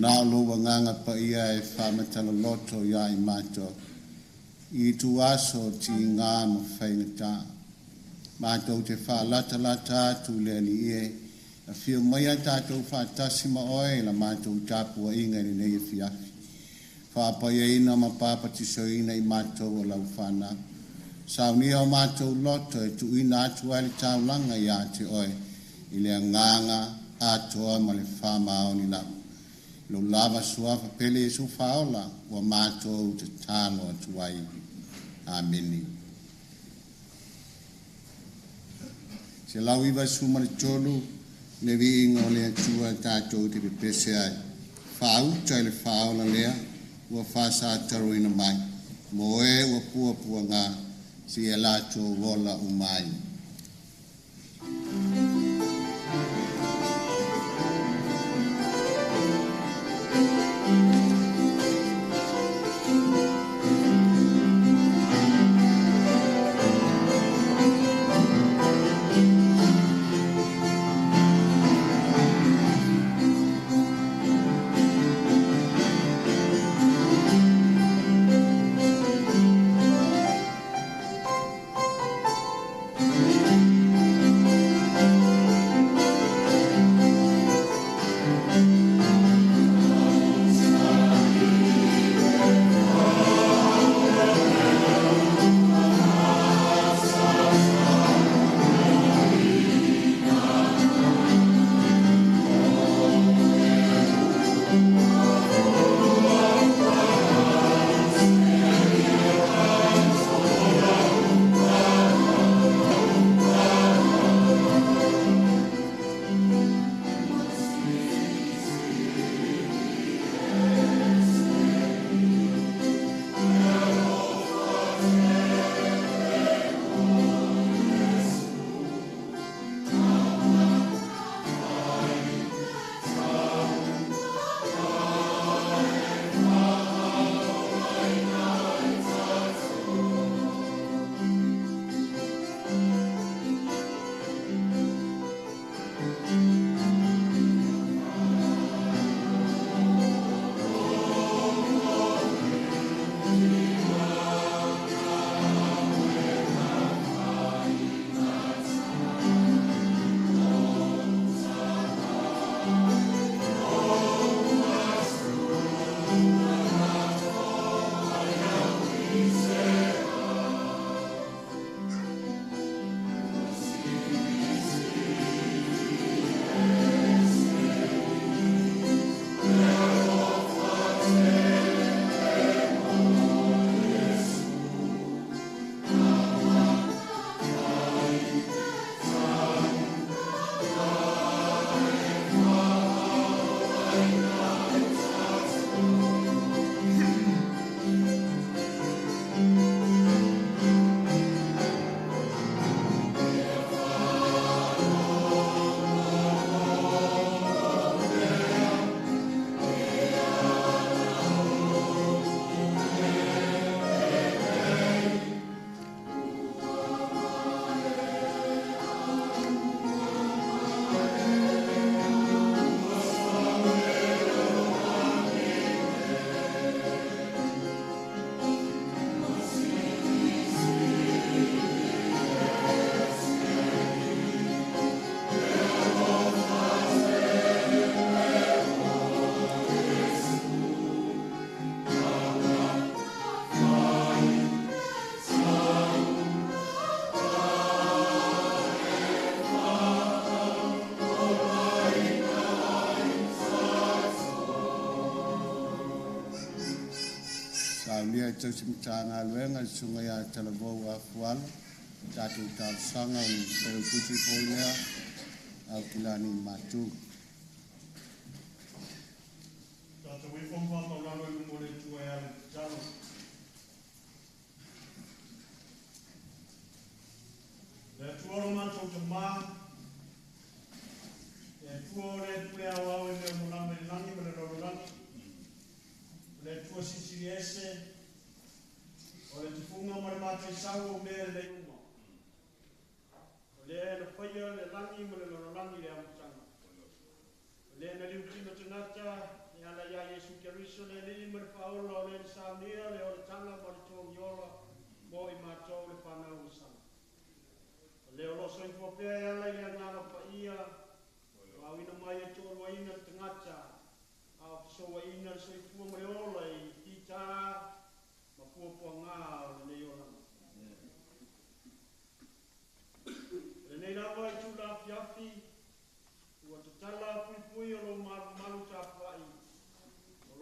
Na o lou agaga paia e faamatala-loto ia i matou i ituaso o tiga ma faigata. Matou te faalatalata atu i le Alii e, afio maia tatou faatasi ma oe i la matou tapuaiga i lenei afiafi. Faapaiaina ma papatisoina i matou o lau fanau. Saunia o matou loto e tuuina atu ai le taulaga ia te oe i le agaga atoa ma le faamaoni lava. Lou lava suafa pele Iesu faaola ua matou tatalo atu ai. Amene. 193 le viiga o le Atua tatou te pepese ai. Faauta i le faaola lea ua faasataroina mai. Mo e ua puapuaga seia latou ola uma ai. Saunia e tausi Matagaluega le susuga ia Talavou Afualo, tatou talosaga o le failautusi foi lea Aukilani Matu. Tatou ifo ma faamaualalo i luma o le Atua e ala i le tatalo. Le Atua o lo matou Tamā, le Atua o le pule aoao i mea uma lava i le lagi ma le lalolagi, o le Atua silisili ese, o le tufuga ma le mataisau o mea lelei uma. O lea na faia le lagi ma le lalolagi i le amataga. O lea na liutino tagata E ala ia Iesu Keriso le Alii ma le Faaola o le na saunia le olataga ma le togiola mo i matou le fanau o sala. O le o lo soifua pea e ala i le agaga paia, o auina mai e toaluaina le tagata, a o fesouaina le soifua ma le ola i fitā ma puapuagā o lenei olaga. O lenei lava itula afiafi, ua tatala puipui o lou malumalu tapuai, o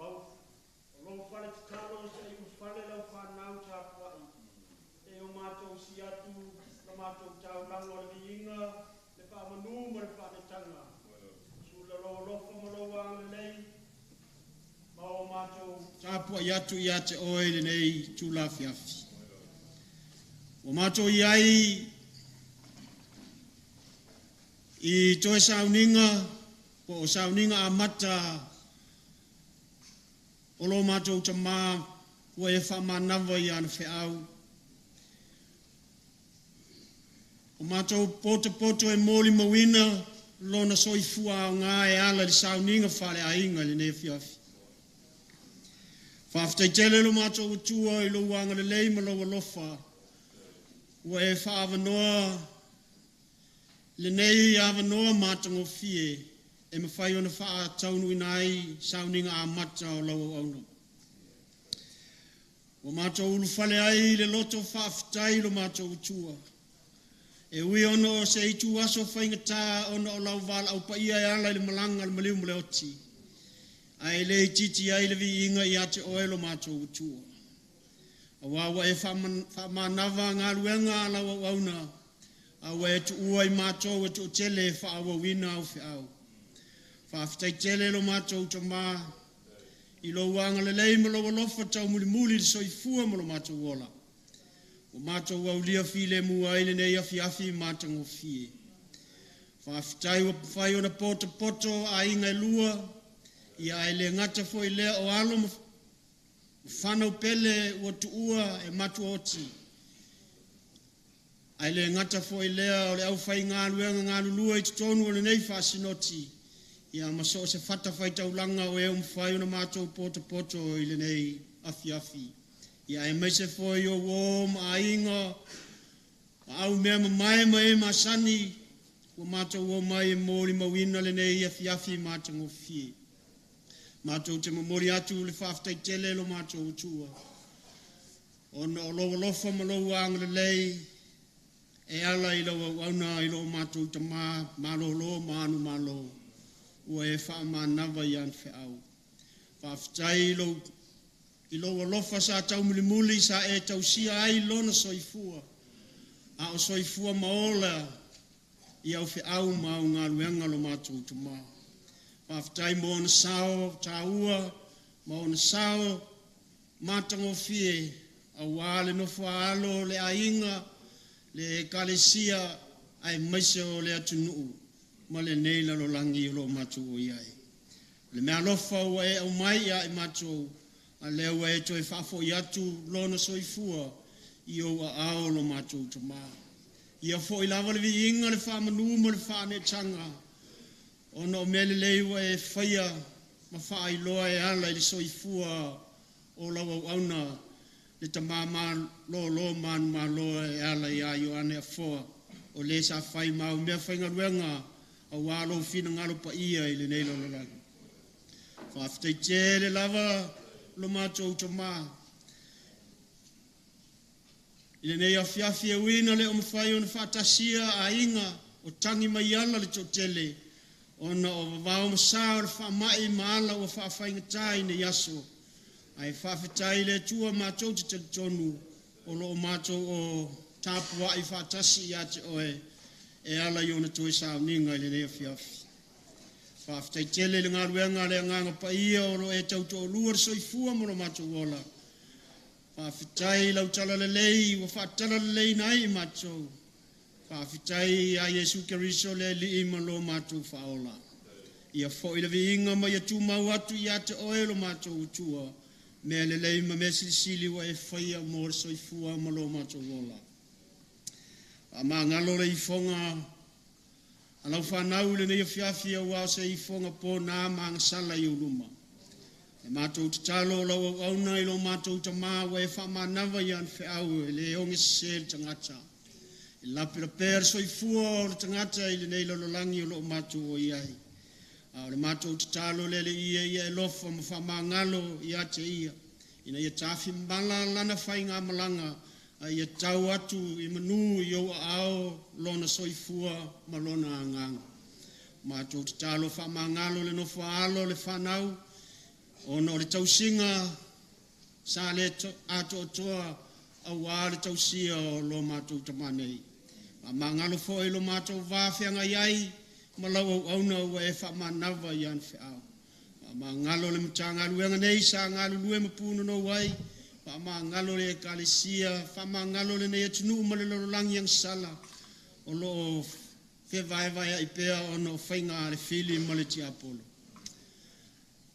lou fale tatalo se i ulufale lau fanau tapuai, e o matou si atu la matou taulaga o le viiga, le faamanu ma le faanetaga. Sula lou alofa ma lou agalelei, ma o matou tapuai atu ia te oe i lenei itula afiafi. Ua matou i ai i toe sauniga, po o sauniga amata o lo matou tamā ua e faamanava i ana feau. O matou potopoto e molimauina lona soifua aoga e ala i le sauniga faaleaiga i lenei afiafi. Faafetai tele lo matou Atua i lou agalelei ma lou alofa, ua e faaavanoa lenei avanoa matagofie e mafai ona faataunuuina ai sauniga amata o lau auauna. Ua matou ulufale ai i le loto faafetai lo matou Atua. E ui ona o se itu aso faigata ona o lau valaau paia e ala i le malaga a le maliu ma le oti, ae le itiiti ai le viiga ia te oe lo matou Atua. Auā ua e faamanava galuega a lau auauna, a ua e tuua i matou e toatele e faaauauina au feau. Faafetai tele lo matou tamā, i lou agalelei ma lou alofa taumulimuli i le soifua ma lo matou ola. Ua matou aulia filemu ai lenei afiafi matagofie. Faafetai ua mafai ona potopoto aiga e lua, ia ae le gata foi lea o alo ma fanau pele ua tuua e matuaoti. Ae le gata foi lea o le aufaigaluega galulue i totonu o lenei faasinoti, ia ma so o se fatafaitaulaga o e ua mafai ona matou potopoto i lenei afiafi. Ia aemaise foi o uō ma aiga, ma au mea mamae ma e masani, ua matou o mai e molimauina lenei afiafi matagofie. Matou te momoli atu le faafetai tele lo matou Atua, ona o lou alofa ma lou agalelei e ala i lau auauna i lo matou tamā malōlō ma anu malo, ua e faamanava i ana feau. Faafetai i lou alofa sa taumulimuli sa e tausia ai lona soifua, a o soifua ma ola i au feau ma au galuega lo matou tamā. Faafetai mo ona sao tāua ma ona sao matagofie, auā le nofo a alo o le aiga, le ekalesia, aemaise o le atunuu ma lenei lalolagi o lo o matou o i ai. O le meaalofa ua e aumai ia i matou, a lea ua e toe faafoi atu lona soifua i ou aao lo matou tamā. Ia foi lava le viiga, le faamanu ma le faaneetaga, ona o mea lelei ua e faia ma faailoa e ala i le soifua o lau auauna, le tamā malōlō ma manumalo e ala iā Ioane Afoa, o le sa fai ma au mea faigaluega auā lou finagalo paia i lenei lalolagi. Faafetai tele lava lo matou tamā. I lenei afiafi e ui ina le o mafai ona faatasia aiga o tagi mai ala le toatele, ona o vavao ma sa o le faamai ma ala ua faafaigata i nei aso, ae faafetai i le Atua matou te talitonu o lo o matou o tapuai faatasi ia te oe e ala i ona toe sauniga i lenei afiafi. Faafetai tele i le galuega a le Agaga Paia o lo o e tautoalua le soifua ma lo matou ola. Faafetai i lau talalelei ua faatalaleileina ai i matou. Faafetai ia Iesu Keriso le Alii ma lo matou Faaola. Ia foi le viiga ma ia tumau atu ia te oe lo matou Atua, mea lelei ma mea silisili ua e faia mo le soifua ma lo matou ola. Faamagalo le ifoga a lau fanau i lenei afiafi auā o se ifoga pōnā ma agasala i ou luma. Le matou tatalo o lau auauna i lo matou tamā ua e faamanava i ana feau e lē ogesesē le tagata. E lapelapea le soifua o le tagata i lenei lalolagi o loo matou o i ai. A o le matou tatalo le Alii e ia e lofa ma faamagalo ia te ia, ina ia tafimala lana faigamalaga a ia tau atu i manu i ou aao lona soifua ma lona agaga. Matou tatalo faamagalo le nofo a alo le fanau, ona o le tausiga sa le atoatoa auā le tausia o lo matou tamā nei. Faamagalo foi lo matou va feagai ai ma lau auauna ua e faamanava i ana feau. Faamagalo le Matagaluega nei sa galulue ma punonou ai, faamagalo le Ekalesia, faamagalo lenei atunuu ma le lalolagi agasala o loo fevaevaea'i pea ona o faiga a le fili ma le tiapolo.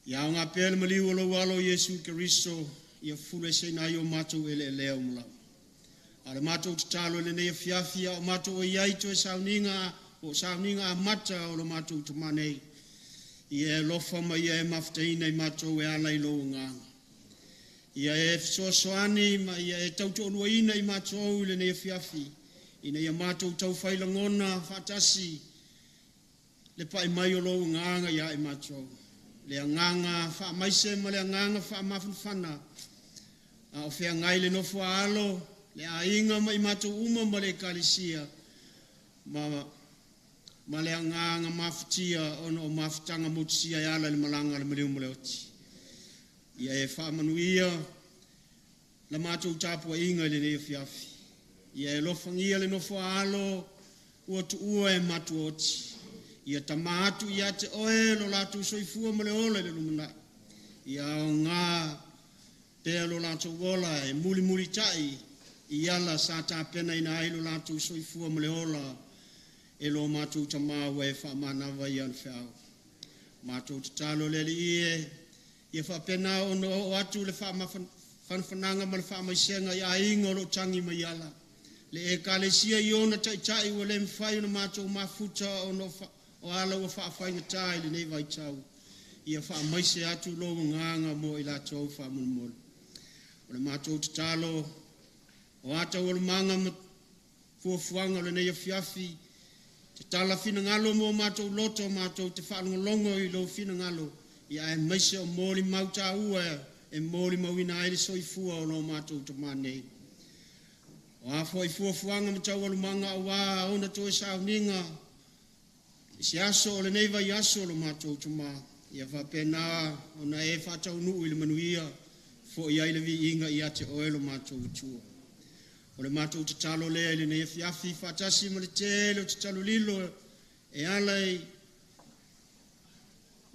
Ia aoga pea le maliu o lou alo Iesu Keriso ia fulueseina ai o matou eleelea uma lava. A o le matou tatalo i lenei afiafi a o matou o i ai toe sauniga po o sauniga amata o lo matou tamā nei, ia e alofa ma ia e mafutaina i matou e ala i lou agaga. Ia e fesoasoani ma ia e tautoaluaina i matou i lenei afiafi, ina ia matou taufai lagona faatasi le pai mai o lou agaga ia i matou. Le agaga faamaise ma le agaga faamafanafana, a o feagai le nofo a alo, le aiga ma i matou uma ma le Ekalesia, ma le agaga mafatia ona o mafutaga motusia e ala i le malaga a le maliu ma le oti. Ia e faamanuia la matou tapuaiga i lenei afiafi. Ia e alofagia le nofo a alo ua tuua e matuaoti. Ia tama atu ia te oe lo latou soifua ma le ola i le lumanai. Ia aoga pea lo latou ola e mulimulitai i ala sa tapenaina ai lo latou soifua ma le ola e lo matou tamā ua e faamanava i ana feau. Matou tatalo le Alii e, ia faapena ona oo atu le faamafanafanaga ma le faamaisega i aiga o loo tagi mai ala. Le Ekalesia i ona taitai ua le mafai ona matou mafuta ona o ala ua faafaigata i lenei vaitau. Ia faamaise atu lou agaga mo i latou faamolemole. O le matou tatalo o a taualumaga ma fuafuaga o lenei afiafi, te tala finagalo mo matou loto matou te faalogologo i lou finagalo, ia aemaise o molimau taua e molimauina ai le soifua o lo matou tamā nei. O a foi fuafuaga ma taualumaga auā ona toe sauniga i se aso o lenei vaiaso o lo matou tamā, ia faapena ona e faataunuu i le manuia fo'i ai le viiga ia te oe lo matou Atua. O le matou tatalo lea i lenei afiafi faatasi ma le tele o tatalo lilo e ala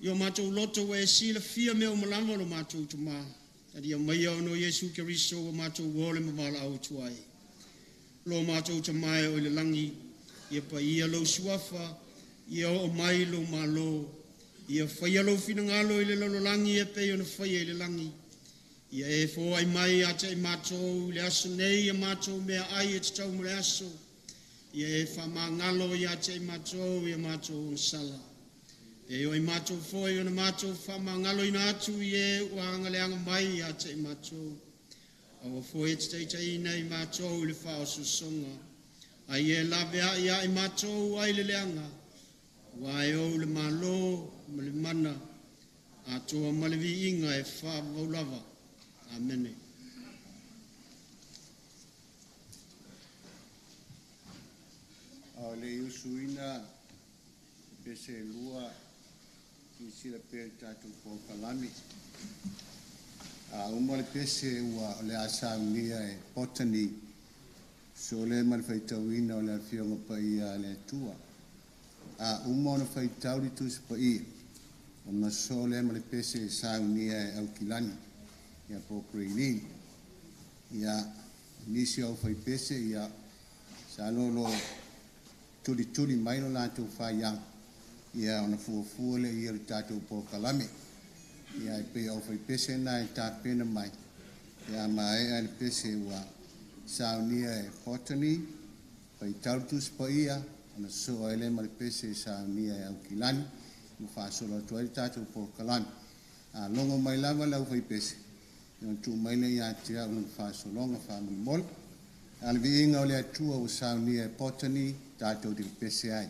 i o matou loto ua e silafia mea uma lava o lo matou tamā. Talia maia ona o Iesu Keriso ua matou ole ma valaau atu ai. Lo matou tamā e o i le lagi, ia paia lou suafa, ia oo mai lou malo, ia faia lou finagalo i le lalolagi e pei ona faia i le lagi. Ia e foai mai ia te i matou le aso nei ia matou meaai e tatau mo le aso. Ia e faamagalo ia te i matou ia matou ogasala. E o i matou foi ona matou faamagaloina atu i e ua agaleaga mai ia te i matou. Aua foi e te taitaiina i matou i le faaosoosoga. Ai e laveai ia i matou ai le leaga. Ua e ou le malo ma le mana atoa ma le viiga e faavavau lava. Amene. A o le usuina pese lua i sila pea i tatou polokalame. A uma le pese ua o le a saunia e Potani sole ma le faitauina o le Afioga Paia a le Atua. A uma ona faitau le Tusi Paia, ona sole ma le pese e saunia e Aukilani, ia po Greylin. Ia nisi au fai pese, ia sa lolo tulituli mai lo latou faiaga, ia ona fuafua le ia le tatou polokalame. Ia e pei au fai pese na e tapena mai, ia maea le pese ua saunia e Potani, faitau le Tusi Paia, ona soa ai lea ma le pese e saunia e Aukilani, ma faasolo atu ai le tatou polokalame. A logo mai lava le aufaipese, ona tuu mai lea ia te au lona faasologa faamolemole. A le viiga o le Atua ua saunia e Potani tatou te pepese ai.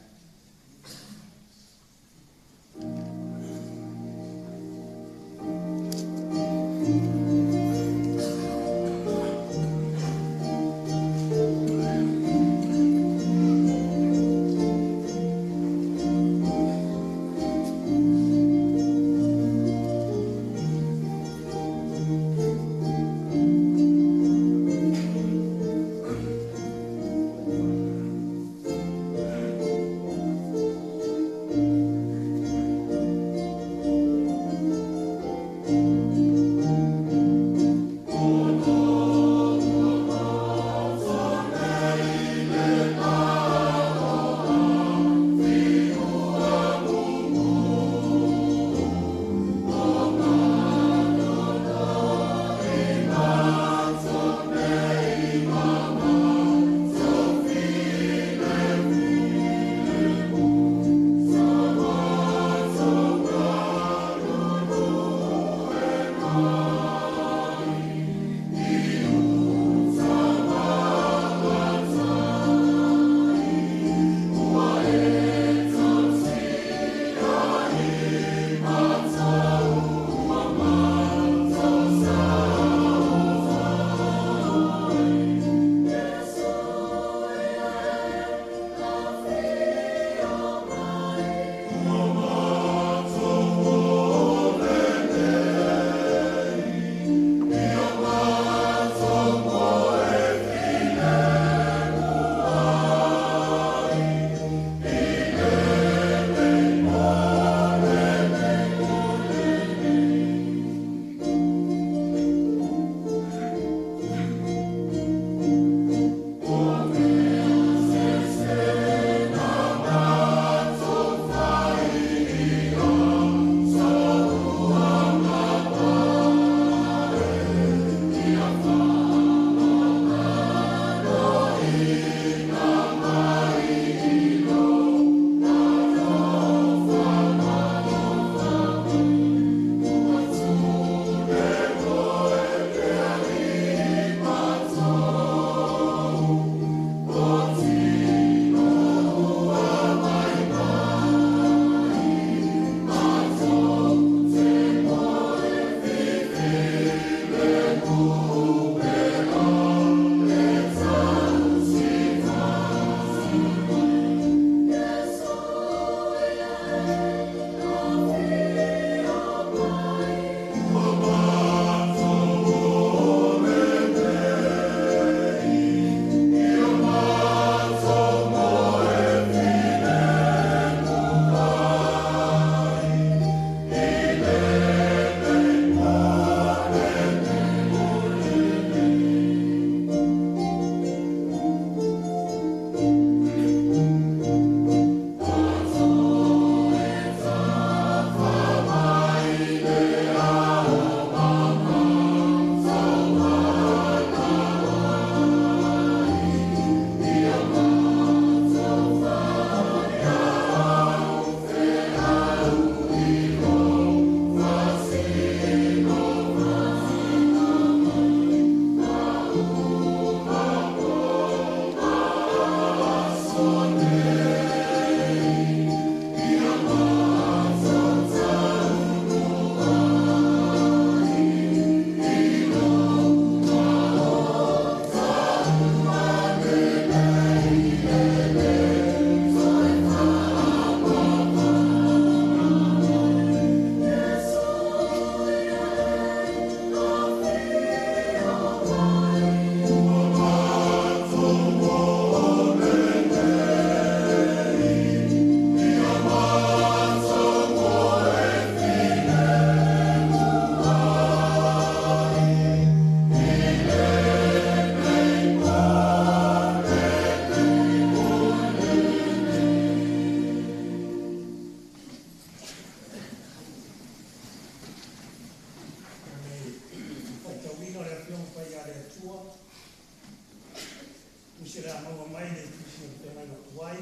Tusi le a maua mai le tusi o le feagaiga tuai,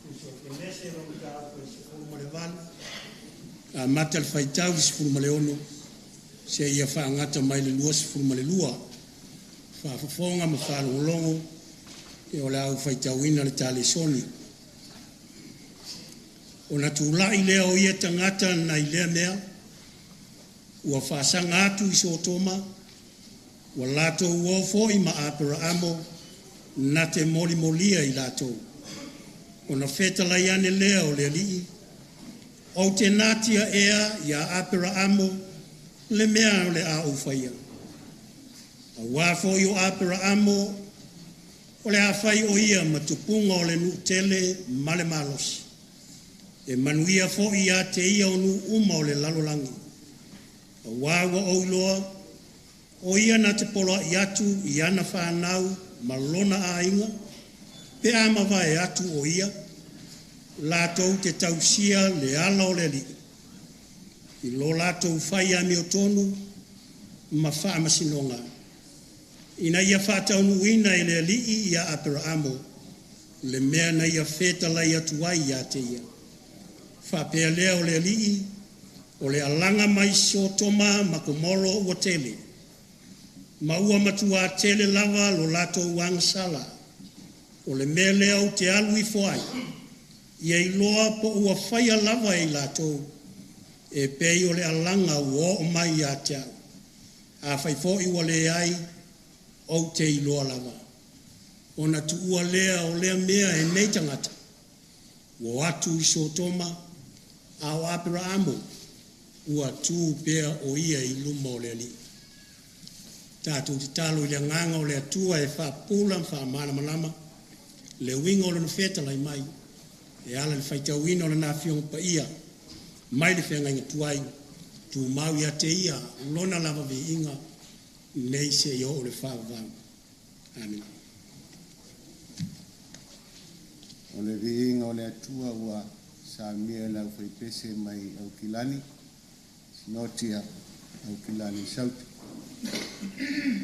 tusi o Kenese lona mataupu e 18. Amata le faitau i le 16 seia faagata mai le 22. Faafofoga ma faalogologo e o le a ou faitauina le talesoni. Ona tula'i lea o ia tagata nai lea mea, ua faasaga atu i Sotoma, ua latou o foi ma Aperaamo na te molimolia i latou. Ona fetalai ane lea o le Alii, ou te natia ea ia Aperaamo le mea o le a ou faia. Auā foi o Aperaamo o le a fai o ia ma tupuga o le nuu tele ma le malosi. E manuia foi ia te ia o nuu uma o le lalolagi. Auā ua ou iloa, o ia na te poloai atu i ana whānau ma lona aiga, pe a mavae atu o ia, latou te tausia le ala o le Alii. I lo latou fai amiotonu ma faamasinoga. Ina ia faataunuuina e le Alii ia Aperaamo le mea na ia fetalai atu ai ia te ia. Faapea lea o le Alii, o le alaga mai Sotoma ma Komoro ua tele, ma ua matua tele lava lo latou agasala. O le mea lea ou te alu ifo ai, ia iloa po ua faia lava e i latou, e pei o le alaga ua oo mai ia te au. Afai foi ua leai, ou te iloa lava. Ona tuua lea o lea mea e nei tagata, ua atu i Sotoma, a o Aperaamo, ua tu pea o ia i luma o le Alii. Tatou tatalo i le agaga o le Atua e faapupula ma faamalamalama le uiga o lona fetalai mai e ala i le faitauina o lana Afioga Paia mai le feagaiga tuai, tumau ia te ia lona lava viiga nei seia oo i le faavavau. Amene. O le viiga o le Atua ua saunia e le aufaipese mai Aukilani, Sinotia Aukilani Sauti. Thank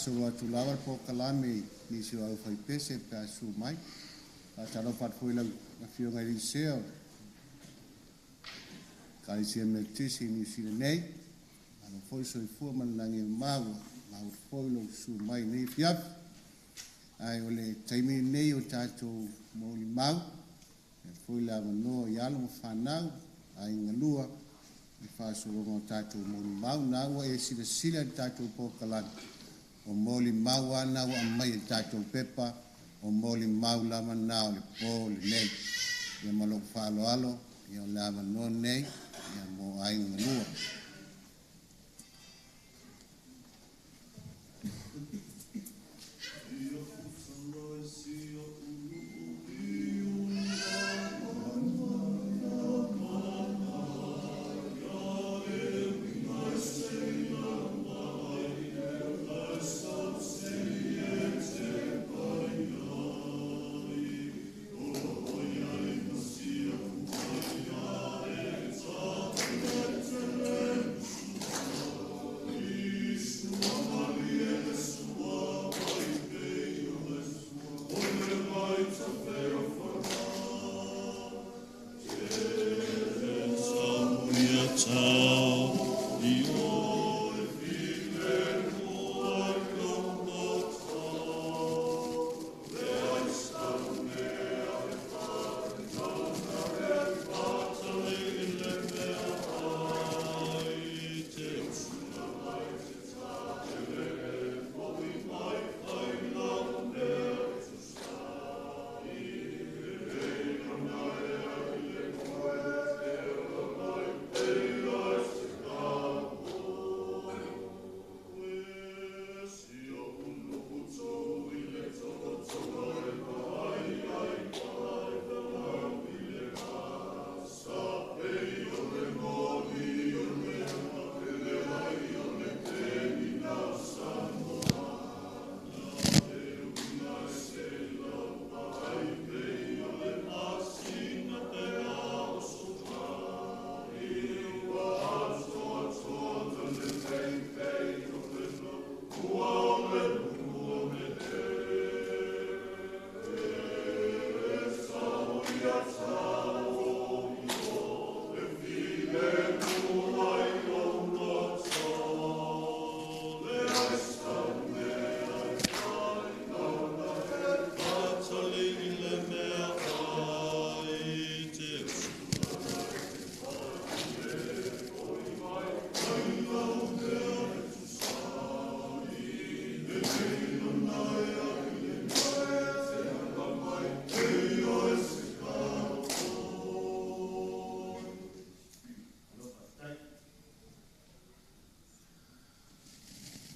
Faasolo atu lava le polokalame i nisi o aufaipese pe a susu mai. Faatalofa atu foi i lau Afioga i le Licea o le Ekalesia Metotisi i Niu Sila nei. Malo foi le soifua ma le lagi e mama ua maua foi lou susu mai i lenei afiafi. Ae o le taimi lenei o tatou molimau, avea foi le avanoa i alo ma fanau, aiga galua, i le faasologa o tatou molimau. Na ua e silasila i le tatou polokalame, o molimau lava na ua aumai e le tatou pepa, o molimau lava na o le po lenei. Ia ma lou faaaloalo, ia o le avanoa lenei ia mo aiga galua.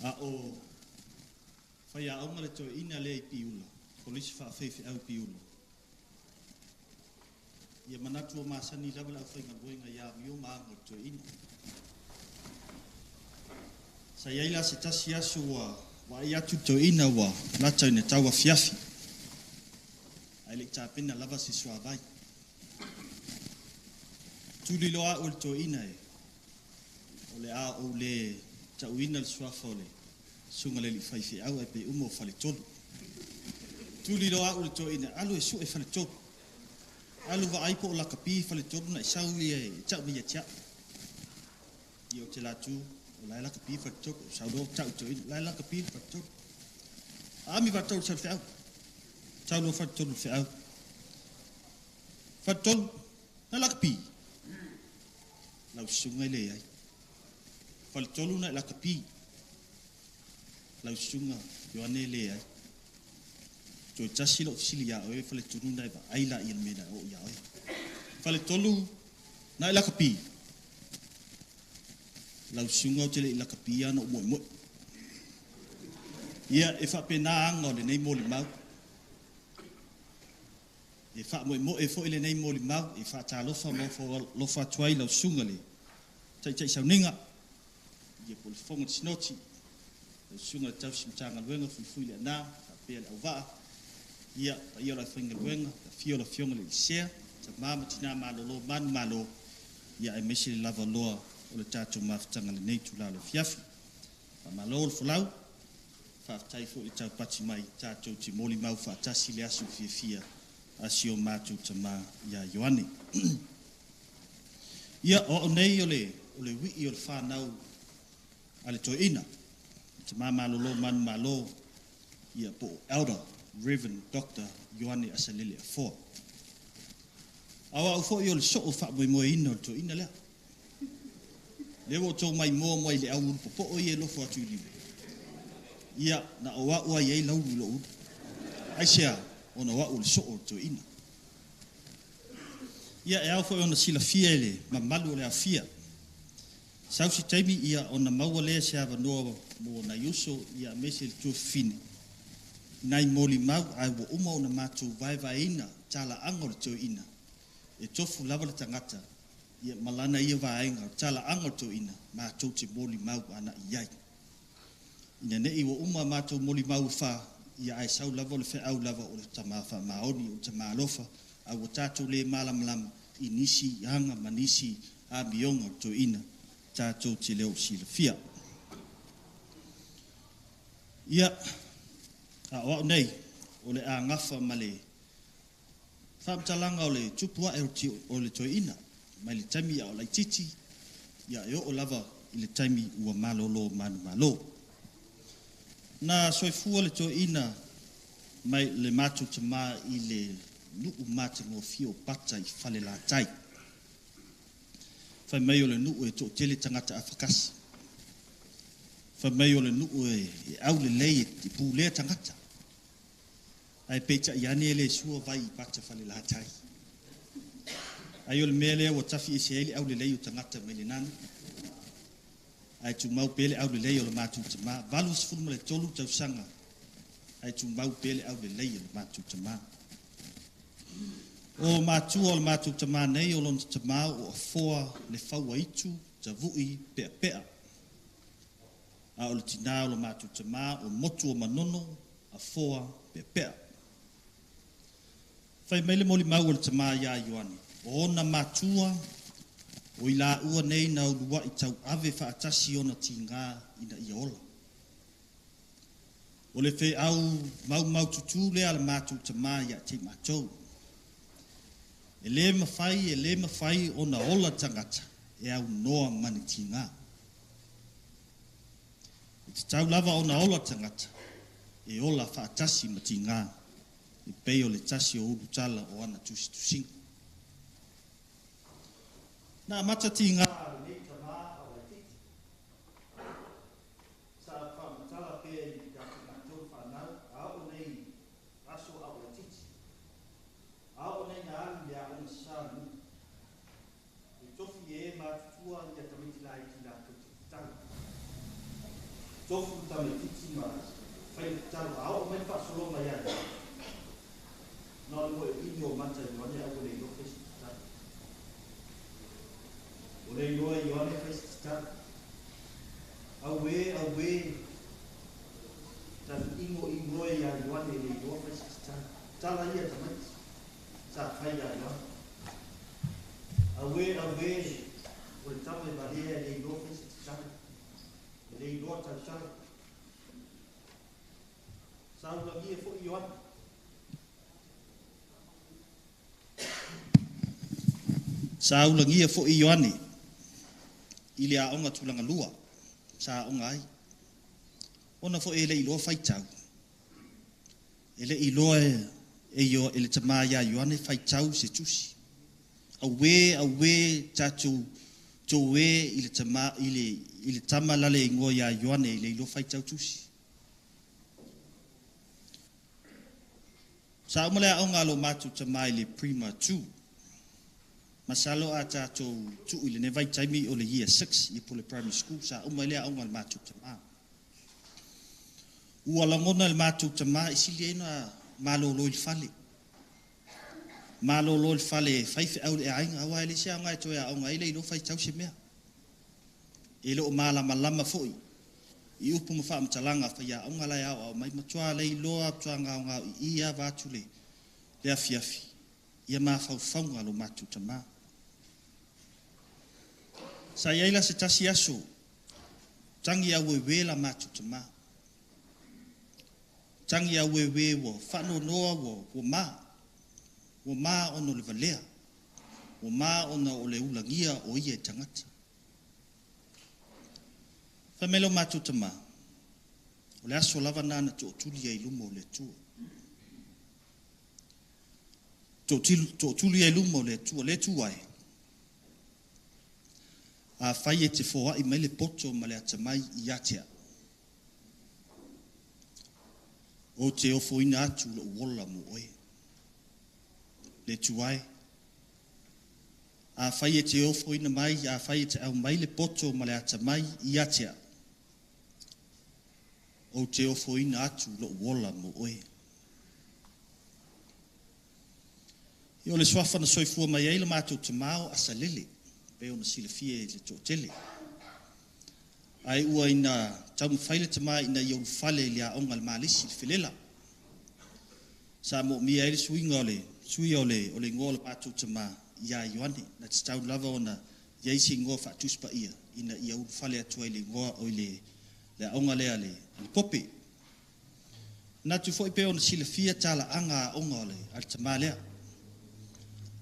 A o faiaoga le toeaina lea i Piula, Kolisi Faafeifeau i Piula, ia manatu ua masani lava le aufaigaluega i amio ma aga o le toeaina. Sa i ai la se tasi aso ua vaai atu le toeaina ua lata ina tauafiafi, ae le i tapena lava se suavai. Tuli loa au e le toeaina e o le a ou le tauina le suafa o le susuga i le alii faifeau ae pe uma o Faletolu. Tuli loa au e le toeaina, alu e sue Faletolu. Alu vaai po o lakapi Faletolu na i sau ia e tau mai ia te au. Ia ou te alu atu, o la e lakapi Faletolu, sau loa tau i le toeaina, o la e lakapi Faletolu. Ami Faletolu i sau i le feau. Sau loa Faletolu i le feau. Faletolu, na lakapi. Lau susuga e leai. Faletolu na i lakapi. Lau susuga Ioane e leai. Toe tasi lou fesili ia oe Faletolu na e vaai la i le mea na oo ia oe. Faletolu na i lakapi. Lau susuga ou te le i lakapi ana ou moemoe. Ia e faapena aga o lenei molimau. E faamoemoe foi lenei molimau e faatalofa ma ofo atu ai lau susuga le taitai sauniga, ia po o le fofoga o le Sinoti, lau susuga le tausi Matagaluega Fuifui Leaana, faapea le auvaa, ia paia o le aufaigaluega, afio le afioga i le Licea, tama ma tina malolo manumalo, ia aemaise le lavaloa o le tatou mafutaga i lenei itula o le afiafi. Faamalo le folau, Faafetai foi le taupati mai tatou te molimau faatasi le aso fiafia a si o matou tamā ia Ioane. Ia, o au nei o le uii o le fanau a le toeaina, le tamā malolo manumalo, ia po o Elder Reverend Doctor Ioane Asalele Afoa. A o au foi o le soo faamoemoeina o le toeaina lea. Lea ua outou maimoa mai i le au ulu popoo ia e lofo atu i lima. Ia, na o au ai ai laulu i lou ulu. Aisea, ona o au o le soo o le toeaina. Ia, e ao foi ona silafia e le mamalu o le aofia. Sau se taimi, ia, ona maua lea se avanoa mo nai uso, ia, aemaise le tuafafine, nai molimau, ae ua uma ona matou vaevaeina talaaga o le toeaina, e tofu lava le tagata, ia, ma lana ia vaega o talaaga o le toeaina, matou te molimau agai i ai. Ina ne i ua uma matou molimau e fa, ia ae sau lava o le feau lava o le tama faamaoni, o le tama alofa, a ua tatou le malamalama i nisi aga ma nisi amioga o le toeaina, tatou te le o silafia. Ia, a o au nei, o le a gafa ma le faamatalaga o le tupu ae o le toeaina, mai le taimi a o laitiiti, ia e oo lava i le taimi ua malolo manumalo. Na soifua le toeaina mai le matou tamā i le nuu matagofie o Pata i Falelatai. Fai mai o le nuu e toatele tagata afakasi. Fai mai o le nuu e aulelei e pulea tagata. Ae peitai ane e le sua vai i Pata Falelatai. Ai o le mea lea ua tafi ese ai le aulelei o tagata mai le nanu. Ae tumau pea le aulelei o le matou tamā. 83 tausaga. Ae tumau pea le aulelei o le matou tamā. O matua o le matou tamā nei o lona tamā o afoa le fauaitu tavui peapea. A o le tinā o le matou tamā o motu o manono afoa peapea. Fai mai le molimau o le tamā ia Ioane. O ona matua o i laua nei na uluai tauave faatasi ona tiga ina ia ola. O le feau maumaututu lea a le matou tamā ia te matou. E le mafai ona ola tagata e au noa mani tiga. E te tau lava ona ola tagata e ola faatasi ma tiga. E pei o le tasi o ulutala o ana tusitusiga. Na amata tiga lenei tamā a o laitiiti. Sa faamatala pea i tatou matou whanau, a o nei aso a o laitiiti. A o nei na alu le aoga sa nuu. E tofi e matutua ia tamaiti laiti latou te tatalo. Tofu tamaitiiti ma fai le tatalo, a oo mai le faasologa ia ia. Na o le moe imi o mata Ioane au le iloa fai se tatalo. O le iloa Ioane fai se tatalo. Auē, auē, tanu ingo ingoe ia Ioane le iloa fai se tatalo. Tala ia tamaiti, sa fai ia Ioane. Auē, auē, o le tama e valea le iloa fai se tatalo. E le iloa tautalo. Sa ulagia foi Ioane. Sa ulagia foi Ioane i le aoga tulaga lua, sa aoga ai. Ona foi e le iloa faitau. E le iloa e le tamā ia Ioane faitau se tusi. Auē, auē, tatou toe i le tama, i le tama lale ingoa ia Ioane i le iloa faitau tusi. Sa uma le aoga a lo matou tamā i le Prima 2. Masalo a tatou tuu i lenei vaitaimi o le Year 6 i po le primary school, sa uma i le aoga a le matou tamā. Ua lagona le matou tamā i sili ai na malolo i le fale. Malolo i le fale e fai feau le aiga, aua e le se aoga e toe aoga ai le iloa faitau se mea. E leo malamalama foi i upu ma faamatalaga fai aoga la e aoao mai matua le iloa matua gaogao i i ava atu le afiafi. Ia mafaufauga lo matou tamā. Sa i ai la se tasi aso, tangi au ewe la matou tamā. Tagi auēuē ua faanoanoa ua ma. Ua ma ona o le valea. Ua ma ona o le ulagia o ia e tagata. Fai mai lo matou tamā, o le aso lava na na tootuli ai i luma o le Atua. Tootuli ai i luma o le Atua, le Atua e. Afai e te foai mai le poto ma le atamai ia te au, ou te ofoina atu lou ola mo oe. Le Atua e. Afai e te ofoina mai, afai e te aumai le poto ma le atamai ia te au, ou te ofoina atu lou ola mo oe. Ia o le suafa na soifua mai ai le matou tamā o Asalele, pei ona silafia e le toatele. Ae ua ina taumafai le tamā ina ia ulufale i le aoga a le Malisi i le Felela. Sa moomia ai le suiga o le suia o le o le igoa o le matou tamā ia Ioane, na tatau lava ona i ai se igoa faatusi paia ina ia ulufale atu ai i le igoa o i le aoga lea a le Pope. Manatu foi pei ona silafia talaaga aoga o le a le tamā lea.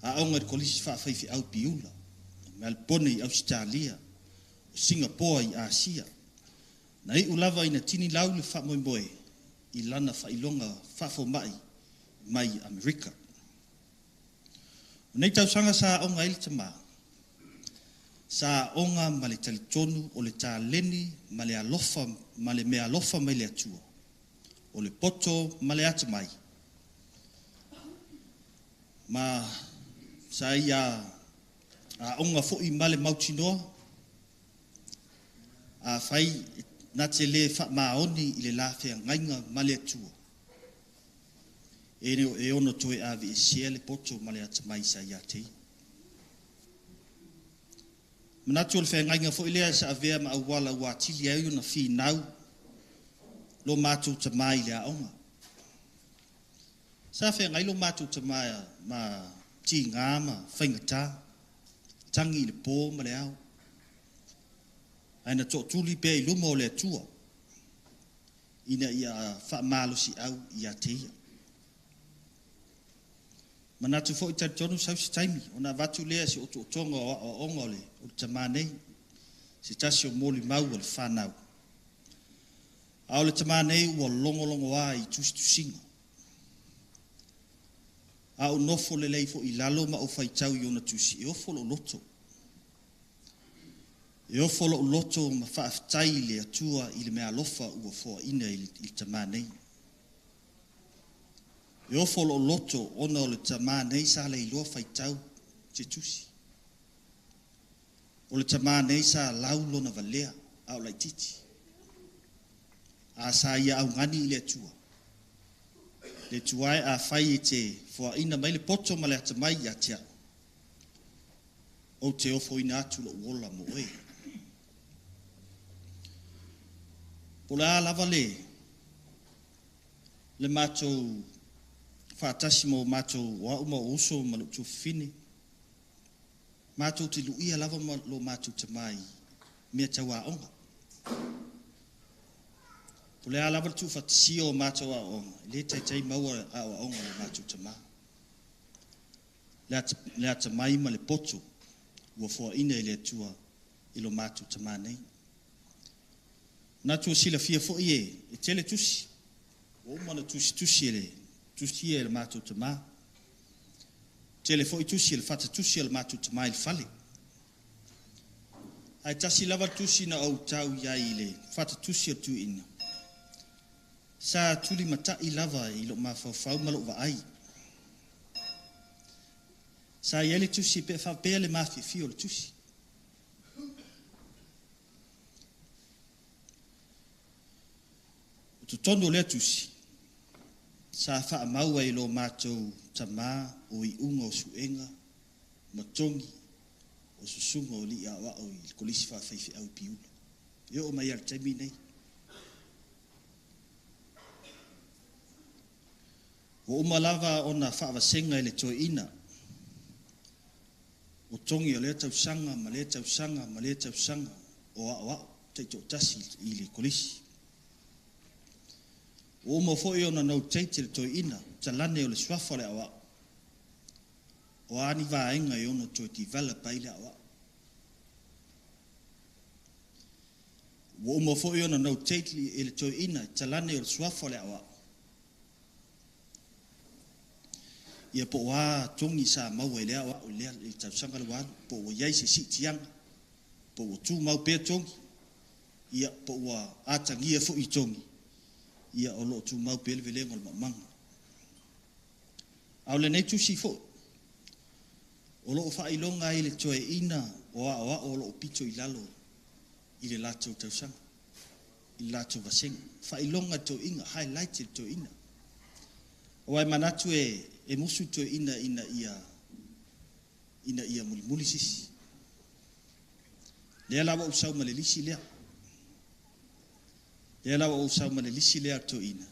Aoga i le Kolisi Faafaifeau Piula, o Melebone i Ausetalia, o Singapoa i Asia. Na iu lava ina tinilau le faamoemoe i lana faailoga faafomai mai Amerika. O nei tausaga sa aoga ai le tamā, sa aoga ma le talitonu o le taleni ma le alofa ma le meaalofa mai le Atua, o le poto ma le atamai, ma sa ia aoga foi ma le mautinoa, afai na te le faamaoni i le la feagaiga ma le Atua, e ono toe aveesea le poto ma le atamai sa ia te ia. Manatu o le feagaiga foi lea sa avea ma auala ua atili ai ona finau lo matou tamā i le aoga. Sa feagai lo matou tamā ma tiga ma faigata, tagi i le po ma le ao, ae na tootuli pea i luma o le Atua ina ia faamalosiau ia te ia. Manatu foi talitonu sau se taimi ona avatu lea se otootoga o aoaoga o le tamā nei, se tasi o molimau a le fanau. A o le tamā nei ua logologoa i tusitusiga. A ou nofo lelei foi i lalo ma ou faitau i ona tusi, e ofo lou loto. E ofo lou loto ma faafetai i le Atua i le meaalofa ua foaina i le tamā nei. E ofo lou loto ona o le tamā nei sa leiloa faitau se tusi. O le tamā nei sa lau lona valea a o laitiiti. A sa ia augani i le Atua. Le Atua e afai e te foaina mai le poto ma le atamai ia te au, ou te ofoina atu lou ola mo oe. Po o le a lava le le matou faatasi ma o matou o au ma ou uso ma lou tuafafine, matou te luia lava ma lo matou tamā i mea tau aoga. Po o le a lava le tuufaatasia o matou aoaoga, e le taitai maua aoaoga a lo matou tamā. Le atamai ma le poto ua foaina e le Atua i lo matou tamā nei. Manatu ua silafia foi e tele tusi. Ua uma ona tusitusi e le tusia e le matou tamā. Tele foi tusi e le fatatusi a le matou tamā i le fale. Ae tasi lava le tusi na ou tau i ai i le fatatusi o le tuuina. Sa tulimatai lava i lou mafaufau ma lou vaai. Sa i ai le tusi pe faapea le mafiafia o le tusi. O totonu o lea tusi, sa faamau ai e lo matou tamā o iuga o suega ma togi o susuga o alii aoao i le Kolisi Faafaifeau i Piula. E oo mai lava i le taimi nei. Ua uma lava ona faavasega e le toeaina o togi o lea tausaga ma lea tausaga ma lea tausaga o aoao taitoatasi i le Kolisi. Ua uma foi ona notate e le toeaina talane o le suafa o le aoao. O a ni vaega e ono toe develop ai le aoao. Ua uma foi ona notate e le toeaina talane o le suafa o le aoao. Ia po o a togi sa maua i le aoao i le tausaga le ua alu, po ua i ai se siitiaga, po ua tumau pea togi, ia po ua atagia foi i togi, ia o loo tumau pea le velega o le maumaga. A o lenei tusi foi, o loo faailoga ai le toeaina o aoao o loo pito i lalo i le latou tausaga, i le latou vasega. Faailoga toeaina, highlight le toeaina. Aua e manatu e musu toeaina ina ia mulimuli sisi. Lea la ua ou sau ma le lisi lea. Lea la ua ou sau ma le lisi lea toeaina.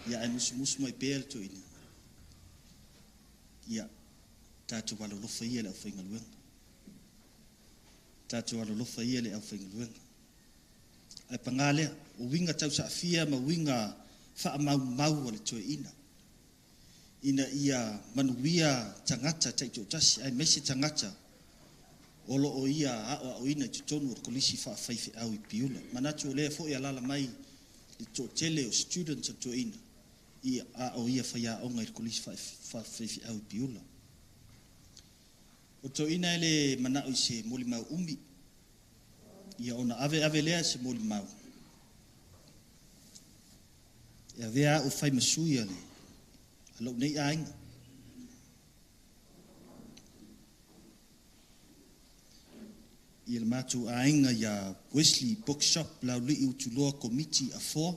Ia ae musumusu mai pea le toeaina. Ia, tatou alolofa ia le aufaigaluega. Tatou alolofa ia le aufaigaluega. Ae paga lea, o uiga tausaafia ma uiga faamaumau o le toeaina. Ina ia manuia tagata taitoatasi, aemaise tagata o loo ia aoaoina i totonu o le kolisi faafaifeau i Piula. Manatu o lea foi alala mai le toatele o students o toeaina i a o ia faiaoga i le kolisi faafaifeau i Piula. O toeaina e le manao i se molimau umi, ia ona ave ave lea se molimau. E avea au fai masui a le lou nei aiga. Ia le matou aiga ia Wesley Bookshop Laulii Utuloa Komiti Afoa.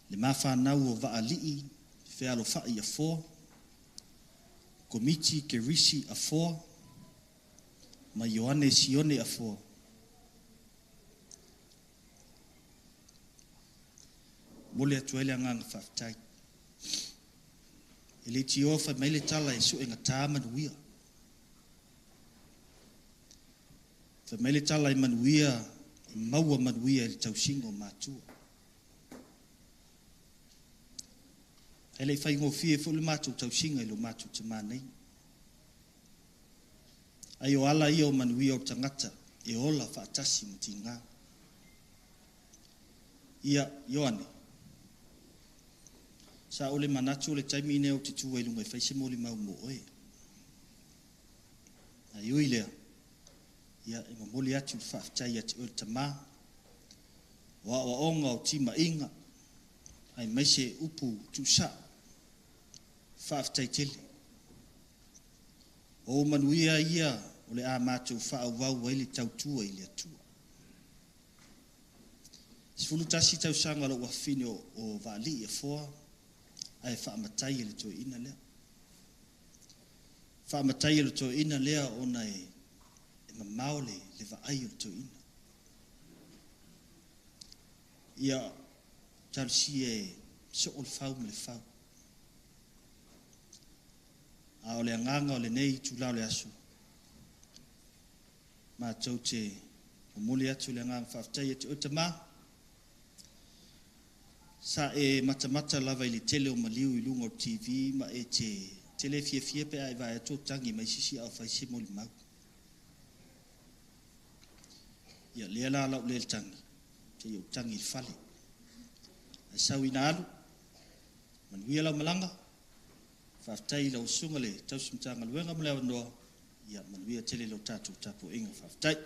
Le mafanau o Vaalii Fealofai Afoa. Komiti Kerisi Afoa. Ma Ioane Sione Afoa. Mole atu ai le agaga faafetai. E le tioa fai mai le tala e sue ngata manuia. Fai mai le tala e manuia, e maua manuia i le tausiga o matua. E le faigofie foi le matou tausiga i lo matou tamā nei. Ai o ala ia o manuia o tagata e ola faatasi ma tiga. Ia, Ioane, sa o le manatu o le taimi nei o te tua i lunga i fai se molimau mo oe. Ai ui lea, ia e momoli atu le faafetai ia te oe le tamā, o aoaoga o timaiga, aemaise upu tuusao, faafetai tele. O manuia ia o le a matou faaauau ai le tautua i le Atua. 11 tausaga lou afafine o Vaalii Afoa, ae faamatai e le toeaina lea. Faamatai e le toeaina lea ona e mamao le vaai o le toeaina. Ia, talosia e soo le fau ma le fau. A o le agaga o lenei itula o le aso, matou te momoli atu le agaga faafetai ia te oe tamā. Sa e matamata lava i le tele o maliu i luga o TV ma e te tele fiafia pe a e vaai atu o tagi mai sisi a o fai se molimau. Ia lea la lau le tangi, te iau tangi i le fale. Ai sau ina alu, manuia lau malaga, faafetai i lau susuga le tausi Matagaluega ma le avanoa, ia manuia tele lau tatou tapuaiga faafetai.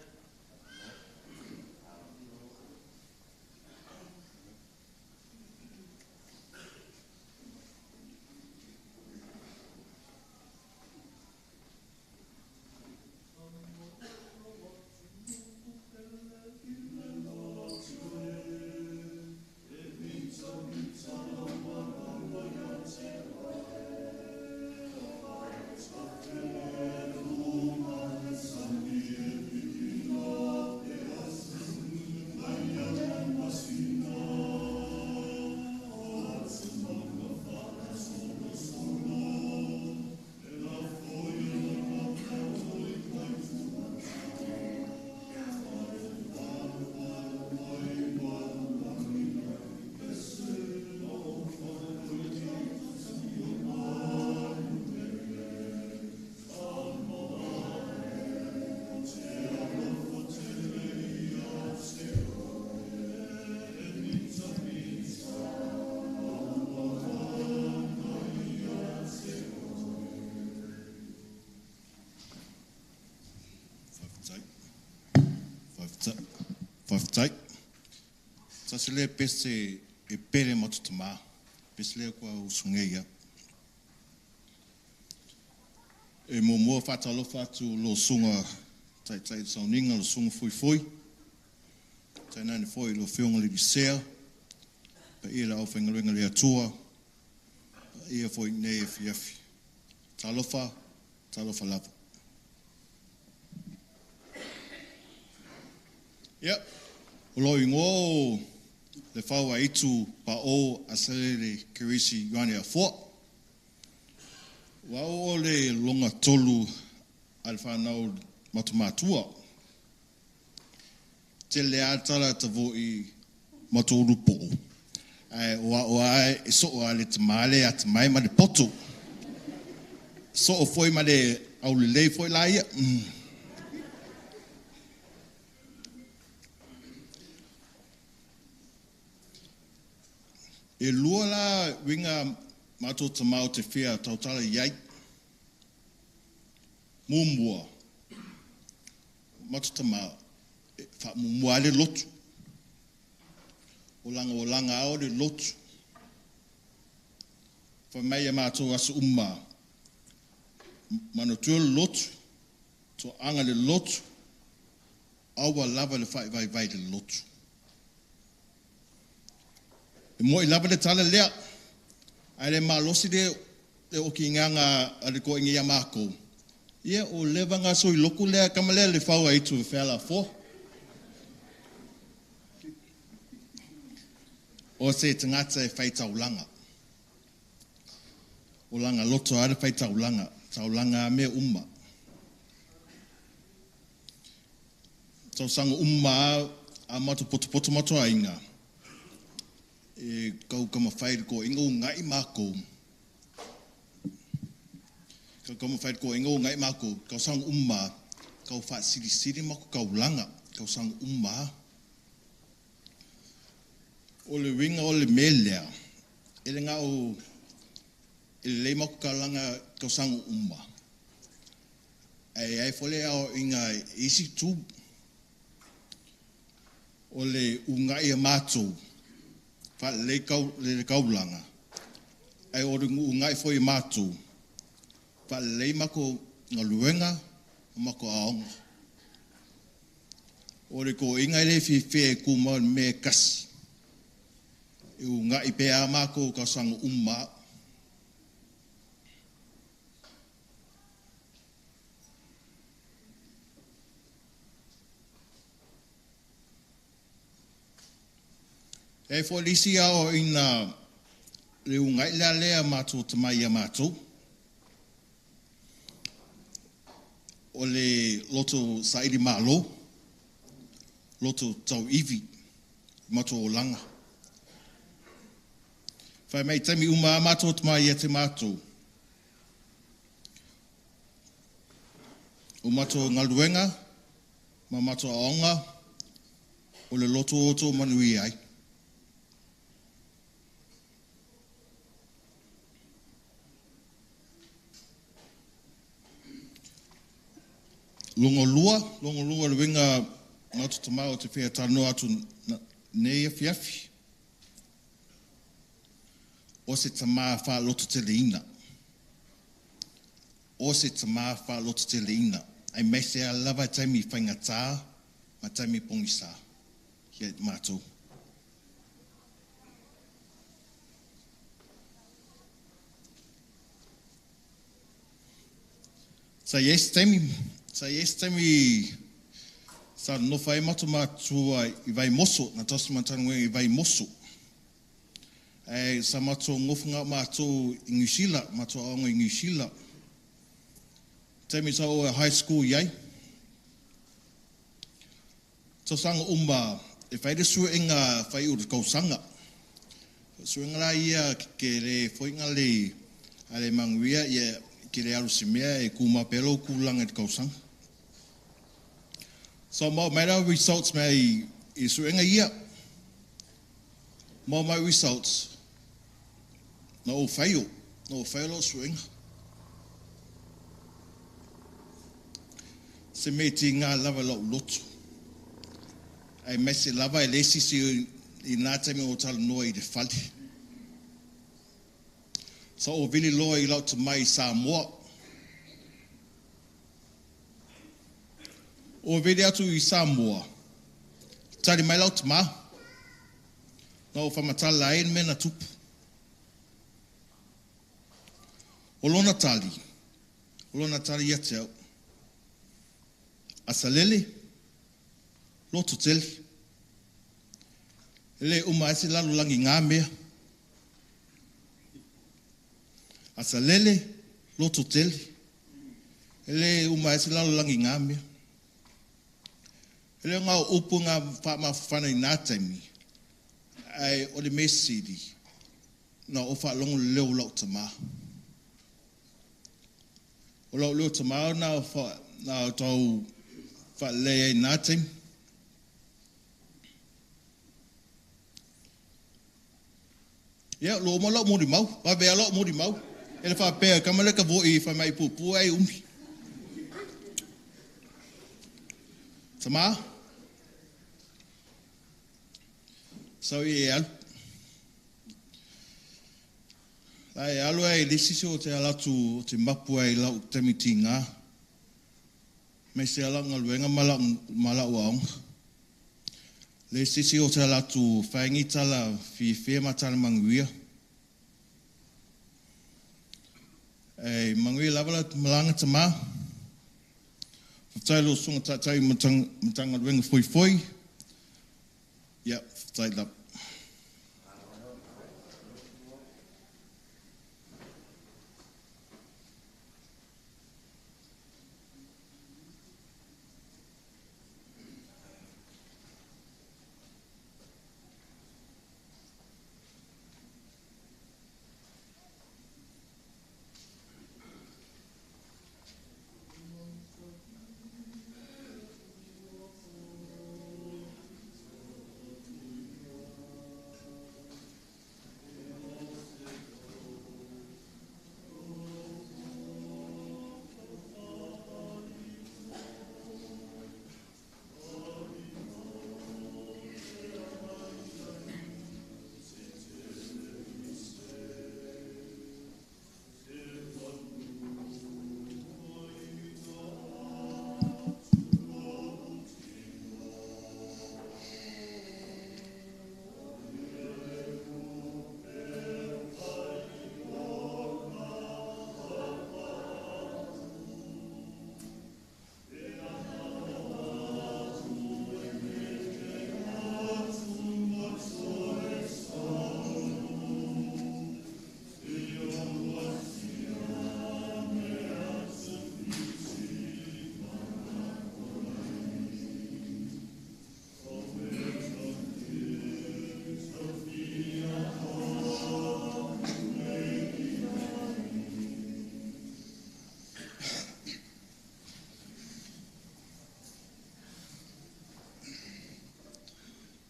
Faafetai. Tasi lea pese e pele ma matou tama. Pese lea kua usugia ia. E muamua faatalofa atu lo susuga taitai sauniga, lo susuga fuifui. Tainane foi lo afioga le Licea, paia le aufaigaluega le Atua, paia foi nei afiafi. Talofa, talofa lava. Ia, o lou igoa o le Fauaitu Pao Asalele Kerisi Ioane Afoa. Ua o le loga tolu a le whanau matumatua. Te le atala tavo i matoru po'o. Ai oa oa e so o ale te male at mai ma le poto. So o foi ma le au le lei foi la ia. E lua la winga matou tamau te fia tautala iai. Mumua. Matou tamau. Fa mumua le lotu. O langa ao le lotu. Fa mai e matou aso uma. Manotua le lotu. To anga le lotu. Aua lava le whai vai vai le lotu. E moi lava le tala lea. Ai le malosi le o ki nganga a le ko ingi ia mākou. Ia o leva ngā soi loku lea kama lea le whaua i tu wheala fo. O se tangata e whai taulanga. O langa loto are whai taulanga. Taulanga a mea uma. Tausanga uma a mato poto poto mato a inga. E kau kama whai ko ingo ngai mākou. Kau kama whai ko ingo ngai mākou. Kau sang uma, kau wha siri siri mako kau langa. Kau sang uma. O le winga o le melea. E le ngau, e le lei mako kau langa kau sang uma. E ai fole au inga isi tu. O le ungai a mātou. Fa le kau le kaulanga. Ai o le ngai foi mātou. Fa le mako ngaluenga mako aonga. O le ko inga le fife ku mo me kasi. E u ngai pe a mako ka sang umma. E fo lisi ao ina le ungai lea lea mātou te mai ia mātou. O le loto saili malo, loto tau iwi, mātou o langa. Whai mai taimi uma a mātou te mai ia te mātou. O mātou ngaluenga, ma mātou aonga, o le loto o tō manui ai. Longo lua le winga ngātu tamau o te whia tanoa atu nei afiafi. O se tamā wha loto te leina. O se tamā wha loto te leina. Ai mese a lava taimi whaingatā, ma taimi pongisa. Kia mātou. Sa yes taimi. Sa yes taimi sa no whai mato mātua i vai moso, na tosi mātangue i vai moso. E sa mato ngofunga mātou i New Zealand, mātou aonga i New Zealand. Taimi sa o e high school iai. Tau sanga umba, e whai re sua inga whai uru kau sanga. Sua inga la ia ke le whoinga le ale manguia ia ke le aru simea e kuma pelo kulanga te kau sanga. So mo mai rau results mai i sua inga ia. Mo mai results na o whaio, na o whaio lo sua inga. Se me ti ngā lava lau lotu. Aemaise lava e leai se isi i na taimi o talanoa i le fale. Sa ou vili loa i lau tamai i Samoa. O vili atu i Samoa, tali mai lau tamā. Na ou faamatala ai le mea na tupu. O lona tali, o lona tali ia te au. Asalele, loto tele. E le uma ai se lalolagi i ngā mea. Asalele, loto tele. E le uma ai se lalolagi i ngā mea. E le o ngā upu ngā whaamawhana i nā taimi, ai o le mea sili, na o whaalongo le leo o lau tamā. O lau leo tamā na o wha, na o tau whaalei ai nā taimi. Ia, lo uma lau mori mau, vave lau mori mau. E le whapea, ka male ka voi whai mai pupu ai umi. Tamā, sau i e alu. La e alu ai le sisi o te alatu o te mapu ai lau taimi tingā. Me se ala ngaluenga ma lau aonga. Le sisi o te alatu whaingi tala whiwhia ma tala manguia. E manguia lava la malanga tamā. Whatai lo sunga tātai matanga luenga foi foi. Ia, whatai lava.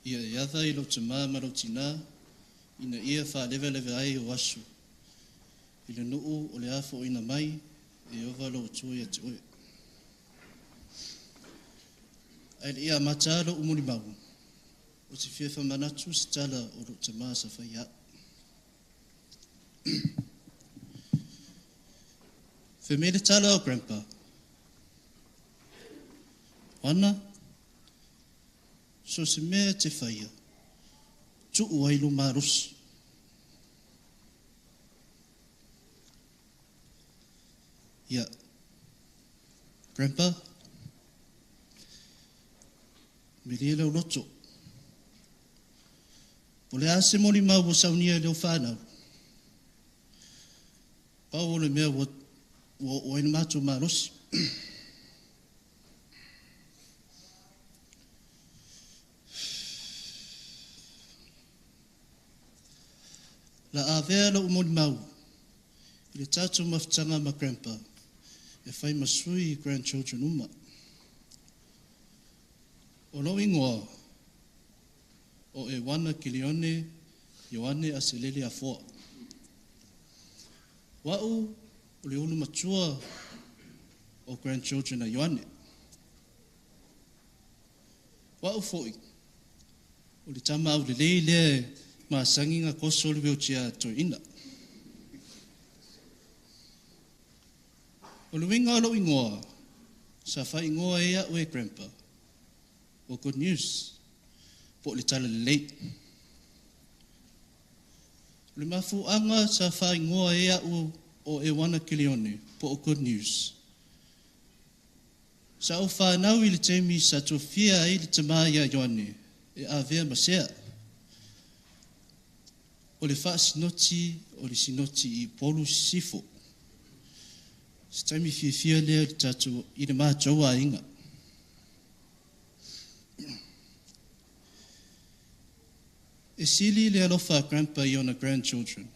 Ia e atha i lau tamā ma lau tinā, ina ia whaalewelewe ai o aso. I le nuu o le afo o ina mai, e ova lau atua ia te oe. Ai le ia mata lau umuli mau, o te fia whamanatu se tala o lau tamā sa whai au. Whemele tala o grandpa. Wana, so se mea te whaia, tuu ai lo marosi. Ia, grandpa, me lia lau loto. Po le ase moni mau o saunia leo whanau. Pau o le mea ua o aina mātou marosi. La avea lau moni mau, i le tātou mafutanga ma grandpa, e whai masui i grandchildren uma. O lau ingoa, o e wana kilione, Ioane a selele a foa. Wau o le ulu matua o grandchildren a Ioane. Wau foi, O le tama aulelei lea e masani ona koso le wheelchair a toeaina. O le uiga o lou igoa, sa faaigoa ai a'u e Grandpa, o Good News, po o le Tala Lelei. O le mafuaaga sa faaigoa ai a'u o Ewana Kilione po o Good News, sa ou fanau i le taimi sa tofia ai le tamā ia Ioane e avea ma sea o le faasinoti o le Sinoti i Upolu Sisifo. Se taimi fiafia lea i le tatou i le matou aiga. E sili le alofa a Grandpa i ona grandchildren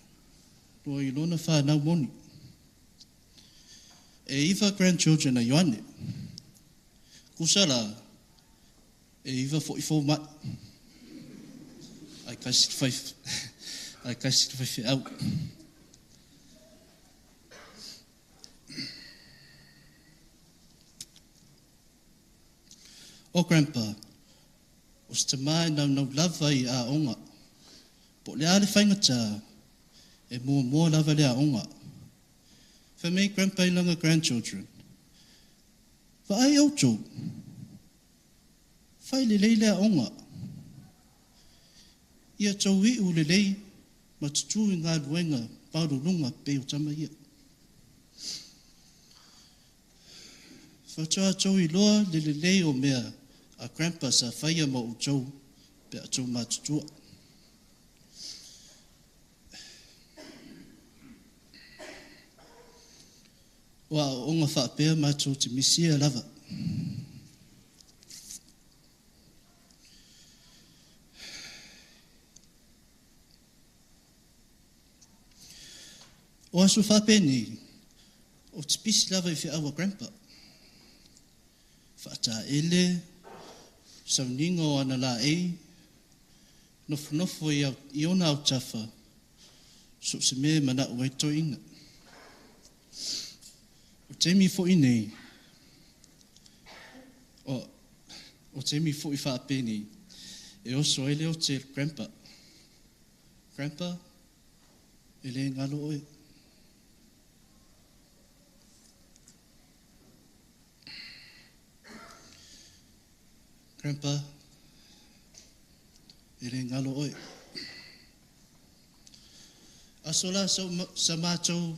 loa i lona fanau moni. E iva grandchildren a Ioane. Kusa la, e iva foi fomai. Ae kasi le fai, ae kasi le faifeau. O Grandpa, o se tamā e naunau lava i aoga. Po o le a le faigata, e muamua lava le aoga. Fai mai Grandpa i lana grandchildren, Vaai outou, fai lelei le aoga. Ia tou iu lelei ma tutū i galuega maualuluga pei o tama ia. Faatoa tou iloa le lelei o mea a Grandpa sa faia mo outou pe a tou matutua. O aoaoga faapea matou te misia lava. O aso faapenei, ou te pisi lava i feau a Grandpa. Faataele, sauniga o ana laei, nofonofo i ona autafa, so o se mea e manao ai toeaina. O taimi foi nei, o, o taimi foi faapenei, e oso ai le ote i le Grandpa. Grandpa, e le galo oe. Grandpa, e le galo oe. Aso la sa, sa matou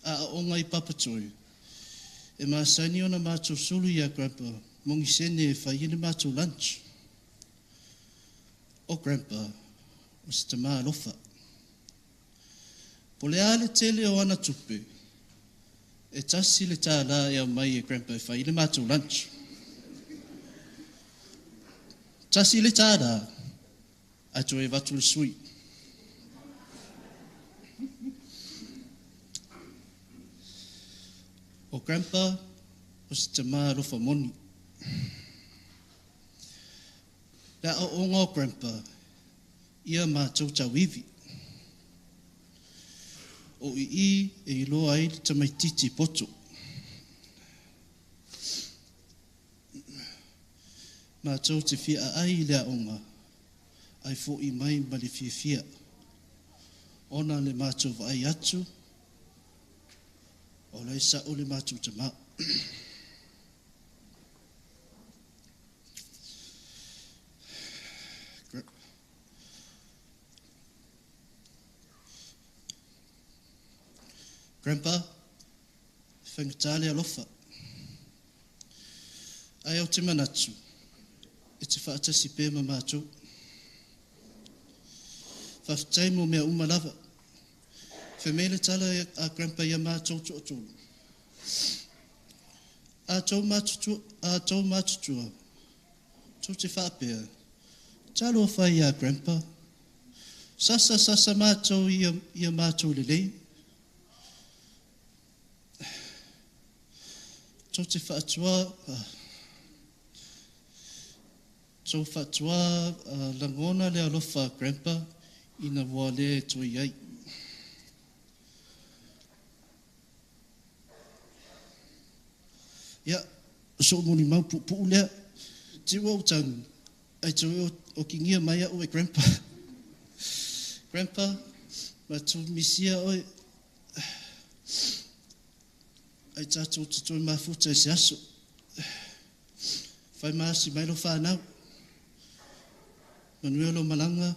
aoaoga i Papatoe, e masani ona matou sulu iā Grandpa mogisene e fai ai le matou lunch. O Grandpa, o se tamā alofa. Po o le a le tele o ana tupe, e tasi le tālā e aumai e Grandpa e fai ai le matou lunch. Tasi le tālā, ae toe avatu le sui. O Grandpa, o se tamā alofa moni. Le aoaoga o Grandpa, ia matou tauivi. O i i e iloa ai le tamaititi poto. Matou te fia aai i le aoga, ae fo'i mai ma le fiafia, ona le matou vaai atu, o la e sa'o le matou tamā. Grandpa, e faigata le alofa. Ae ou te manatu, e te faatasi pea ma matou. Faafetai mo mea uma lava. Fai mai le tala a Grandpa ia matou toatolu. A tou matutua, a tou matutua, tou te faapea, Talofa ia Grandpa, sasa sasa matou ia, ia matou lelei. Tou te faatua, tou faatua lagona le alofa a Grandpa ina ua le toe i ai. Ia, o so'u molimau puupuu lea. Te ua ou tagi. Ai te o kingia mai au e grandpa. Grandpa, ma tu misia oe. Ai tātou te toi mafuta e se aso. Whai maasi mai lo whanau. Manuel o malanga,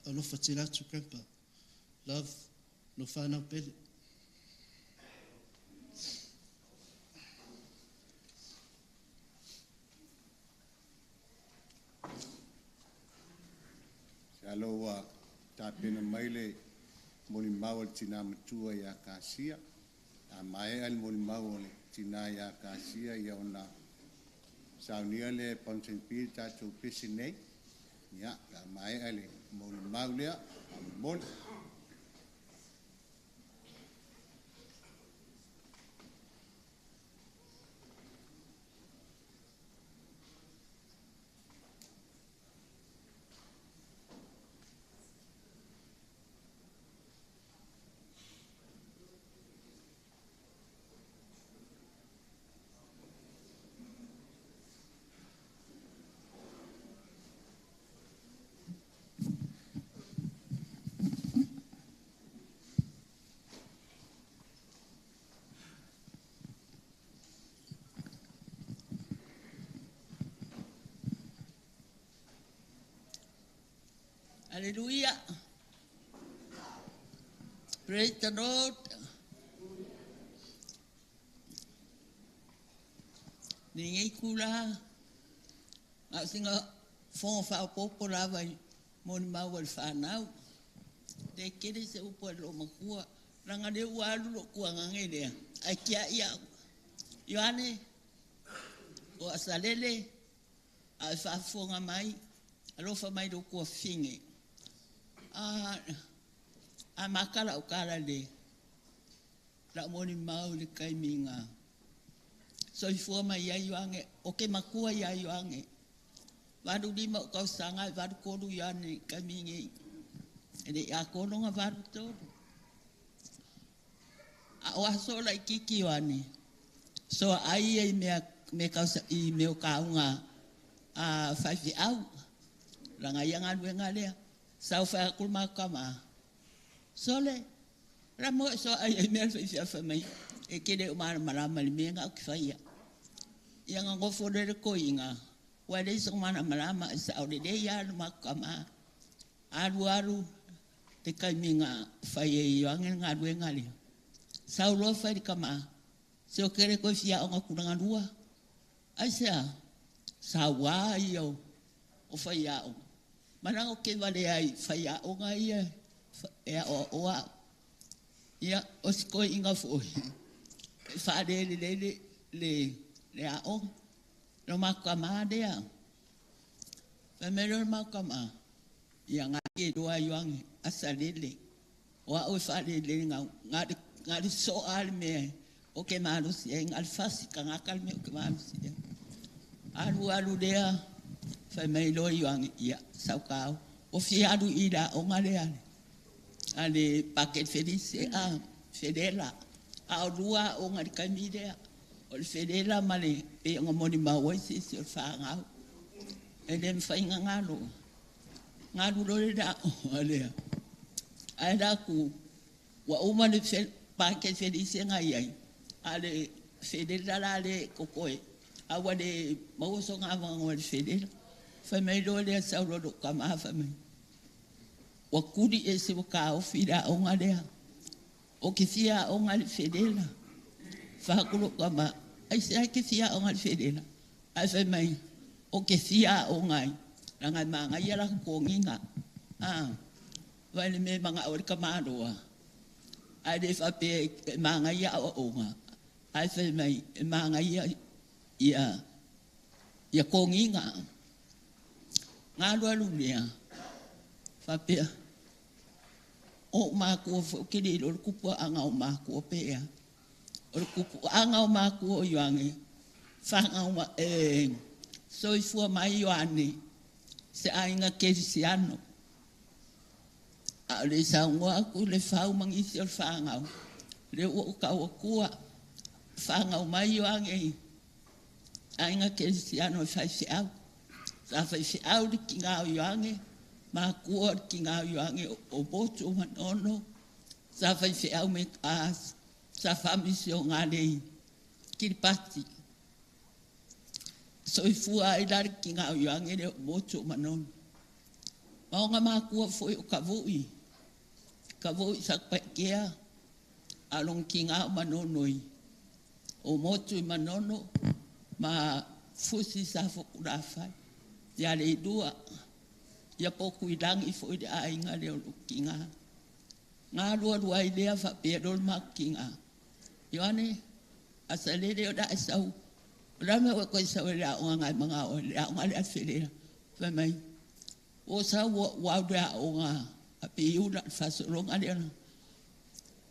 alofa te ratu, grandpa. Love, no whanau pele. Se alo ua tapena mai le molimau a le tinā matua ia Kasia. A maea le molimau o le tinā ia Kasia, ia ona saunia lea e Ponton P le tatou pese nei. Ia, pe a maea le molimau lea, faamolemole. Hallelujah. Praise the Lord. Lenei kula, a o singa fonga faaopoopo lava i molimau a le fanau. Le kele se upu a le makua, langa le ua alu lo kuagaga lea, ai kia ia Ioane o asalele a e faafofoga mai, alofa mai lo kua finge. A, a makala o kala le, la moni mau le kaiminga. Soifua mai ai Ioane, o ke makua ia Ioane. 85 o kausaga e 83 Ioane kaimingi. E le a kolonga 83. A o aso la ikiki Ioane. So ai ai mea me kausa i mea o kaunga a whaifi au. Ranga ia ngā lea. Sau whai akul makama. Sole, ra mo so ai ai mea whaifi awha mai. E kere o mara marama le mea ngā ki whaia. Ia ngā ngofo rere koi ngā. Wa le so mana marama e sa ore le ia alu makama. Alu alu te kai mi ngā whai e ioange ngā rue ngā lea. Sau loa whai kama. Se o kere koe fia o ngā kuranga rua. Ai sea, sa wā i o whai ao. Mana o ke wale ai whai ao ngā ia e o o a. Ia o si koe inga fo. E whaare le le le le le ao. No makama lea. Whai mero makama. Ia ngā ke roa ioange asa lele. O ao e whaare le ngā ngā le so ale mea. O ke malusi e ngā le fasi ka ngā kale mea o ke malusi e. Alu alu lea. Whai mai loa ioange ia saukau. O fia alu i la o ngā lea. Ale paket felice a fedela. A o lua o ngā kaimi lea. O le fedela ma le pe ngā moni maui si si o le whaangau. E le mwhai ngā ngalo. Ngalo lore la o lea. Ai la ku wa uma le paket felice ngā iai. Ale fedela la le kokoe. A wa le mauso ngā wanga le fedela. Whai mai loa lea sau lolo ka maha whai mai. Wa kuri e se waka o whira o ngā lea. O ke whia o ngā le whenela. Whakulo ka ma. Ai se ai ke whia o ngā le whenela. Ai whai mai. O ke whia o ngā. Ranga mā ngā ia la konginga. Ah. Wai le me manga o le ka māroa. Ai le whape e mā ngā ia o o ngā. Ai whai mai e mā ngā ia ia ia konginga. Ngā lua lulea, whapea, o mākua whaukere o le kupua anga o mākua pēa. O le kupua anga o mākua o ioange, whanga o ma, e, soifua mai ioane, se ainga kerisiano. A o le saungoa aku le whau mangisi o le whangau. Le ua o kau akua, whangau mai ioange, ainga kerisiano e whaiwhiau. Sa faifeau le tiga o Ioane, makua le tiga o Ioane o Motu o Manono, sa faifeau me a sa faamisionale i Kiripati. Soifua ai la le tiga o Ioane le o Motu o Manono. Ma ona makua foi o Kavui, Kavui Satupaitea, a lona tiga o Manono i o Motu i Manono ma Fusi Safotulafai. Ia le ilua, ia po Tuilagi foi le aiga lea o lou tiga. Galualua ai lea faapea loa le matou tiga. Ioane, a sa lele o le a e sau. O le a le mea ua e toe sau ai i le aoga Gaemaga oe, le aoga lea a Felela. Fai mai, ua sau ua au le aoga a Piula le faasologa lea na.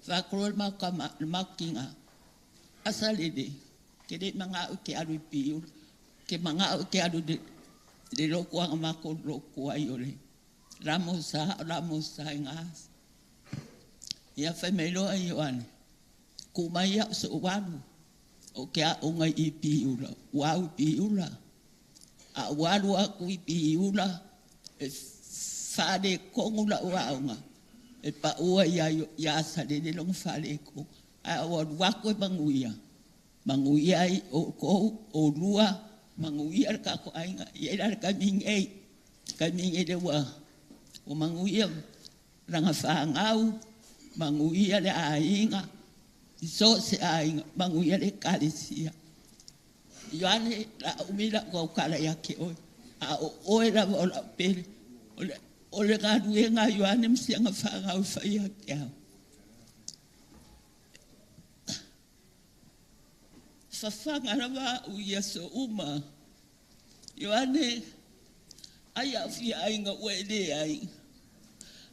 Faatolo le matou tama, le matou tiga. Asalele, ke le manao e te alu i Piula. Ke manao e te alu i le lotu ana matou lotu ai o le Lamosa, o Lamosa i Gasa. Ia fai mai loa Ioane, tuu mai au sou alu, o ke aoga i Piula, ua au i Piula. A ua alu atu i Piula, e faaletonu lau aoga, e paua ia, ia Asalele lona faaletonu. Ae ua alu atu e manuia, manuia ai outou, oulua, manuia le tatou aiga. Ia i la le taimi nei, taimi nei le ua manuia lana fanau, manuia le aiga, i so o se aiga, manuia le ekalesia. Ioane, la umi lau tautala ia te oe, a o oe lava o lau pele, o le galuega a Ioane ma siaga fanau e fai ia te au. Fafaga lava au i aso uma. Ioane, ai au fia aiga ua e leai.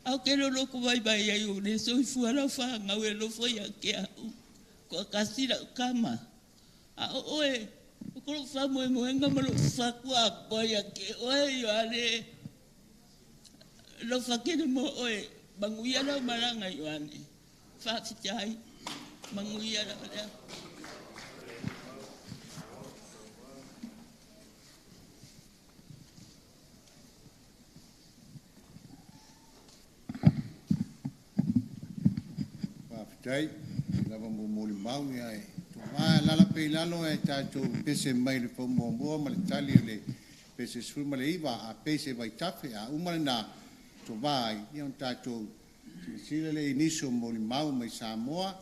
Au ke lolo ko vaivai ai o le soifua lau fanau e alofa ia te au. Toatasi lau tama. A o oe, o ko lou faamoemoega ma lou fatuakoa ia te oe Ioane. Alofa tele mo oe, manuia lau malaga Ioane. Faafetai, manuia lava lea. Faafetai lava mo molimau ia e tova lala pe i lalo e tatou pese mai le faamuamua ma le tali o le pese 19 a pese vaitafe a uma lena tovā ai ia ona tatou silasila le i nisi o molimau mai Samoa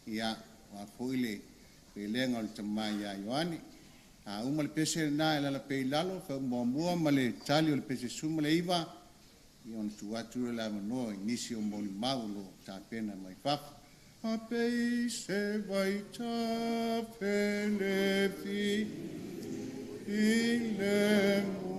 ia ua foi le pelega o le tama ia Ioane. A uma le pese lena e lala pe i lalo faamuamua ma le tali o le pese 19 ia ona tuu atu le avanoa i nisi o molimau o lo o tapena mai fafo. A peise vaitafe le fi i le mu.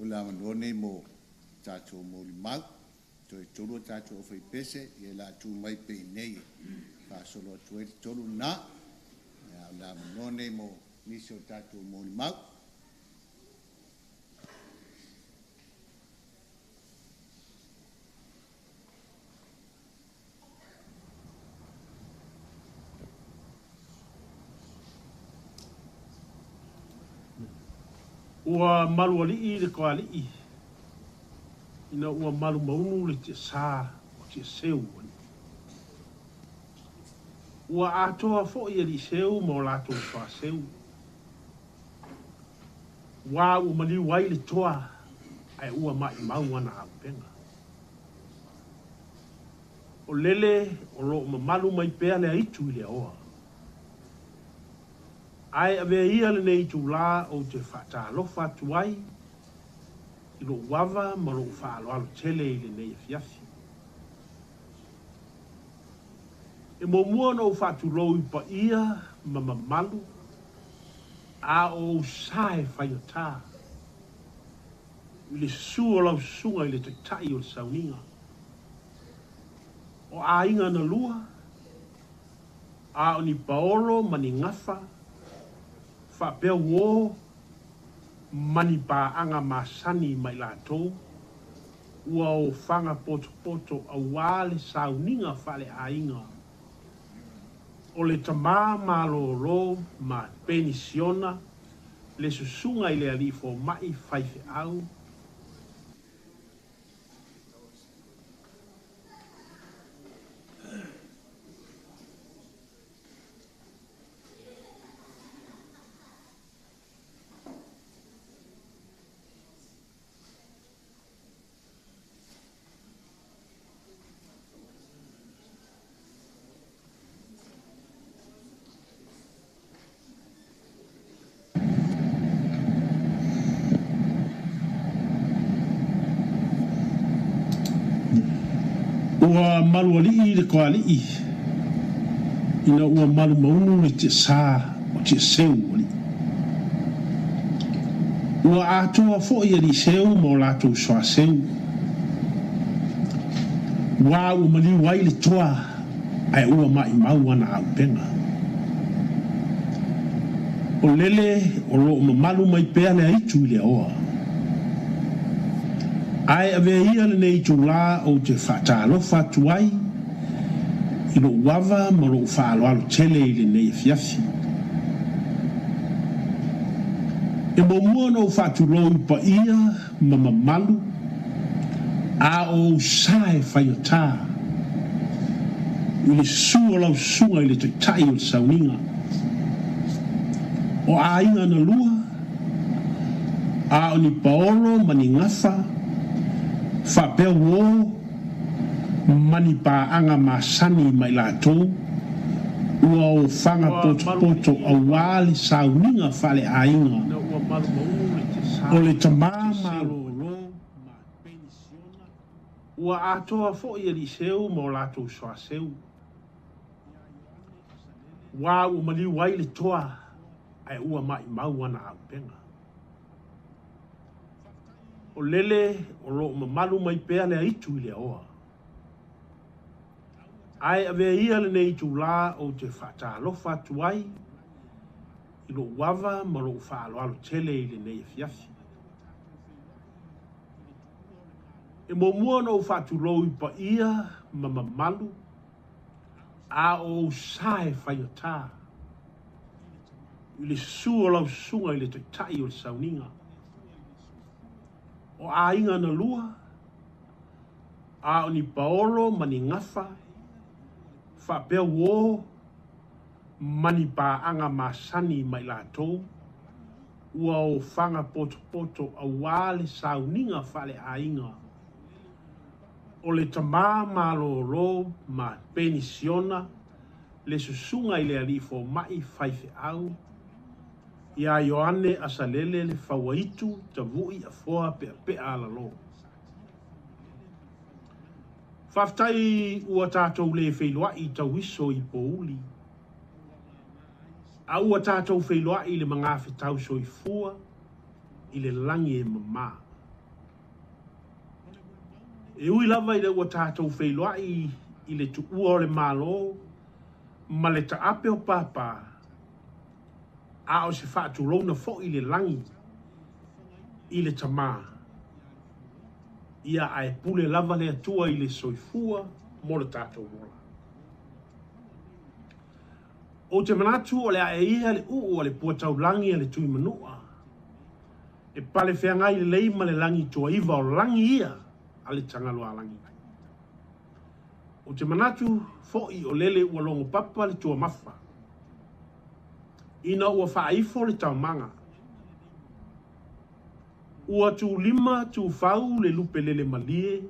O le avanoa nei mo tatou molimau toe tolu o tatou aufaipese ia la tu mai pe i nei faasolo atu ai le tolu lena. Ia, o le avanoa nei mo nisi o tatou molimau. Ua malualii le toalii ina ua malumaunu le tiasa o Tiaseu alii. Ua atoa foi alii seu ma o latou soaseu. Uā ua maliu ai le toa ae ua maʻimau ana aupega. O lele o loo mamalu mai pea le aitu i le aoa. Ae avea ia lenei itulā ou te faatalofa atu ai i lou ava ma lou faaaloalo tele i lenei afiafi. E muamua ona ou faatulou i paia ma mamalu a o ou sa e faigatā i le susu o lau susuga i le Taitai o le Sauniga o aiga na lua, a o ni paolo ma ni gafa faapea uō ma ni paaga masani ma i latou ua ofaga potopoto auā le sauniga faaleaiga o le tamā malōlō ma penisiona le susuga i le alii fomaʻi faifeau. Ua malualii le Koali'i ina ua malumaunu le tiasa o Tiaseu alii. Ua atoa foi alii seu ma o latou soaseu. Uā ua maliu ai le toa ae ua maʻimau ana aupega. O lele o loo mamalu mai pea le aitu i le aoa. Ae avea ia lenei itulā ou te faatalofa atu ai i lou ava ma lou faaaloalo tele i lenei afiafi. E muamua ona ou faatulou i paia ma mamalu a o ou sa e faigatā i le susu o lau susuga i le Taitai o le Sauniga o aiga na lua, a o ni paolo ma ni gafa faapea uō ma ni paaga masani ma i latou ua ofaga Ua potopoto malualii le auā le Koali'i sauniga faaleaiga ina ua malumaunu le tiasa o le tamā o Tiaseu alii. malōlō ma penisiona. Ua atoa foi alii seu ma o latou soaseu. Uā ua maliu ai le toa ae ua maʻimau ana aupega. O lele o loo mamalu mai pea le aitu i le aoa. Ae avea ia lenei itulā ou te faatalofa atu ai i lou ava ma lou faaaloalo tele i lenei afiafi. E muamua ona ou faatulou i paia ma mamalu a o ou sa e faigatā i le susu o lau susuga i le Taitai o le Sauniga o aiga na lua, a o ni paolo ma ni gafa faapea uō ma ni paaga masani ma i latou ua ofaga potopoto auā le sauniga faaleaiga o le tamā malōlō ma penisiona le susuga i le alii fomaʻi faifeau iā Ioane Asalele le Fauaitu Tavuʻi Afoa Peapea Alalō. Faafetai ua tatou le feiloaʻi i tauiso i pouli, a ua tatou feiloaʻi i le magafetau soifua i le lagi e mamā. E ui lava i le ua tatou feiloaʻi i le tuua o le Malo ma le taape o pāpā, a o se faatulouna foi le lagi i le Tamā, ia ae pule lava le Atua i le soifua mo le tatou ola. Ou te manatu o le a e ia le uu a le pua taulagi a le Tuimanua e pale feagai lelei ma le lagi tuaiva o lagi ia a le Tagaloaalagi. Ou te manatu foi o lele ua logo papa le tuamafa ina ua faaifo le taomaga. Ua tulima tufau le lupe lele malie,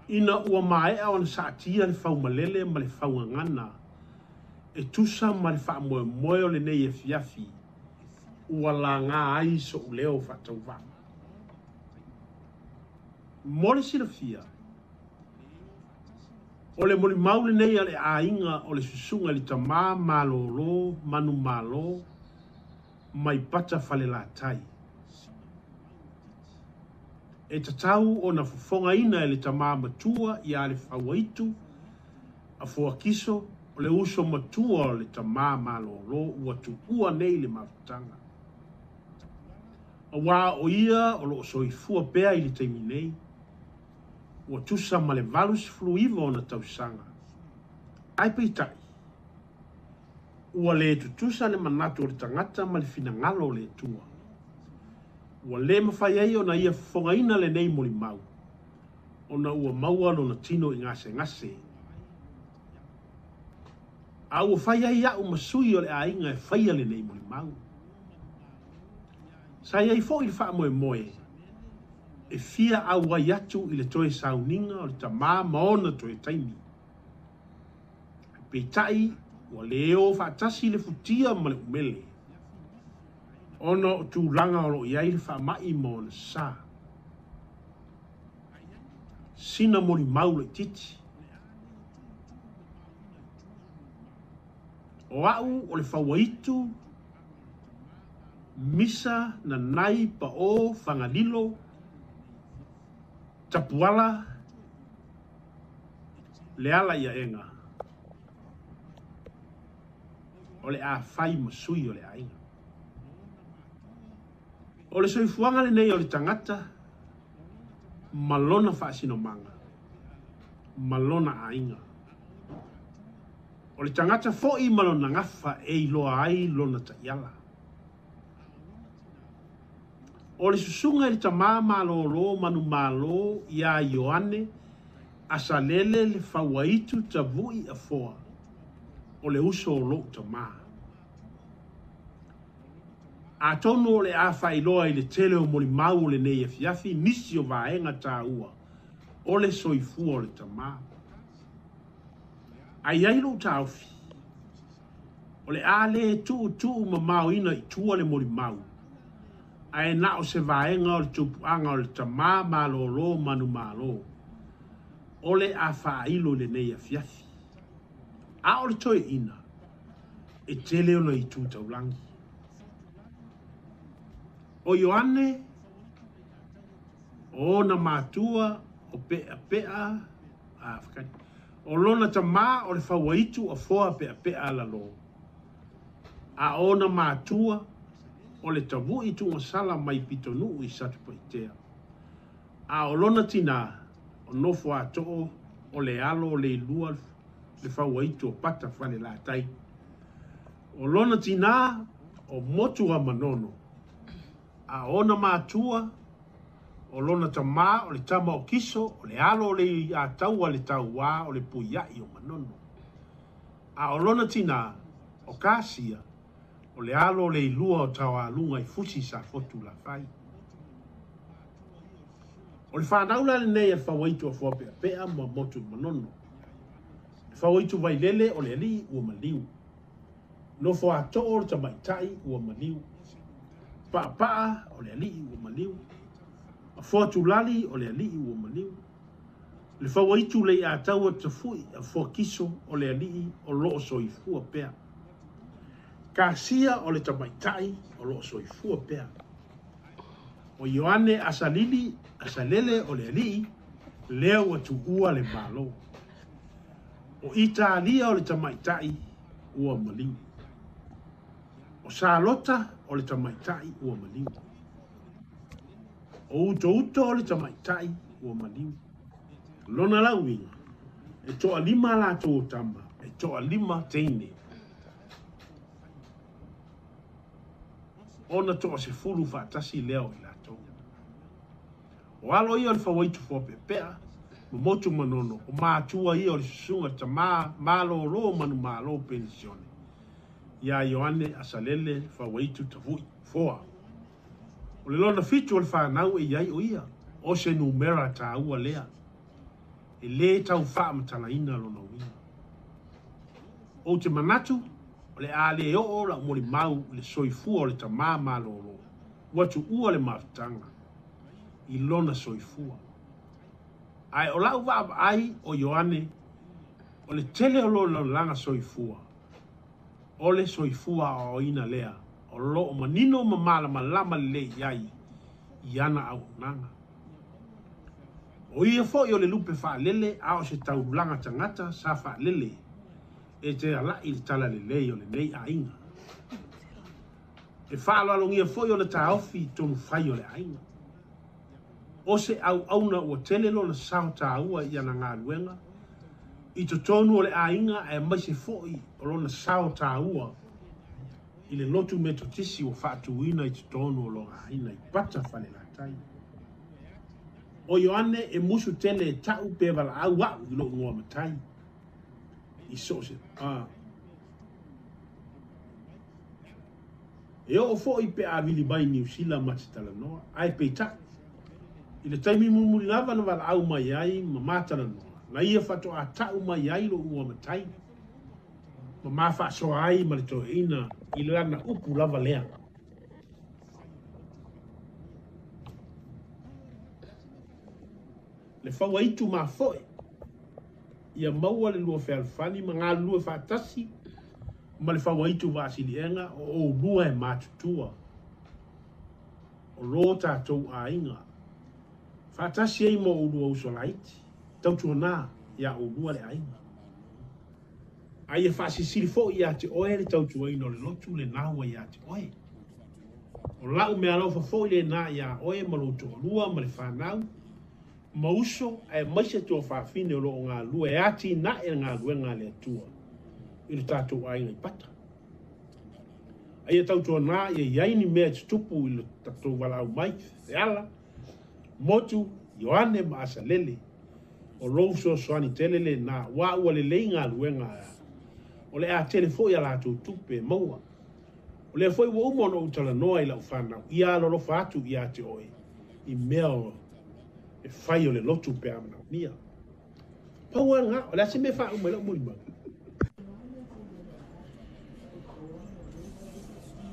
ina ua maea ona saatia le faumalele ma le faugagana, e tusa ma le faamoemoe o lenei afiafi, ua laga ai so'u leo faatauvaa. Mo le silafia, o le molimau lenei a le aiga o le susuga i le tamā malōlō manumalo mai Pata Falelatai. E tatau ona fofogaina e le tamā matua ia Lefauaitu Afoakiso o le uso matua o le tamā malōlō ua tuua nei le mafutaga. Auā o ia o loo soifua pea i le taimi nei, ua tusa ma le 89 ona tausaga. Ae peitai, ua le tutusa le manatu o le tagata ma le finagalo o le Atua. Ua le mafai ai ona ia fofogaina lenei molimau, ona ua maua lona tino i gasegase. A ua fai ai a'u ma sui o le aiga e faia lenei molimau. Sa i ai foi le faamoemoe e fia auai atu i le toe sauniga o le tamā ma ona toe taimi. Peitai, ua le o faatasi le futia ma le umele, ona o tulaga o loo i ai le faamai ma ona sa. Sina molimau laitiiti. O a'u o le Fauaitu, Misa Nanai Pao Fagalilo Tapuala le ala i aega o le a fai ma sui o le aiga. O le soifuaga lenei o le tagata ma lona faasinomaga ma lona aiga. O le tagata foi ma lona gafa e iloa ai lona taiala. O le susuga i le tamā malōlō manumalo ia Ioane Asalele Lefauaitu Tavu'i Afoa, o le uso o lo'u tamā. Atonu o le a faailoa i le tele o molimau o lenei afiafi nisi o vaega taua o le soifua o le tamā. Ae i ai lo'u taofi, o le a le tuutuu mamaoina i tua le molimau, ae na o se vaega o le tupuaga o le tamā malōlō manumalo o le a faailo i lenei afiafi. A o le toeaina, e tele ona itu taulagi. O Ioane, o ona matua o Peapea, a whakari, o lona tamā o le Fauaitu Afoa Peapea Lalo. A ona matua o le Tavu'i Tugasala mai Pitonuu i Satupaitea. A o lona tinā o nofo ato'o o le alo o Leilua le Fauaitu o Pata Falelatai. O lona tinā o Motu a Manono. A ona matua o lona tamā o le tama o Kiso o le alo o le Ataua le tauā o le Puia'i o Manono. A o lona tinā o Kasia o le alo o Leilua o Taualuga i Fusi Safotu Lafai. O le whanau la lenei e Fauaitu Afoa Peapea ma Motu Manono. Le Fauaitu Vailele o le alii ua maliu. Nofo ato'o o le tamaitai ua maliu. Paapaa o le alii ua maliu. Afoa Tulali o le alii ua maliu. Le Fauaitu le Ataua Tafu'i Afoa Kiso o le alii o loo soifua pea. Kasia o le tamaitai o loo soifua pea. O Ioane Asalili Asalele o le alii lea ua tuua le Malo. O Italia o le tamaitai ua maliu. O Salota o le tamaitai ua maliu. O Utouto o le tamaitai ua maliu. Lona lauiga, e toalima latou o tama, e toalima teine. Ona toasefulu faatasi lea o i latou. O alo ia o le Fauaitu Foapeapea, ma Motu Manono, o matua ia o le susuga tamā malōlō manumalo penisione. Ia Ioane Asalele Fauaitu Tavu'i Foa. O le lona fitu o le fanau e i ai o ia, o se numera taua lea, e lē tau faamatalaina lona uiga. Ou te manatu, o le a lē oo la'u molimau i le soifua o le tamā malōlō, ua tuua le mafutaga i lona soifua. Ae o la'u vaavaai o Ioane, o le tele o lona olaga soifua, o le soifua aoaoina lea o loo manino ma malamalama lelei i ai i ana auaunaga. O ia foi o le lupe faalele a o se taulaga tagata sa faalele e te ala'i le talalelei o lenei aiga. E faaaloalogia foi ona taofi i tonu fai o le aiga. O se auauna ua tele lona sao taua i ana galuega i totonu o le aiga aemaise foi o lona sao taua i le lotu Metotisi ua faatuina i totonu o lona aiga i Pata Falelatai. O Ioane e musu tele e ta'u pe valaau a'u i lo'u igoa matai i so o se a. E oo foi pe a vili mai Niu Sila ma te talanoa, ae peitai, i le taimi mulimuli lava na valaau mai ai ma ma talanoa, na ia faatoā ta'u mai ai lo'u igoa matai, ma ma faasoa ai ma le toeaina i lana upu lava lea. Le fauaitu mafoe, ia maua le lua fealofani ma galulue faatasi ma le fauaitu vaasiliega o oulua e matutua o lo tatou aiga faatasi ai ma oulua uso laiti, tautuanā iā oulua le aiga. A ia faasilisili foi iā te oe le tautuaina o le lotu lenā ua iā te oe. O la'u meaalofa foi lenā iā oe ma lou toalua ma le fanau ma uso aemaise tuafafine o loo galulue e atinae le galuega a le Atua i lo tatou aiga i Pata. A ia tautuanā ia i ai ni mea e tutupu i lo tatou valaau mai, Feala, Motu, Ioane ma Asalele, o lou fesoasoani tele lenā, aua ua lelei galuega o le a tele foi a latou tupe e maua. O lea foi ua uma ona ou talanoa i lau fanau, ia alolofa atu iā te oe i mea o e fai o le lotu pe a manaomia. Pau lava lena, o le a se mea e faauma ai lau molimau?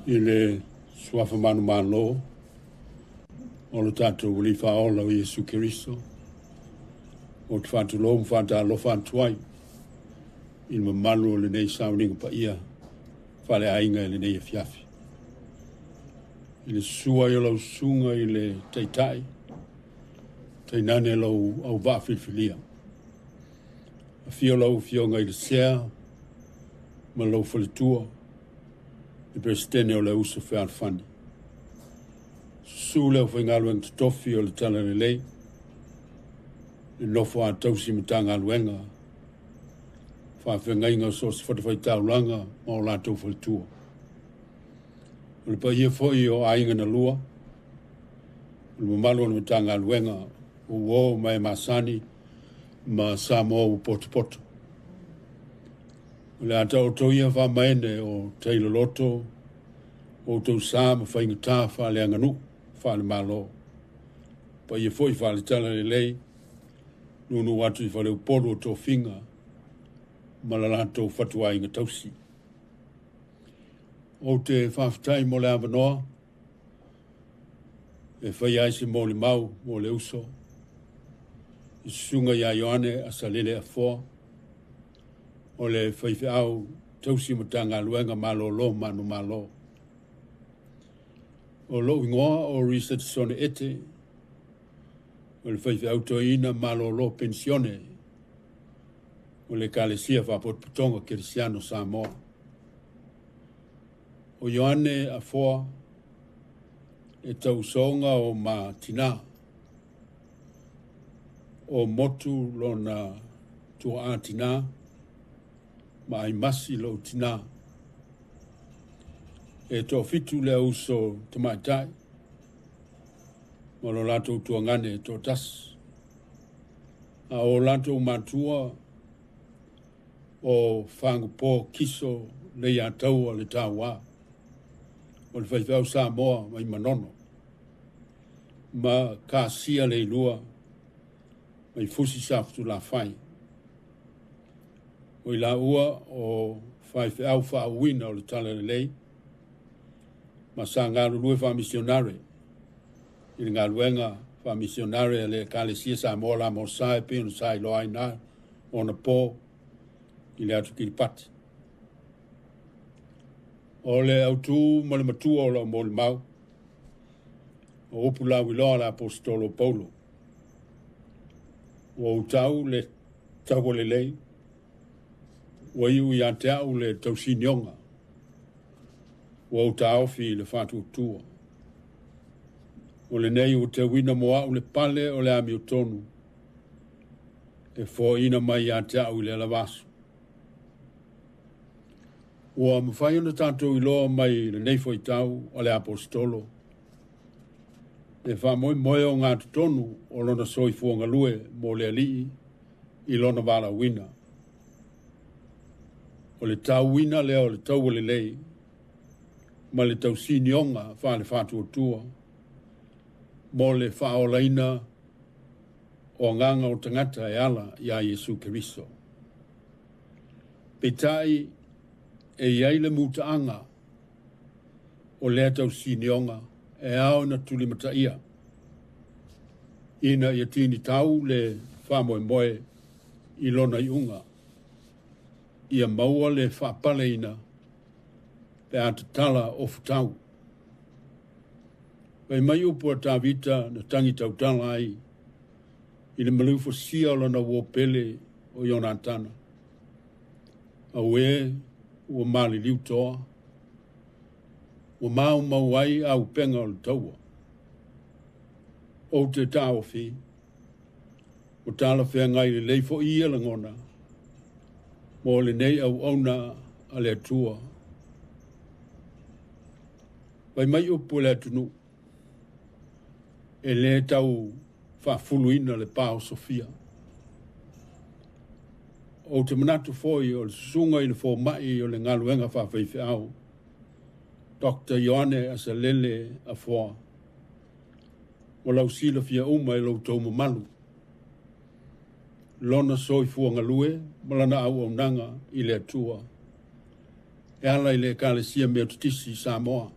I le suafa manumalo o lo tatou Alii Faaola o Iesu Keriso, ou te faatulou ma faatalofa atu ai i le mamalu o lenei sauniga paia faaleaiga i lenei afiafi. I le susu ai o lau susuga i le Taitai, tainane lou auvaa filifilia. Afio lau Afioga i le Sea ma lou faletua, le Peresetene o le Uso Fealofani. Susu le aufaigaluega totofi o le Talalelei, le nofo a tausi Matagaluega, faafeagaiga o so o se fatafaitaulaga ma o latou faletua. O le paia foi o aiga na lua, o le mamalu o le Matagaluega o uo ma e masani ma Samoa ua potopoto. O le a taoto ia faamaene o tailoloto o outou sa ma faigata faaleaganuu faale-Malo. Paia foi faale-Talalelei, nunu atu i faleupolu o tofiga ma la latou fatuaiga tausi. Ou te faafetai mo le avanoa e faia ai se molimau mo le uso i susuga iā Ioane Asalele Afoa, o le faifeau tausi Matagaluega malōlō manumalo. O lou igoa o Research Sone Ete, o le faifeau toeaina malōlō penisione o le Ekalesia Faapotopotoga Kerisiano Samoa. O Ioane Afoa e tausoga o ma tinā, o motu lona tuaa tinā, ma aimasi lou tinā. E toafitu le auso tamaitai, ma lo latou tuagane e toatasi. A o latou matua o Fagupō Kiso Leiataua le Tauā, o le faifeau Samoa mai Manono. Ma Kasia Leilua mai Fusi Safotulafai. O i laua o faifeau faauuina o le Talalelei ma sa galulue faamisionare i le galuega faamisionare a le Ekalesia Samoa la Mosa e pei ona sa iloa ai na ona po i le atu Kiripati. O le autu ma le matua o lau molimau, o upu lauiloa a le Aposetolo Paulo. Ua ou tau le taua lelei, ua iu ia te au le tausinioga, ua ou taofi i le faatuatua. O lenei ua teuina mo au le pale o le amiotonu, e foaina mai ia te au i lea lava aso. Ua mafai ona tatou iloa mai lenei fuaitau a le Aposetolo, le faamoemoe o gatotonu o lona soifua galue mo le Alii i lona valaauina. O le tauina lea o le taua lelei ma le tausinioga faale-faatuatua mo le faaolaina o agaga o tagata e ala iā Iesu Keriso. Peitai e i ai le mutaaga o lea tausinioga e ao ina tulimataia ina ia tinitau le faamoemoe i lona iuga, ia maua le faapaleina pe a tatala ofutau. Fai mai upu a Tavita na tangi tautala ai i le maliufosia o lona uo pele o Ionatana. Auē ua maliliu toa, ua maumau ai auupega o le taua. Ou te taofi, ua talafeagai lelei foi ia lagona mo lenei auauna a le Atua. Fai mai upu o le atunuu, e lē tau faafuluina le pa o Sofia. Ou te manatu foi o le susuga i le fomai o le galuega faafaifeau, Dr. Ioane Asalele Afoa, ua lau silafia uma e lo outou mamalu lona soifua galue ma lana auaunaga i le Atua e ala i le Ekalesia Metotisi i Samoa,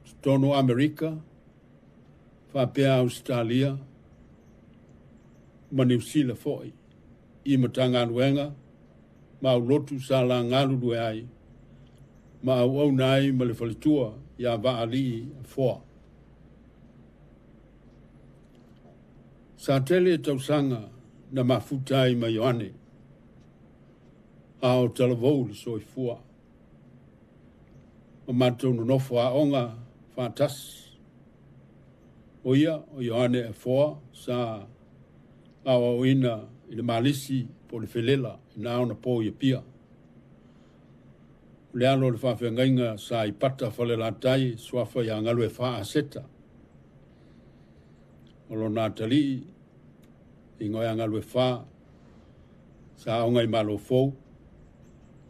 totonu o Amerika, faapea Ausetalia ma Niu Sila foi, i Matagaluega ma aulotu sa la galulue ai ma auauna ai ma le faletua iā Vaalii Afoa. Sa tele tausaga na mafuta ai ma Ioane, a o talavou le soifua. Ma matou nonofo aoga faatasi. O ia o Ioane Afoa sa aoaoina i le Malisi po o le Felela i na ona po i Apia. O le alo o le faafeagaiga sa i Pata Falelatai suafa ia Galuefa Aseta. O lona atalii igoa ia Galuefa sa aoga i Malofou,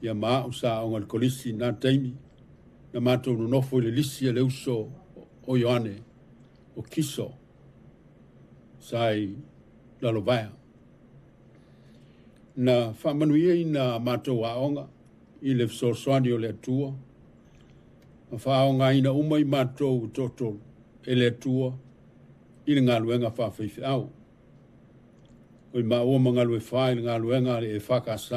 ia ma au sa aoga i le kolisi i na taimi, na matou nonofo i le lisi a le uso o Ioane o Kiso sa i Lalovaea. Na faamanuiaina a matou aoga i le fesoasoani o le Atua, ma faaaogaina uma i matou toatolu e le Atua i le galuega faafaifeau. O i maua ma Galuefa i le galuega a le EFKS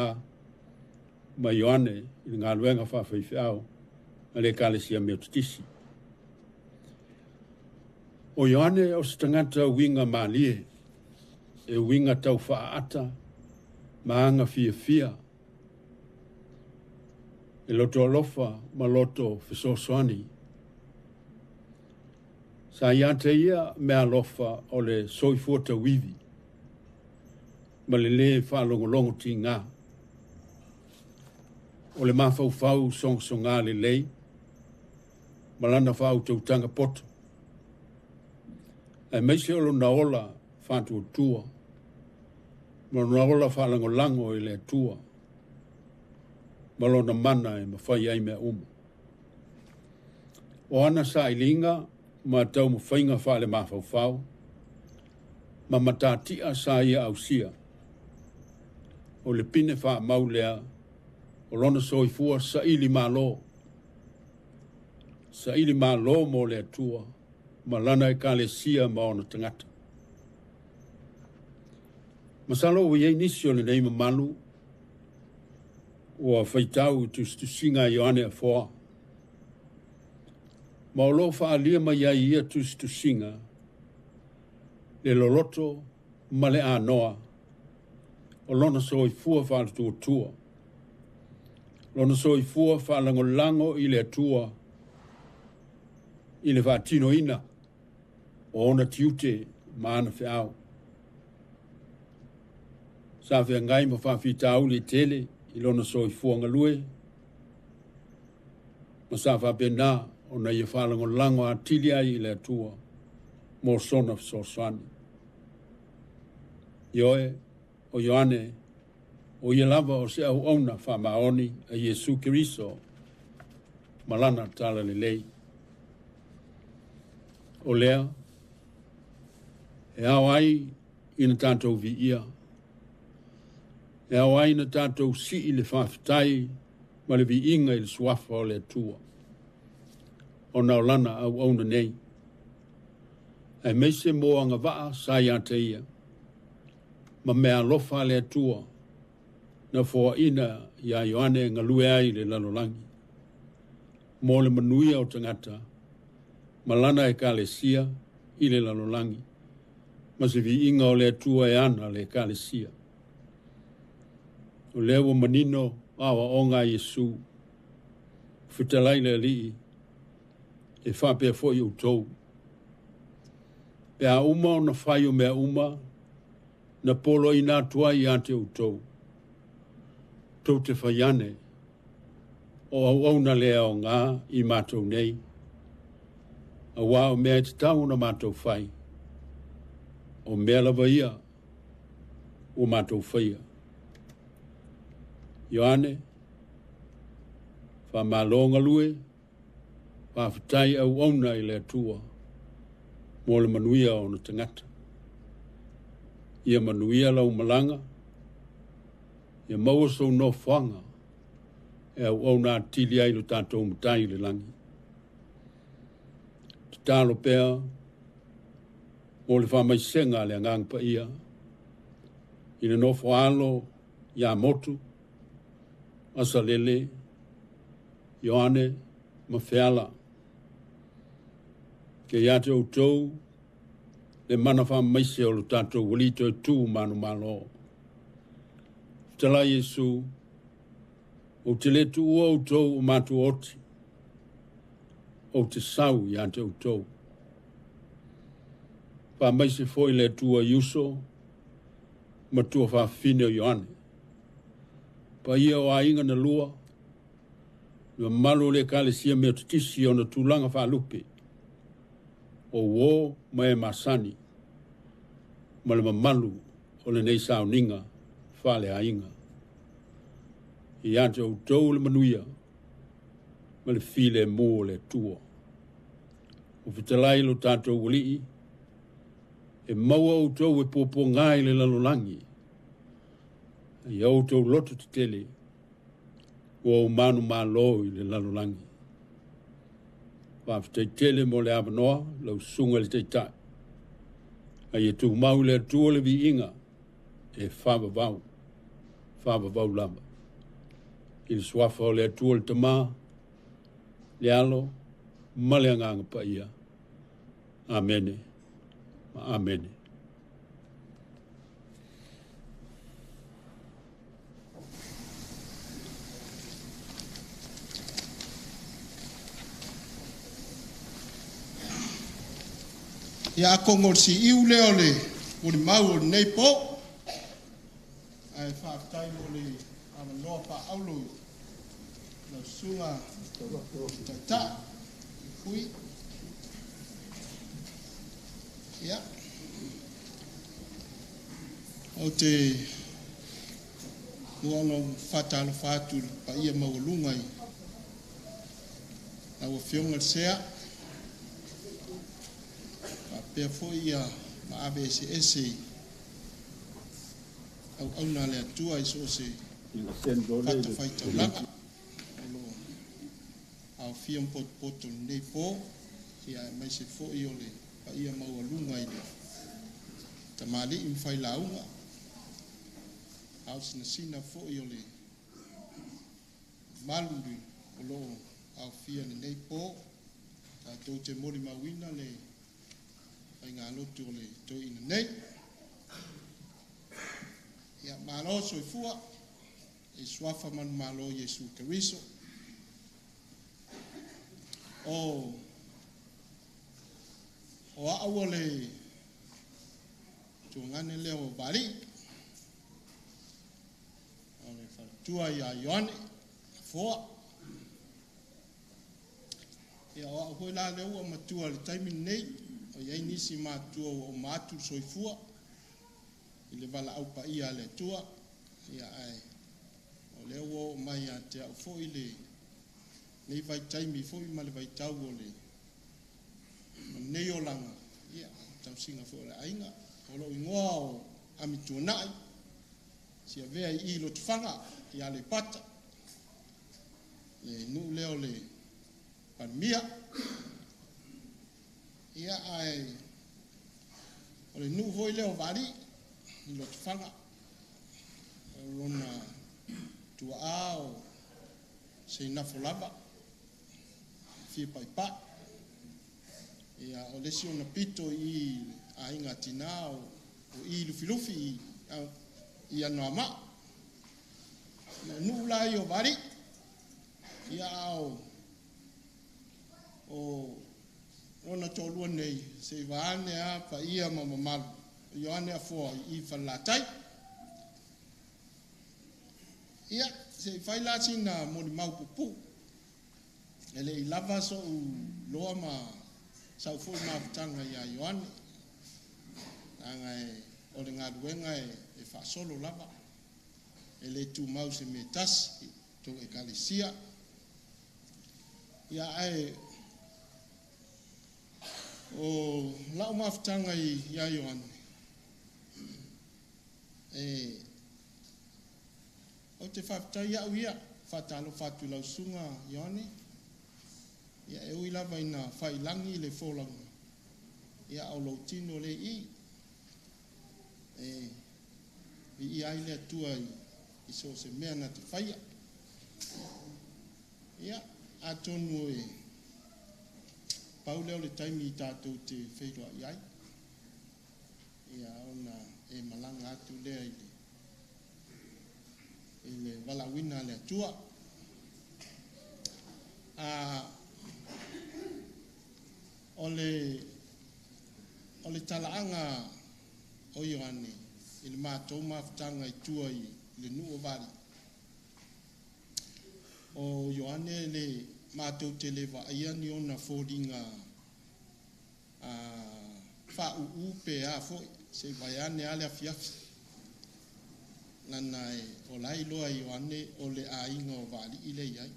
ma Ioane i le galuega faafaifeau a le Ekalesia Metotisi. O Ioane o se tagata uiga malie, e uiga tau faaata ma aga fiafia, e loto alofa ma loto fesoasoani. Sa ia te ia meaalofa o le soifua tauivi ma le lē faalogologo tigā. O le mafaufau sogasogā lelei ma lana faautautaga poto, aemaise o lona ola faatuatua ma lona ola faalagolago i le Atua ma lona mana e mafai ai mea uma. O ana sailiga ma taumafaiga faalemafaufau ma matati'a sa ia ausia. O le pine faamau lea o lona soifua saili malo. Saili malo mo le Atua ma lana ekalesia ma ona tagata. Masalo ua iai nisi o lenei mamalu ua faitau i tusitusiga a Ioane Afoa. Ma o lo o faaalia mai ai i ia tusitusiga le loloto ma le anoa o lona soifua faalatuatua, lona soifua faalagolago i le Atua i le faatinoina o ona tiute ma ana feau. Sa feagai ma faafitauli e tele i lona soifua galue, ma sa faapena ona ia faalagolago atili ai i le Atua mo sona fesoasoani. Ioe, o Ioane, o ia lava o se auauna faamaoni a Iesu Keriso ma lana talalelei. O lea, e ao ai ina tatou viia, e ao ai ina tatou sii le faafetai ma le viiga i le suafa o le Atua, ona o lana auauna nei, aemaise mo agavaa sa ia te ia, ma meaalofa a le Atua na foaina iā Ioane e galue ai i le lalolagi, mo le manuia o tagata ma lana ekalesia i le lalolagi, ma se viiga o le Atua e ana le ekalesia. O lea ua manino aoaoga a Iesu, fetalai le Alii, e faapea foi outou. Pe a uma ona fai o mea uma, na poloaiina atu ai ia te outou, tou te fai ane, o auauna le aoga i matou nei, auā o mea e tatau ona matou fai, o mea lava ia ua matou faia. Ioane, faamalo galue, faafetai auauna i le Atua mo le manuia o ona tagata. Ia manuia lau malaga, ia maua sou nofoaga e auauna atili ai lo tatou Matai i le lagi. Tatalo pea mo le faamaisega a le Agaga Paia i le nofo alo ia Motu, Asalele, Ioane ma Feala. Ke ia te outou le mana faamaise o lo tatou Alii toe tu manumalo. Fetalai Iesu, ou te le tuua outou o matua oti, ou te sau ia te outou. Faamaise foi le Atua i uso, matua faafafine o Ioane. Paia o aiga na lua, le mamalu o le ekalesia Metotisi ona tulaga faalupe, o uō ma e masani, ma le mamalu o lenei sauniga faaleaiga. Ia te outou le manuia ma le filemu o le Atua. O fetalai lo tatou Alii, e maua outou e puapuaga i le lalolagi, ia outou loto tetele, ua ou manumalo i le lalolagi. Faafetai tele mo le avanoa, lau susuga i le Taitai. A ia tumau le Atua le viiga e faavavau, faavavau lava. I le suafa o le Atua le Tama, le Alo ma le Agaga Paia. Amene ma amene. Ia atonu o le si'iu lea o le molimau o lenei po, ae faafetai mo le avanoa faaauro i lau susuga Taitai Fui. Ia, ou te mua ona ou faatalofa atu i le paia maualuga i lau Afioga i le Sea, Faapea foi ia maave eseese i auauna a le Atua i so o se fatafaitaulaga o lo o aofia ma potopoto i lenei po, ia aemaise foi o le paia maualuga i le tamalii ma failauga, a o sinasina foi o le malu o lo o aofia i lenei po. Tatou te molimauina le faigalotu o le toeaina nei. Ia, malo soifua i suafa manumalo Iesu Keriso. O au o le tuagane lea o Vaali'i, o le faletua ia Ioane Afoa. Ia, o au foi la lea ua matua i le taimi lenei, o i ai nisi matua ua uma atu le soifua i le valaau paia a le Atua. Ia, ae o lea ua oo mai ia te au foi lenei vaitaimi foi ma le vaitau o lenei olaga, ia, tausiga foi o le aiga. O lou igoa o Amituanai, siavea i Lotofaga, i Aleipata, le nuu lea o le Palemia. Ia, ae o le nuu foi lea o Vaali'i i Lotofaga, o lona tuaa o Seinafo lava, fia paipai. Ia, o le isi ona pito i aiga tina o i Lufilufi i Anoamaa. Na nuu la i o Vaali'i, ia ao o lona toalua nei, se i vaane a paia ma mamalu, Ioane Afoa i Falelatai. Ia, se i fai la sina molimau puupuu. E le i lava so'u loa ma sau foi mafutaga ia Ioane. Leaga o le galuega e faasolo lava. E le tumau se mea tasi, tou ekalesia. Ia, ae o lau mafutaga ia Ioane, o te faafetai au ia, faatalofa atu i lau susuga Ioane. Ia, e ui lava ina failangi le folauga, ia o lou tino le i. E viia ai le Atua i so o se mea na te faia. Ia, atonu e pau lea o le taimi i tatou te feiloai ai. Ia, ona e malaga atu lea i le valaauina a le Atua. O le talaaga o Ioane i le matou mafutaga i tua i le nuu o Vaali'i. O Ioane le matou te le vaaia ni ona foliga faauu pe a foi, se i vaeane a le afiafi. Lana o la iloa Ioane o le aiga o Vaali'i le iai.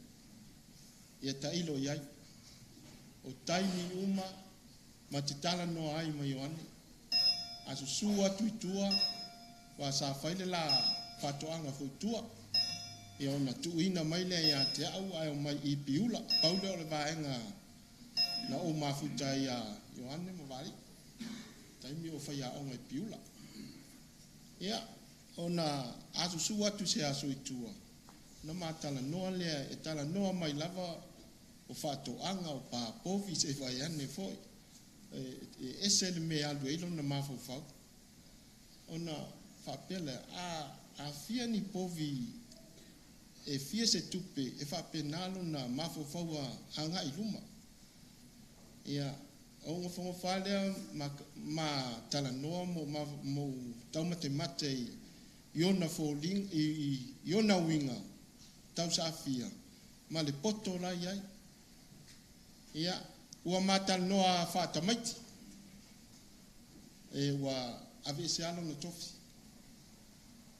Ia tailo iai. O taimi uma ma te tala noa ai ma Ioane. A susu atu i tua, wa sa fai le la faatoaga foi tua. Ia ona tuuina mai lea ia te au ae o mai i Piula. Pau lea o le vaega na ou mafuta ai ia Ioane ma Vaali'i. Taimi o faiaoga i Piula. Ia, ona asusu atu se aso i tua, na matalanoa lea, e talanoa mai lava o faatoaga o papovi se vaiane foi. E ese le mea alu ai lona mafaufau. Ona faapea lea, a fia ni povi e fia se tupe e faapena lona mafaufau a agai i luma. Ia, o ngofongofa lea ma talanoa mo taumatemate i ona foliga, i ona uiga tausaafia ma le poto la iai. Ia, ua matalanoa faatamaiti. E ua aveese alo na tofi.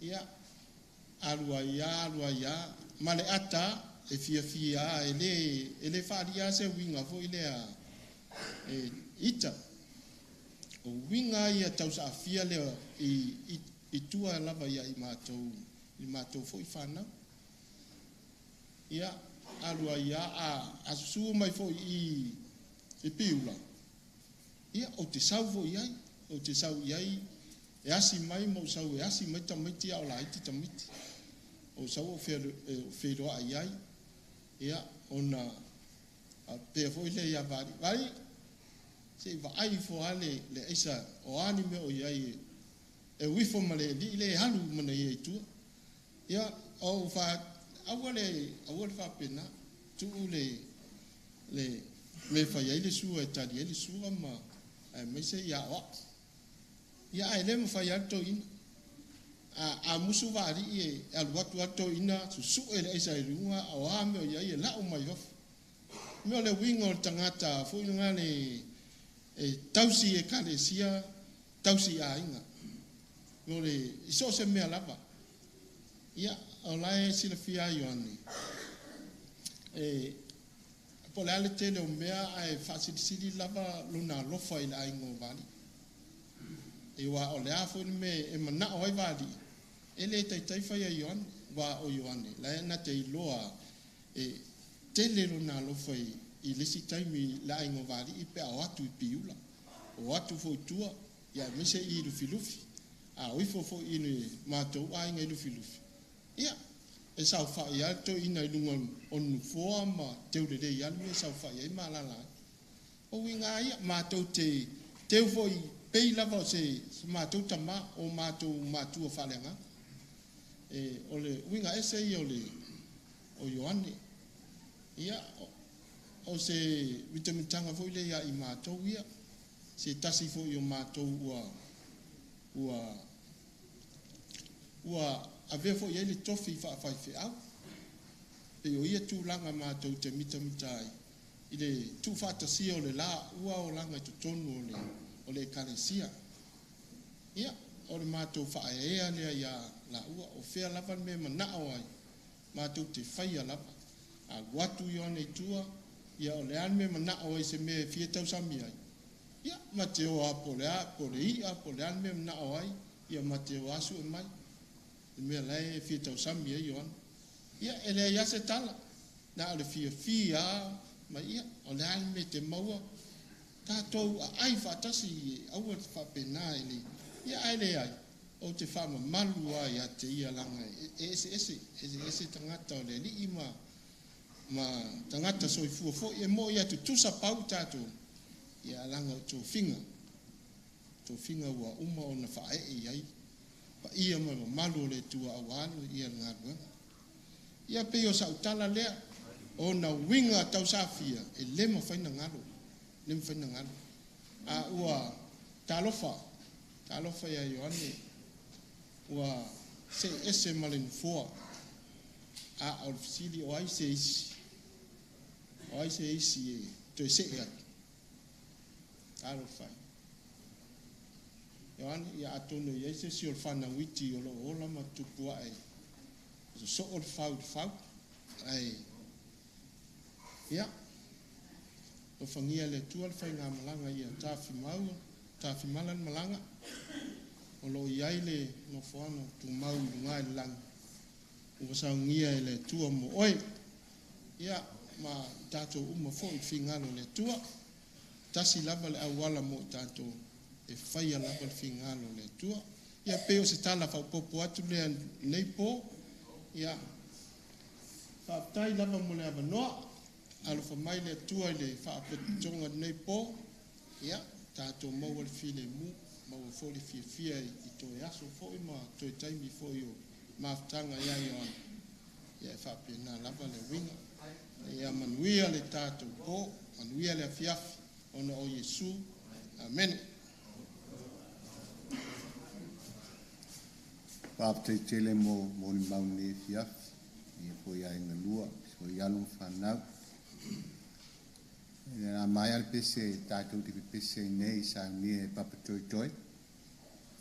Ia, alua ia, ma le ata e fiafia e le faalia se uiga foi lea e ita. O uiga ia tausaafia lea i tua lava ia i matou, i matou foi fanau. Ia, alu ai a susu mai foi i Piula. Ia, o te sau foi ai, o te sau i ai, e asi mai ma o sau e asi mai tamaiti a o laiti tamaiti. O sau o whenua ai ai, ia, ona a pea foi le ia vari. Vari, se i vaai fo ale le aisa o ani me o iai e wifo ma le li le halu mana ia i tua. Ia, o wha, aua le whapena, tuu le me whai ai le sua e tali ai le sua ma mai se ia oa. Ia ai le ma whai ato ina. A musu wari e alu atu ato ina, susu e le aisa i runga, o a me o iai e lau mai hofu. Me o le winga o le tangata, fo inga le e tausi e kalesia, tausi a inga. Me o le iso se mea lava. Ia, o lae silafia Ioane. E, po le ale tele o mea ae faasilisili lava lona alofa i le aiga o vali. E ua o le a foi le mea e manao ai vali. E le taitai fai a Ioane, wa o Ioane. Lae na te iloa e tele lona alofa i le isi taimi le aiga o vali i pe o atu i Piula. O atu foi tua, ia mese i lufilufi. A oifo foi i le mātou aiga i lufilufi. Ia, e sau whai ai tō ina i lunga o nufoa ma te urere i alu e sau whai ai mā lala. O winga ia, mātou te teu foi pei lava o se mātou tama o mātou mātua whalenga. E, o le winga ese i o le o Ioane. Ia, o se vitamitanga foi le ia i mātou ia. Se tasi foi o mātou ua avea foi ai le tofi whaawhai wheau. Pe o ia tūlanga mātou te mitamita ai. I le tūwhatasia o le la ua o langa i totonu o le ekalesia. Ia, o le mātou whaeea lea ia la ua o whea lava me manao ai. Mātou te whaia lava. A watu i one tua, ia o le ane me manao ai se me fia tausami ai. Ia, ma te o a po le a, po le ia, po le ane me manao ai, ia ma te o asu e mai. Le mea lae fia tausami ai Ioane. Ia, e lea ia se tala. Nā o le fia fia, ma ia, o le ane me te maua, tātou a ai whaatasi i aua te whapena e le, ia ai le ai, o te whamamalu ai a te ia langa, e ese ese, ese ese tangata o le lii ma tangata soifua foi, e mo ia tutusa pau tātou, ia langa o tō finga ua uma o na whae e ai, pa ia ma mamalu o le tua awalu ia ngā ruenga. Ia pe o sautala lea, o na winga tausafia, e lema whaina ngalo, lema whaina ngalo. A ua talofa ia Ioane, ua se ese malen foa, a o le fisili o ai se isi, o ai se isi e toe se e atu. Talofa. Ioane, ia atono ia se si o le whanauiti o lo ola ma tupua e. So so o le fau le fau. Ai. Ia. O whangia le tua le whai ngā malanga ia tāwhi maua, tāwhi mala le malanga. O lo iai le nofoano tu mau i lunga i le langi. Ua saungia e le tua mo oe. Ia, ma tātou uma fo i whingalo le tua. Tasi lava le awala mo tātou e whaia lava le whingalo le tua. Ia peo se tala whaupopo atu lea nei pō. Ia, whaaptai lava mo le awanoa. Alofa mai le tua i le whaapetonga nei pō. Ia, tātou maua le file mu, maua fo le fiafia i toe aso foi ma toe taimi foi o mafutanga ia Ioane. Ia e whaapena lava le winga. Ia manuia le tātou pō, manuia le afiafi, ona o Iesu. Amen. Whapte tele mo le maune fiafi, ia foi ai ngalua, foi alu whanau. E mai al pese, tātou te pese nei, sa ni e papa toi toi.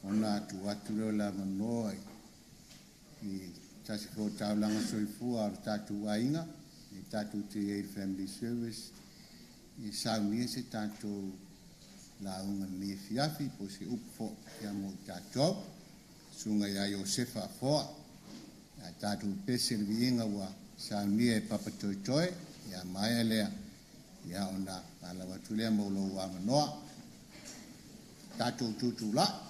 Ona atu atu leo la manoa i tasi fo taulanga soifua o tātou ainga, i tātou te Aid Family Service, i saunia se tātou Lauga lenei afiafi po o se upu fo'i ia mo i tatou. Susuga iā Iosefa Afoa, a tatou pese le viiga ua saunia e Papatoetoe, ia maea lea, ia ona valaau atu lea mo lou avanoa. Tatou tutulai.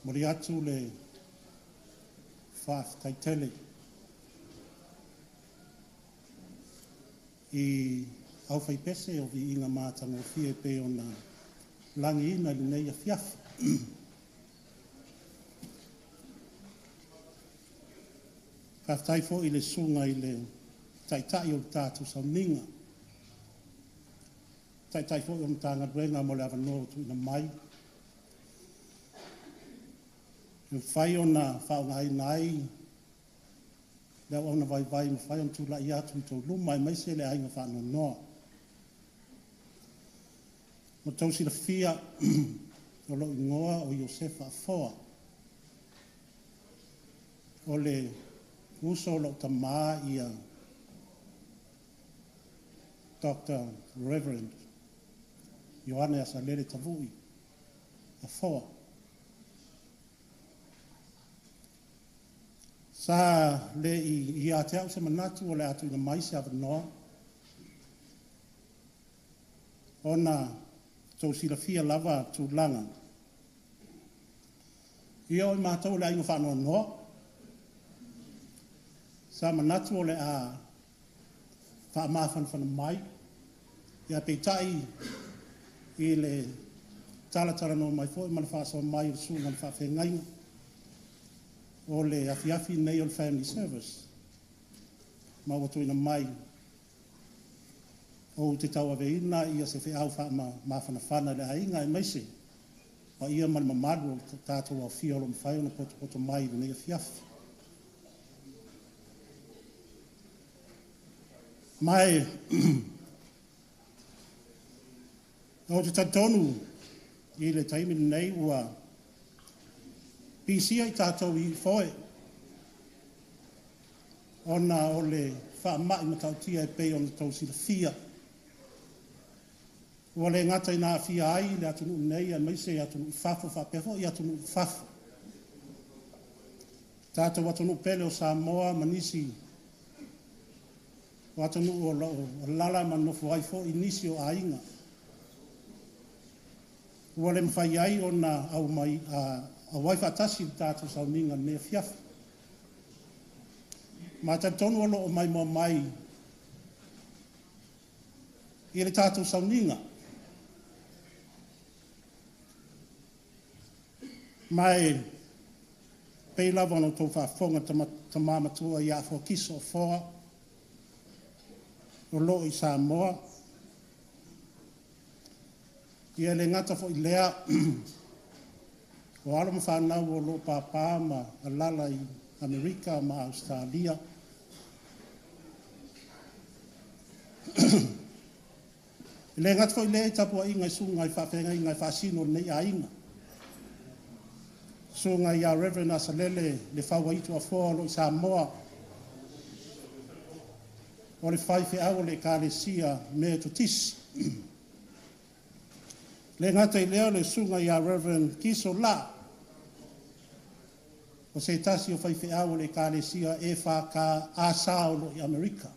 Momoli atu le faafetai tele i aufaipese o viiga matagofie e pei ona lagiina i lenei afiafi. Faafetai foi i le susuga i le Taitai o le tatou sauniga, Taitai foi o le Matagaluega mo le avanoa ua tuuina mai e mafai ona faaaogaina ai le auauna vaivai e mafai ona tulai atu i tou luma aemaise le aiga faanoanoa. Mo tou silafia, o lou igoa o Iosefa Afoa. O le uso o lou tamā ia Dr. Reverend Ioane Asalele Tavui Afoa. Sa le i ia te au se manatu o le a tuuina mai se avanoa, ona tou silafia lava tulaga. Ia o i matou o le aiga faanoanoa, sa manatu o le a faamafanafana mai, ia peitai i le talatalanoa mai foi ma le faasoa mai o le susuga i le faafeagaiga o le afiafi nei o le family service, ma ua tuuina mai ou te tauaveina ia se feau faamafanafana i le aiga aemaise paia ma le mamalu o le tatou aofia o lo o mafai ona potopoto mai i lenei afiafi. Ma e ou te talitonu i le taimi lenei ua pisia i tatou i foe ona o le faamai matautia e pei ona tou silafia. Ua le gata ina aafia ai le atunuu nei aemaise atunuu i fafo faapea foi atunuu i fafo. Tatou atunuu pele o Samoa ma nisi o atunuu o loo alaala ma nonofo ai foi nisi o aiga. Ua le mafai ai ona auai faatasi le tatou sauniga i lenei afiafi. Ma talitonu o loo maimoa mai i le tatou sauniga. Ma e pei lava ona outou faafofoga tamā matua ia Afoa Kiso Afoa o loo i Samoa. Ia le gata foi lea o alo ma fanau o loo pāpā ma alaala i Amerika ma Ausetalia. E le gata foi lea i tapuaiga i susuga i faafeagaiga e faasino o lenei aiga. Susuga ia Reverend Asalele le Fauaitu Afoa o loo i Samoa, o le faifeau o le Ekalesia Metotisi. Le gata i lea o le susuga ia Reverend Kiso La, o se tasi o faifeau o le Ekalesia EFK Asa o loo i Amerika.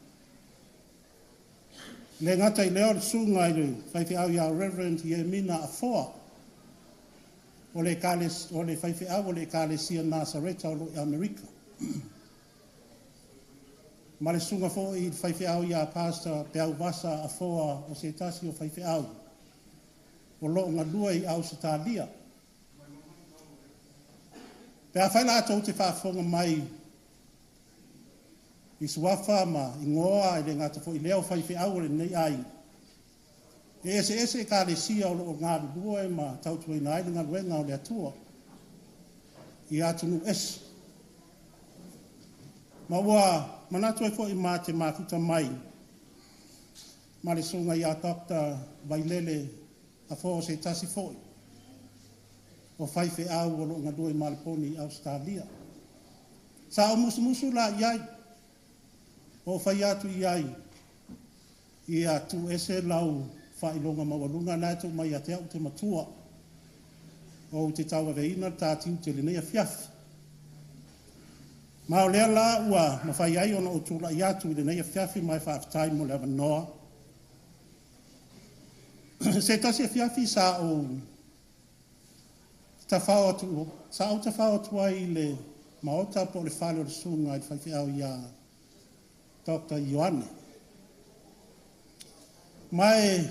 Le gata i lea o le susuga i le faifeau ia Reverend Iemina Afoa, o le faifeau o le Ekalesia Nasareta o loo i Amerika. Ma le susuga foi i le faifeau ia Pastor Peauvasa Afoa o se tasi o faifeau o loo galue i Ausetalia. Pe afai latou te faafofoga mai i suafa ma igoa e le gata foi lea o faifeau o lenei aiga, e eseese ekalesia o loo galulue ma tautuaina ai le galuega o le Atua i atunuu ese. Ma ua manatu ai foi ma te mafuta mai ma le susuga ia Dr. Vailele Afoa o se tasi foi o faifeau o loo galue i Maleponi i Ausetalia. Sa ou musumusu la i ai, o fai atu i ai, ia tuuese lau faailoga maualuga na e tuu mai ia te au te matua ou te tauaveina le ta tiute i lenei afiafi. Ma o lea la ua mafai ai ona ou tulai atu i lenei afiafi ma e faafetai mo le avanoa. Se tasi afiafi sa ou Tafao atu, sa ou tafao atu ai i le maota po o le fale o le susuga i le faifeau iā Dr. Ioane. Ma e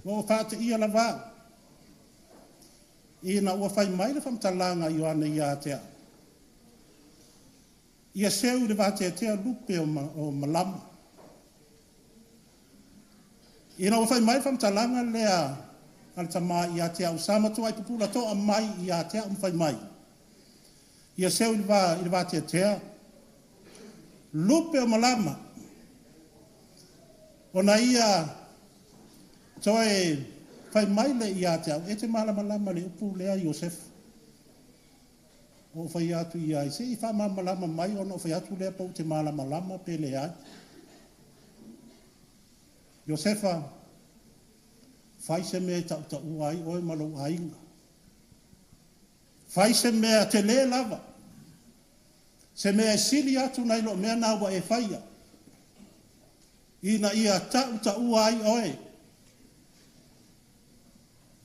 ua ou faateia lava au, ina ua fai mai le faamatalaga a Ioane ia te au, Ia seu i le vateatea lupe o, ma, o malama. Ina ua fai mai le faamatalaga lea a le tama ia te au, sa matuai pupula toa mai ia te au ma fai mai, Ia seu i le, va, i le vateatea lupe o malama, ona ia toe fai mai le ia te au, e te malamalama le upu lea Iosefa. Ou fai atu i ai, se i faamalamalama mai ona ou fai atu lea pe ou te malamalama pe leai. Iosefa, fai se mea e tautaua ai oe ma lou aiga. Fai se mea tele lava. Se mea e sili atu nai lo mea na ua e faia. Ina ia tautaua ai oe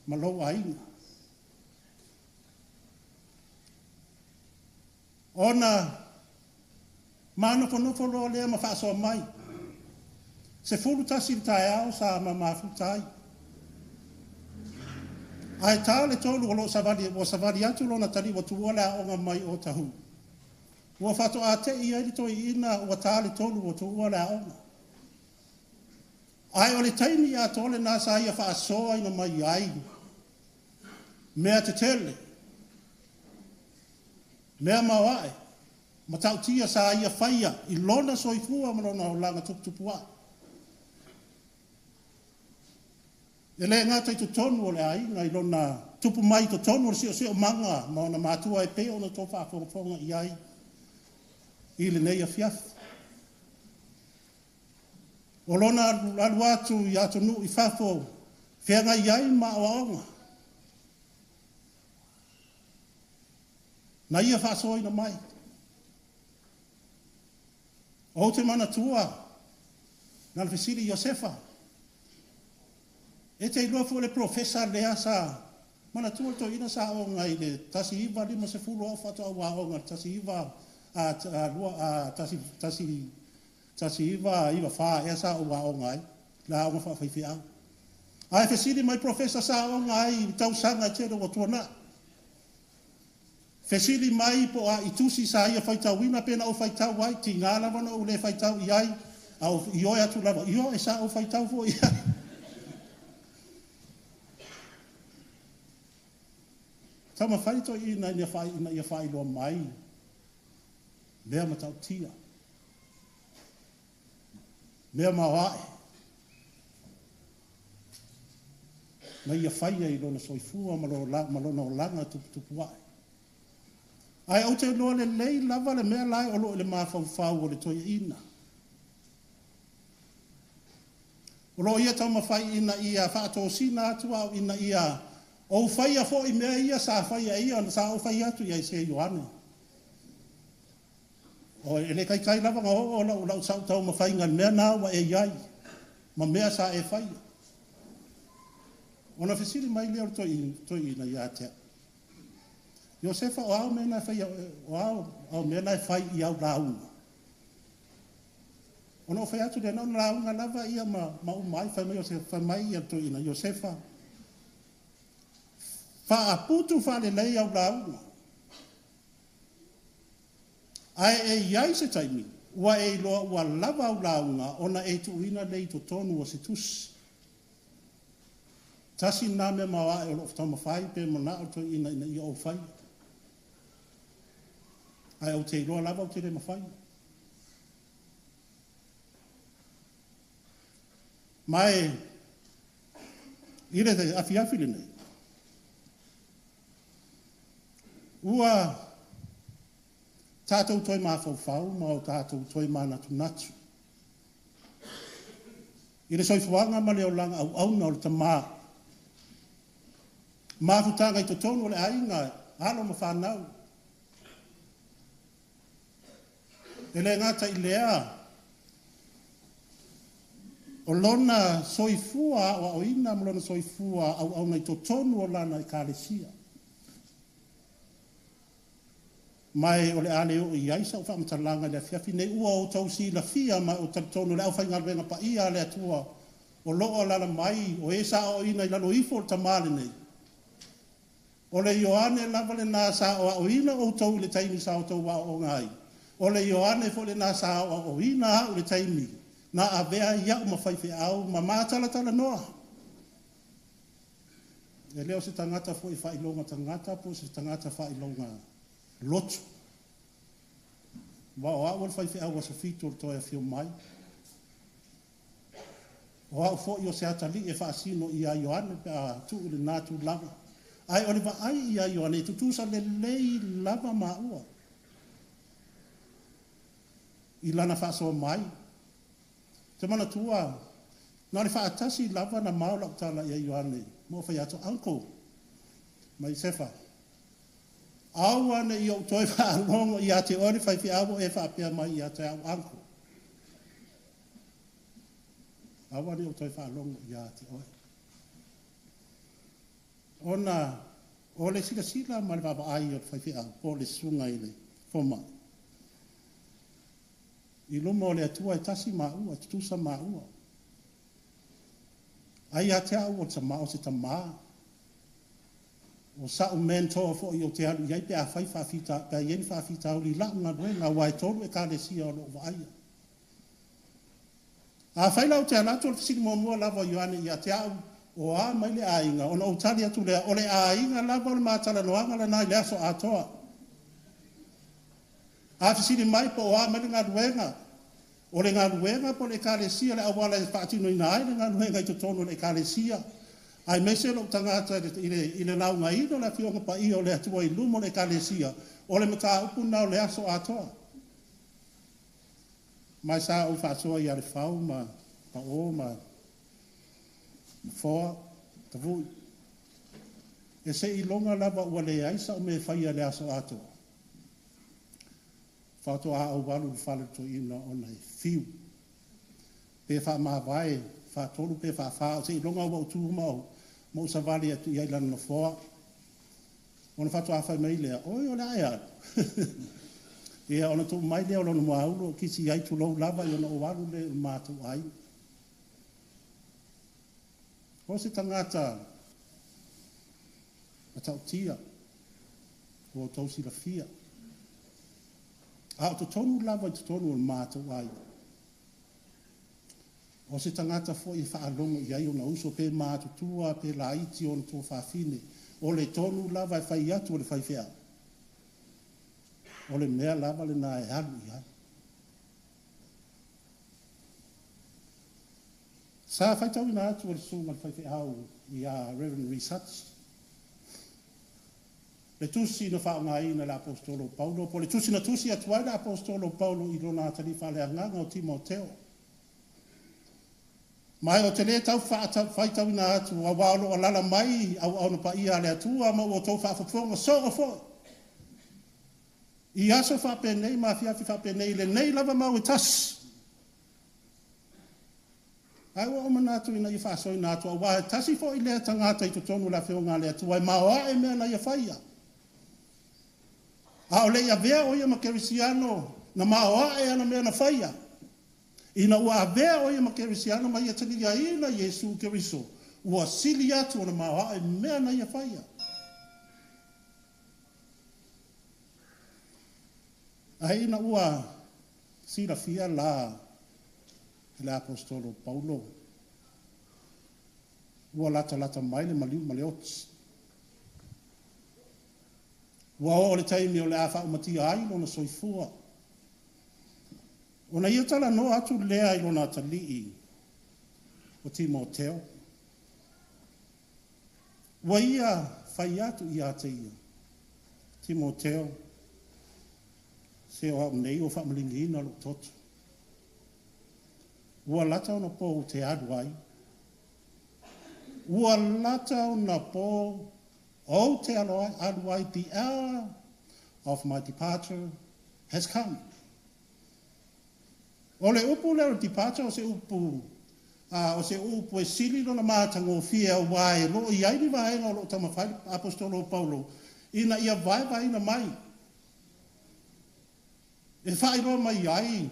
ma lou aiga. Ona manofonofo loa lea ma faasoa mai. 11 le taeao sa ma mafuta ai. Ae tā le 3 o lo o savali, ua savali atu lona tali ua tuua le aoga mai o Tahu. Ua faatoa tei ai le toeaina ua tā le 3 ua tuua le aoga. Ae o le taimi atoa lena sa ia faasoaina mai ai mea tetele, mea maoae, matautia sa ia faia i lona soifua ma lona olaga tuputupu ae. E le gata i totonu o le aiga i lona tupu mai i totonu o le siosiomaga ma ona matua e pei ona outou faafogafoga i ai i lenei afiafi. O lona alu atu i atunuu i fafo feagai ai ma aoaoga. Na ia faasoaina mai. Ou te manatua, na le fesili Iosefa, e te iloa foi le profesa lea sa manatua le toeaina sa aoga i le 1950 au faatoa ua aoga i le 19 a, a, 2 a, 1 1994 ea sa ou aoga ai, le aoga faafaifeau. Ae fesili mai profesa sa aoga ai i tausaga e tele ua tuanai. Fesili mai po o a i tusi sa ia faitauina pe na ou faitau ai, tiga lava na ou le faitau i ai, a o ioe atu lava, ioe sa ou faitau foi i ai. Taumafai toeaina ina ia faailoa mai mea matautia, mea maoae, na ia faia i lona soifua ma lona olaga tuputupu ae. Ae ou te iloa lelei lava le mea la e o lo o i le mafaufau o le toeaina. O lo o ia taumafai ina ia faatosina atu au ina ia ou faia foi mea ia sa faia e ia, sa ou fai atu i ai se Ioane. O e le taitai lava na oo lau lau sau taumafaiga i le mea na ua e i ai, ma mea sa e faia. Ona fesili mai lea o le toeaina ia te au. Iosefa, o ao mea na e fai, o ao, ao mea na e fai i au lauga. Ona ou fai atu lea, na ona lauga lava ia ma, ma uma ai, fai mai, Iosefa, fai mai ia le toeaina, Iosefa, faaputu faalelei au lauga. Ae e i ai se taimi, ua e iloa ua lava au lauga ona e tuuina lea i totonu o se tusi. Tasi lena mea maoae o lo o taumafai pe manao le toeaina ina ia ou faia. Ae ou te iloa lava ou te le mafai. Ma e i le afiafi lenei, ua tatou toe mafaufau ma o tatou toe manatunatu i le soifuaga ma le olaga auauna o le tama. Mafutaga i totonu o le aiga, alo ma fanau. E le gata i lea, o lona soifua aoaoina ma lona soifua auauna i totonu o lana ekalesia. Ma e o le a le oo i ai sa'u faamatalaga i le afiafi nei, ua outou silafia ma e ou talitonu le aufaigaluega paia a le Atua o loo alaala mai o e sa aoaoina i lalo ifo o le tamā lenei. O le Ioane lava lenā sa aoaoina outou i le taimi sa outou aooga ai. O le Ioane foi lenā sa aoaoina a'u i le taimi na avea ai a'u ma faifeau ma matalatalanoa. E le o se tagata foi faailoga tagata po o se tagata faailoga lotu. Ma o a'u o le faifeau aso 7 o le toe afio mai. O a'u foi o se atalii e faasino ia Ioane pe a tuu i lenā tulaga. Ae o le vaai ia Ioane e tutusa lelei lava maua i lana faasoa mai. Te manatua, na o le faatasi lava na mao la'u tala ia Ioane, ma ou fai atu, "Uncle, mai Sefa, aua ne i ou toe faalogo ia te oe le faifeau o e faapea mai ia te au uncle. Aua ne i ou toe faalogo ia te oe." Ona o le silasila ma le vaavaai o le faifeau po o le susuga i le fomai i luma o le Atua e tasi maua, e tutusa maua. Ai ia te au o se tamā, o sa'u mentor foi ou te alu i ai pe afai faafita, pe a i ai ni faafitauli i la'u galuega, auā e tolu ekalesia o lo'u vaaia. Afai la ou te alu atu, o le fesili muamua lava o Ioane ia te a'u, o a mai le aiga, ona ou tali atu lea, o le aiga lava o le matalanoaga lenā i le aso atoa. A fesili mai po o a mai le galuega, o le galuega po o le ekalesia, le auala e faatinoina ai le galuega i totonu o le ekalesia, aemaise lou tagata i le laugaina o le afioga paia o le Atua i luma o le ekalesia, o le mataupu lenā o le aso atoa. Ma sa ou faasoa ia Lefau ma Pao ma Foa, Tavui. E se iloga lava ua leai sa'u mea e faia le aso atoa. Faatoa ou alu i le fale toeaina ona e fiu. Pe faamavae, faatolu pe faafā, o se iloga ua ou tu ma ou savali atu i ai lana nofoa. Ona faatoa fai mai lea, oi o le a e alu. Ia ona tuu mai lea o lona muaulu o kisi ai tulou lava i ona ou alu lea i le matou aiga. O se tagata matautia, ua outou silafia. A o totonu lava i totonu o le matou aiga. O se tagata foi e faalogo i ai ona uso pe matutua pe laiti ona tuafafine. O le tonu lava e fai atu o le faifeau. O le mea lava lenā e alu i ai. Sa faitauina atu o le susuga le faifeau ia Reverend Research. Le tusi na faaaogaina le apostolo Paulo, po le tusi na tusi atu ai le apostolo Paulo i lona atalii faaleagaga o Timoteo. Ma o te le tau faitauina atu, auā o loo alaala mai auauna paia a le Atua ma ua outou faafofoga soo foi. I aso faapenei ma afiafi faapenei, lenei lava mau e tasi. Ae ua ou manatu ina ia faasoaina atu, auā e tasi foi lea tagata i totonu o le afioga a le Atua e maoae mea na ia faia. A o le i avea o ia ma kerisiano na maoae ana mea na faia. Ina ua avea o ia ma kerisiano ma ia taliaina Iesu Keriso, ua sili atu ona maoae mea na ia faia. Ae ina ua silafia la e le apostolo Paulo, ua latalata mai le maliu ma le oti. Ua oo le taimi o le a faaumatia ai lona soifua. Ona ia talanoa atu lea i lona atalii o Timoteo. Ua ia fai atu ia te ia, Timoteo, se o au nei ua faamaligiina lou toto. Ua lata ona po ou te alu ai. Ua lata ona po ou te alu ai. The hour of my departure has come. O le upu lea o le departure o se upu e sili lona matagofie auā e loo i ai ni vaega o loo taumafai apostolo o Paulo ina ia vaevaeina mai. E faailoa mai ai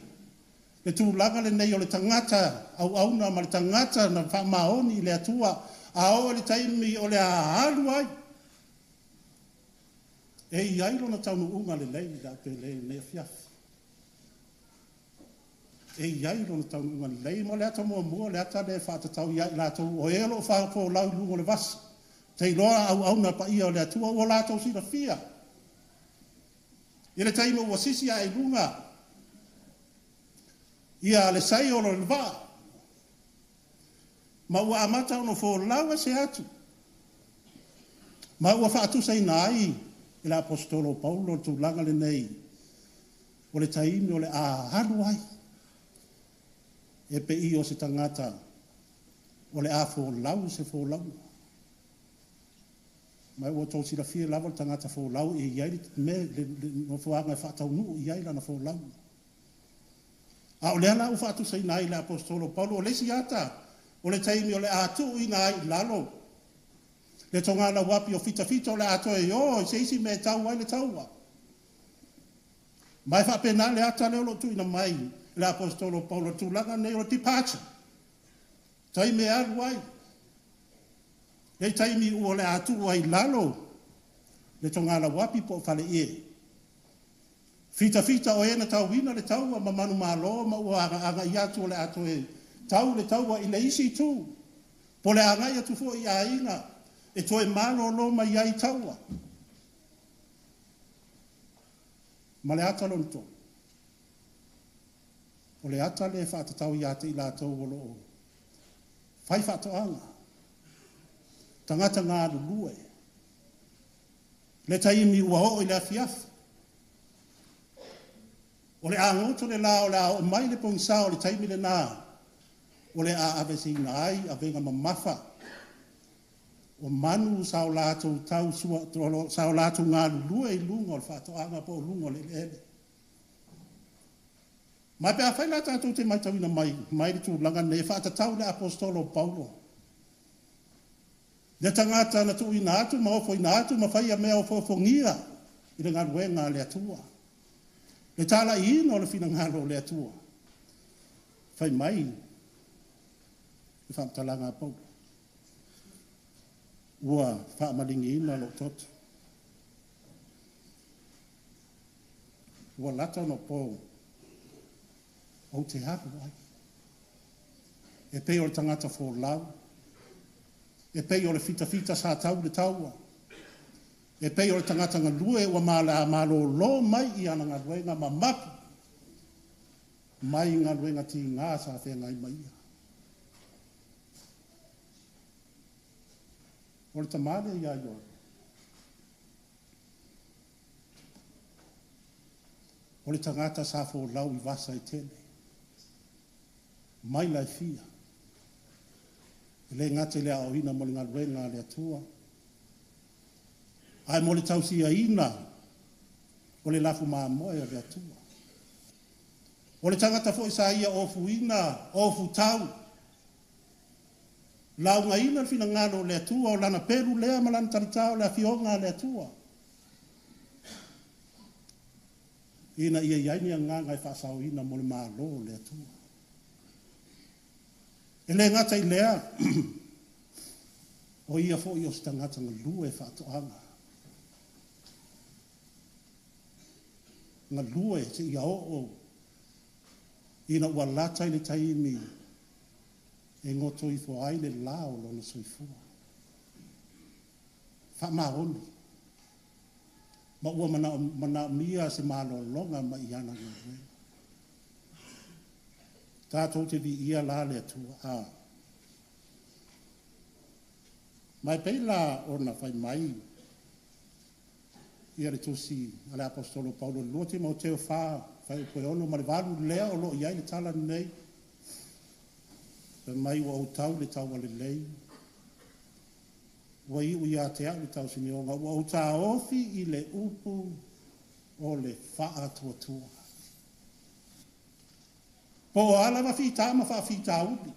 le tulaga lenei o le tagata auauna ma le tagata na faamaoni i le Atua, a oo i le taimi o le a alu ai, e i ai lona taunuuga lelei i le aupele i lenei afiafi. E i ai lona taunuuga lelei mo le ata muamua, le ata lea e faatatau ia i latou o e o lo o faafolau i luga o le vasa. Te iloa auauna paia o le Atua ua latou silafia. I le taimi ua sisi ae i luga ia le saio o le vaa, ma ua amata ona folau ese atu, ma ua faatusaina ai e le aposetolo o Paulo le tulaga lenei o le taimi o le a alu ai, e pei o se tagata o le a folau se folauga. Ma ua outou silafia lava le tagata folau e i ai le mea, le nofoaga e faataunuu i ai lana folauga. A o lea la ua faatusaina ai le aposetolo Paulo, o le isi ata o le taimi o le a tuuina ai i lalo le togalauapi o fitafita o le a toe o i se isi mea e tau ai le taua. Ma e faapena le ata lea o lo o tuuina mai le aposetolo Paulo, tulaga nei o le departure, taimi e alu ai, le taimi ua le a tuu ai i lalo le togalauapi po o faleie. Fitafita o e na tauina le taua ma manumalo ma ua agaagai atu o le a toe tau le taua i le isi itu, po o le agai atu foi i aiga e toe malolo mai ai taua. Ma le ata lona tolu, o le ata lea e faatatau ia te i latou o lo o fai faatoaga, tagata galulue, le taimi ua oo i le afiafi, o le a goto le la o le a oo mai le pogisa o le taimi lena, o le a aveseina ai avega mamafa o manu sa o latou tau sua, sa o latou galulue i luga o le faatoaga po o luga o le eleele. Ma pe afai la tatou te matauina mai le tulaga nei e faatatau i le aposetolo o Paulo, le tagata na tuuina atu ma ofoina atu ma faia mea ofoofogia i le galuega a le Atua, le talaiina o le finagalo o le Atua, fai mai le faamatalaga a Paulo, ua faamaligiina lou toto, ua lata ona po ou te alu ai. E pei o le tagata folau, e pei o le fitafita sa tau le taua, e pei o le tagata galue ua malolo mai i ana galuega ma mapu mai galuega tiga sa feagai ma ia. O le tamā lea ia Ioane, o le tagata sa folau i vasa e tele, mai la e fia, e le gata i le aoaoina mo le galuega a le Atua, ae mo le tausiaina o le lafu mamoe a le Atua. O le tagata foi sa ia ofuina, ofutau, laugaina le finagalo o le Atua, o lana pelu lea ma lana talitā o le afioga a le Atua, ina ia i ai ni agaga e faasaoina mo le malo o le Atua. E le gata i lea, o ia foi o se tagata galue faatoaga, galue seia oo ina ua lata i le taimi e goto ifo ai le la o lona soifua. Faamaoni, ma ua manaomia se malologa mai i ana galuega. Tatou te viia la le Atua. A. Ma e pei la ona fai mai ia le tusi a le aposetolo Paulo 2 Timoteo 4, fuaiupu e 6 ma le 8 lea o lo o i ai le tala lenei. Fai mai ua ou tau le taua lelei, ua iu ia te au le tausinioga, ua ou taofi i le upu o le faatuatua. Po o a lava fita ma faafitauli,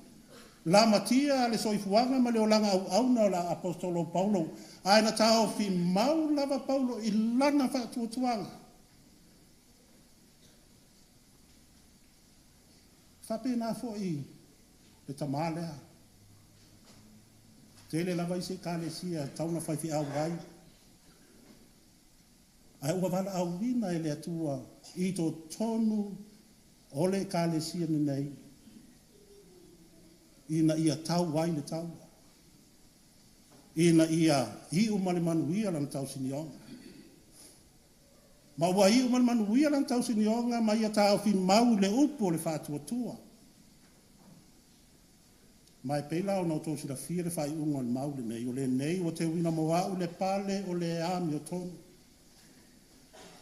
lamatia le soifuaga ma le olaga auauna o le aposetolo Paulo, ae na taofi mau lava Paulo i lana faatuatuaga. Faapena fo'i le tamā lea. Tele lava isi ekalesia e tatau ona faifeau ai, ae ua valaauina e le Atua i totonu o le ekalesia lenei ina ia tau ai le taua, ina ia iu ma le manuia lana tausinioga. Ma ua iu ma le manuia lana tausinioga ma ia taofi mau i le upu o le faatuatua. Ma e pei la ona outou silafia le faaiuga o le mau lenei, o lenei ua teuina mo a'u le pale o le amiotonu.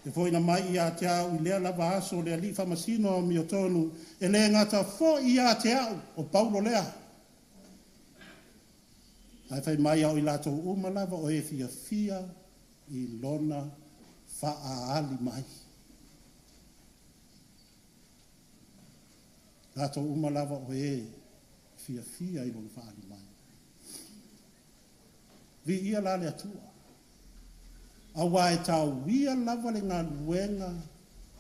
E fo'ina mai ia te a'u i lea lava aso le Alii faamasino amiotonu, e lē gata fo'i ia te a'u o Paulo lea, ae fai mai a o i latou uma lava o e fiafia i lona faaali mai. Latou uma lava o e fiafia i lona faaali mai. Viia la le Atua. Auā e tauia lava le galuega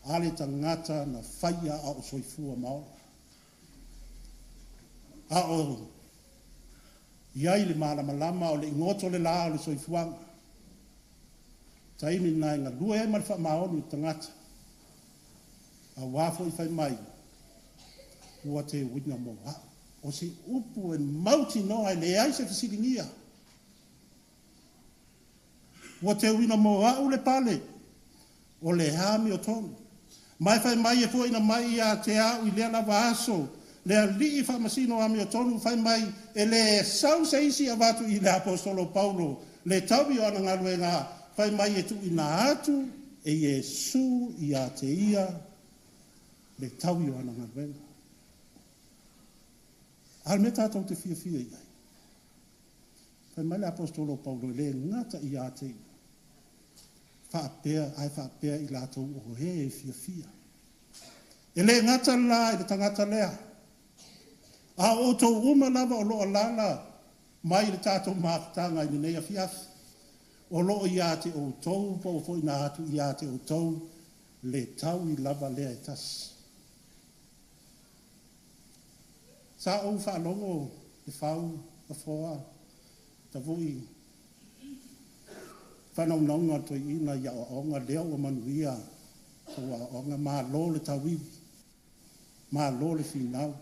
a le tagata na faia a o soifua ma ola. A o i ai le malamalama o le igoto le lā o le soifuaga. Taimi lena e galue ai ma le faamaoni o le tagata. Auā fo'i fai mai, ua teuina mo a'u. O se upu e mautinoa e leai se fesiligia. Ua teuina mo a'u le pale o le amiotonu. Ma e fai mai e fo'ina mai ia te a'u i lea lava aso le Alii faamasino amiotonu, fai mai e lē sau se isi avatu i le aposetolo Paulo le taui o ana galuega, fai mai e tuuina atu e Iesu ia te ia le taui o ana galuega. A o le mea tatou te fiafia i ai, fai mai le aposetolo Paulo e lē gata ia te ia faapea, ae faapea i latou o e e fiafia. E lē gata la i le tagata lea, a o outou uma lava o loo alaala mai i le tatou mafutaga i lenei afiafi, o loo ia te outou po ua fo'ina atu ia te outou le taui lava lea e tasi. Sa ou faalogo le fau afoa tavu'i faanaunauga o le toeaina i aoaoga lea ua manuia tou aoaoga, malo le tauivi, malo le finau.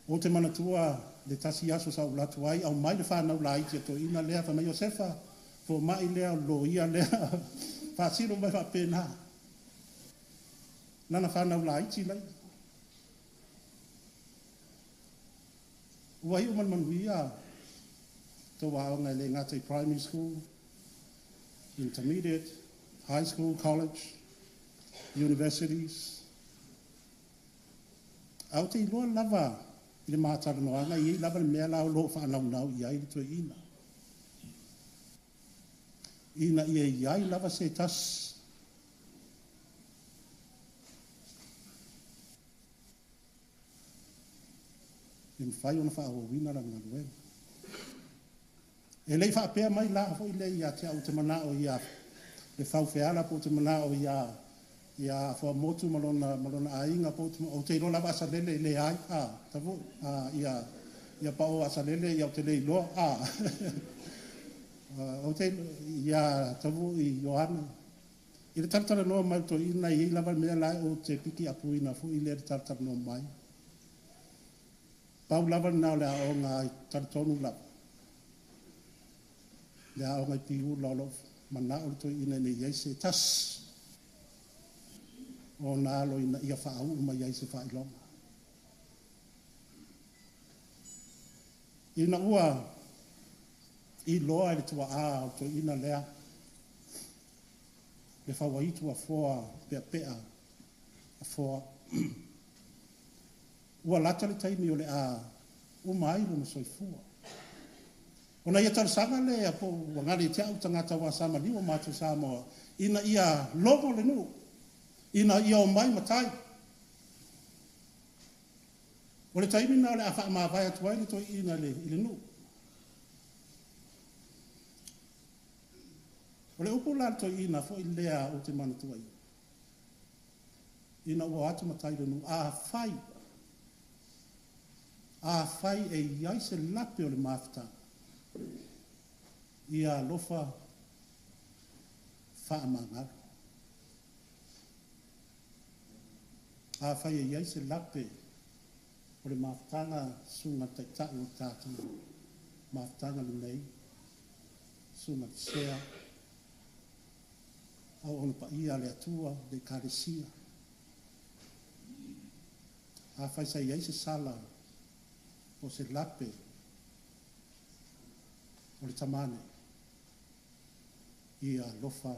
Ou te manatua le tasi aso sa ou alu atu ai, aumai le fanau laiti a toeaina lea, fai mai, Iosefa, foma'i lea, o le loia lea, faasino mai faapena. Lana fanau laiti laia. Ua iu ma le manuia tou aoga e lē gata i primary school, intermediate, high school, college, universities. A ou te iloa lava i le matalanoaga e i ai lava le mea la o loo faanaunau i ai le toeaina. Ina ia i ai lava se tasi e mafai ona faaauauina lana galuega. E lei faapea mai la foi lea ia te au ou te manao ia le faufeala po o te manao ia ia Fuamotu ma lona aiga po ou te iloa lava Asalele e leai a tavu'i a ia ia pao Asalele ia ou te le iloa a ou te ia tavu'i Ioane i le talatalanoa mai o le toeaina e i ai lava le mea la ou te pikiapuina foi lea le talatalanoa mai. Pau lava lena o le aoga e talitonu lava. Le aoga i Piula o loo manao le toeaina ina ia i ai se tasi ona alo ina ia faauu mai ai se faailoga. Ina ua iloa e le tuaa o le toeaina lea le fauaitu afoa peapea afoa ua lata le taimi o le a uma ai lona soifua. Ona ia talosaga lea po ua gale ia te a'u tagata ua sa maliu o matou Samoa ina ia logo le nuu, ina ia omai matai. O le taimi lena o le a faamavae atu ai le toeaina i le nuu. O le upu la a le toeaina foi lea ou te manatua i ina ua o atu matai i le nuu, afai Afai e i ai se lape o le mafutaga, ia alofa faamagalo. Afai e i ai se lape o le mafutaga susuga taitai o tatou mafutaga lenei, susuga sea, auauna paia a le Atua, le Ekalesia. Afai sa i ai se sala o se lape o le tamane, ia alofa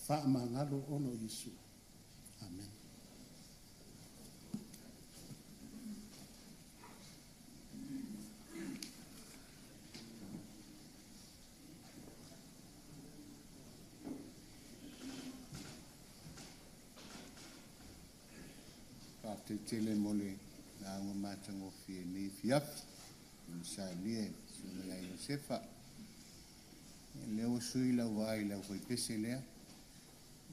faamagalo ona o Iesu. Amen. Faafetai tele mo le lauga matagofie i lenei afiafi. I saunia e le Susuga ia Iosefa. Lea ua sui lau vaai i le aufaipese lea.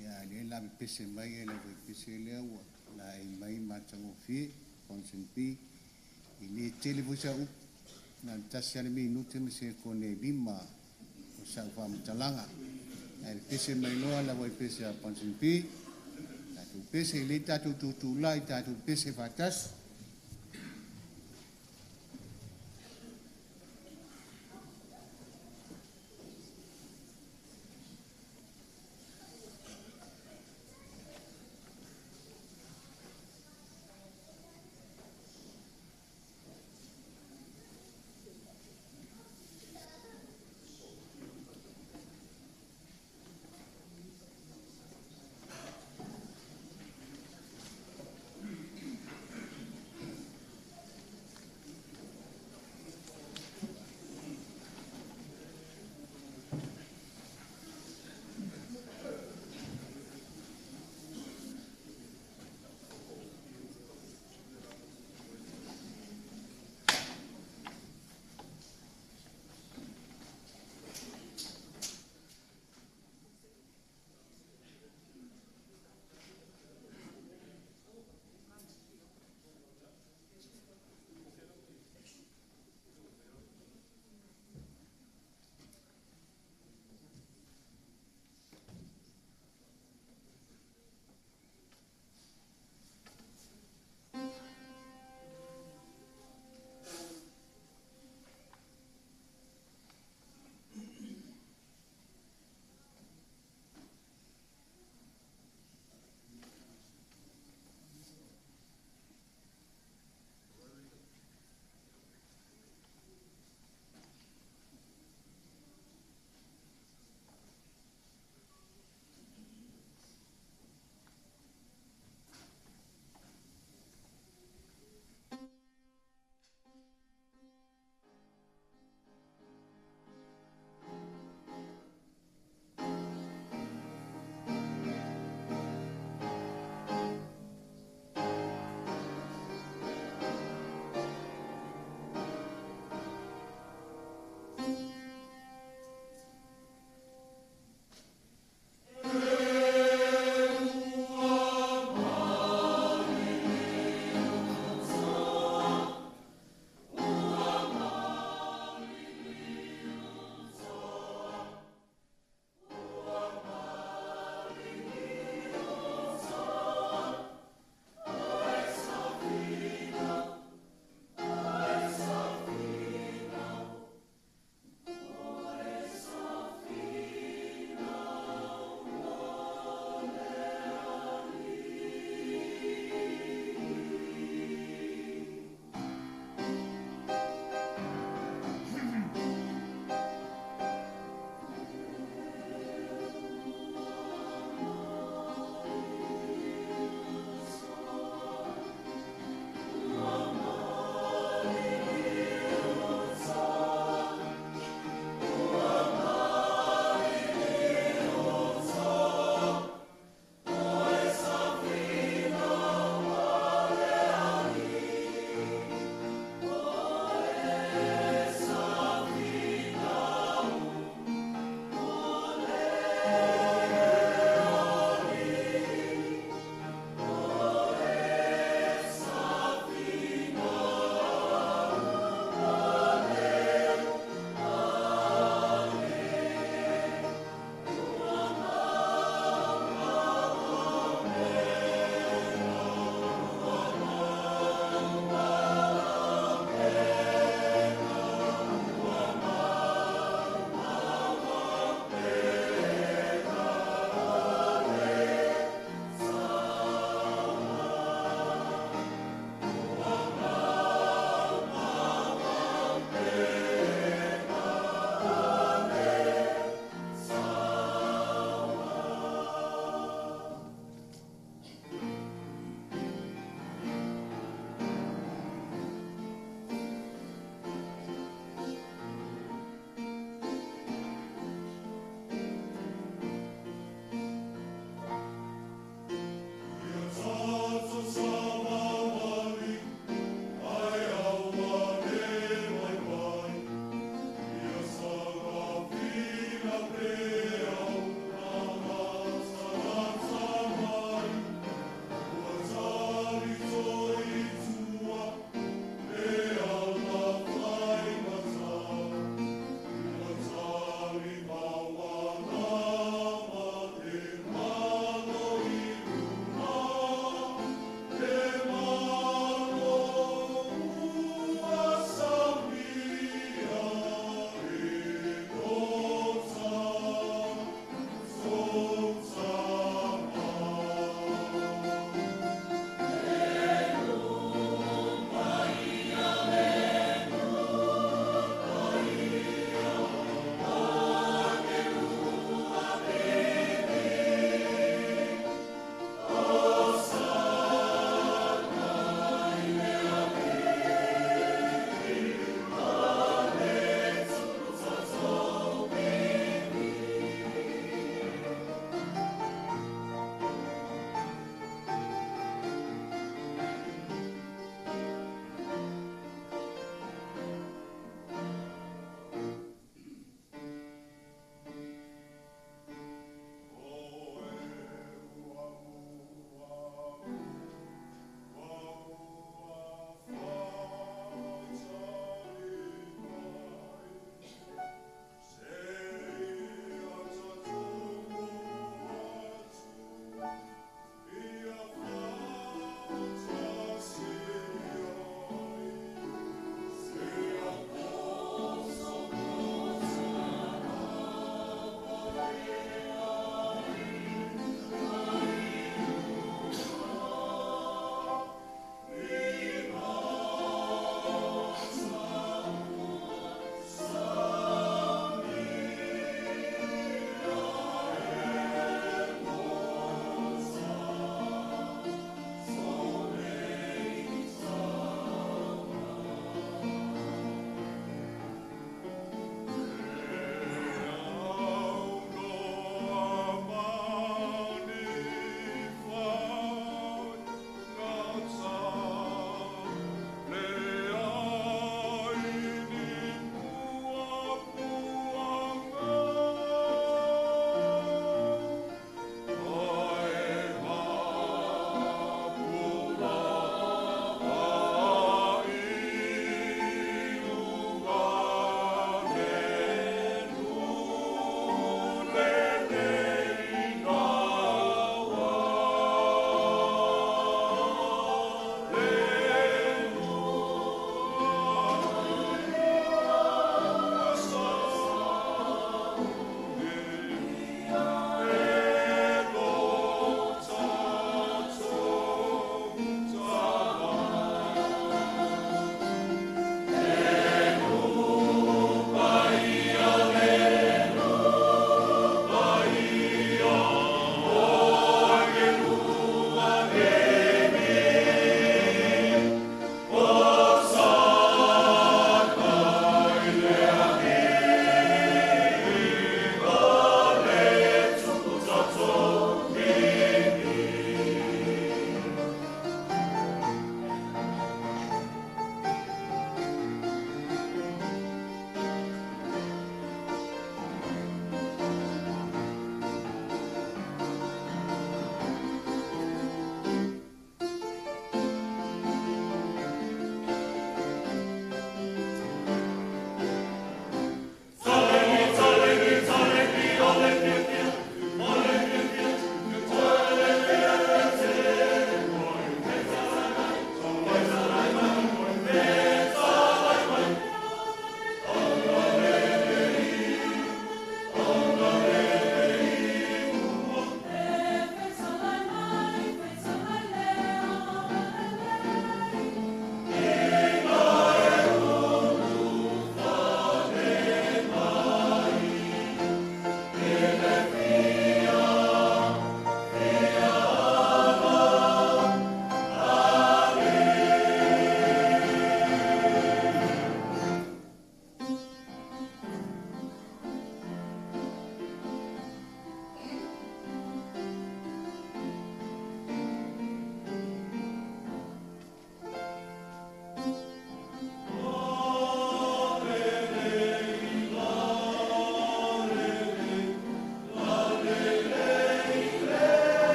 Ia, lea la pepese mai e le aufaipese lea ua laei mai matagofie, Ponson B. E le tele foi sau upu, na o le tasi lava le minute ma sekone e 5 o sau faamatalaga. Ae pepese mai loa le aufaipese a Ponson B. Tatou pese, e le tatou tutulai, tatou pese faatasi.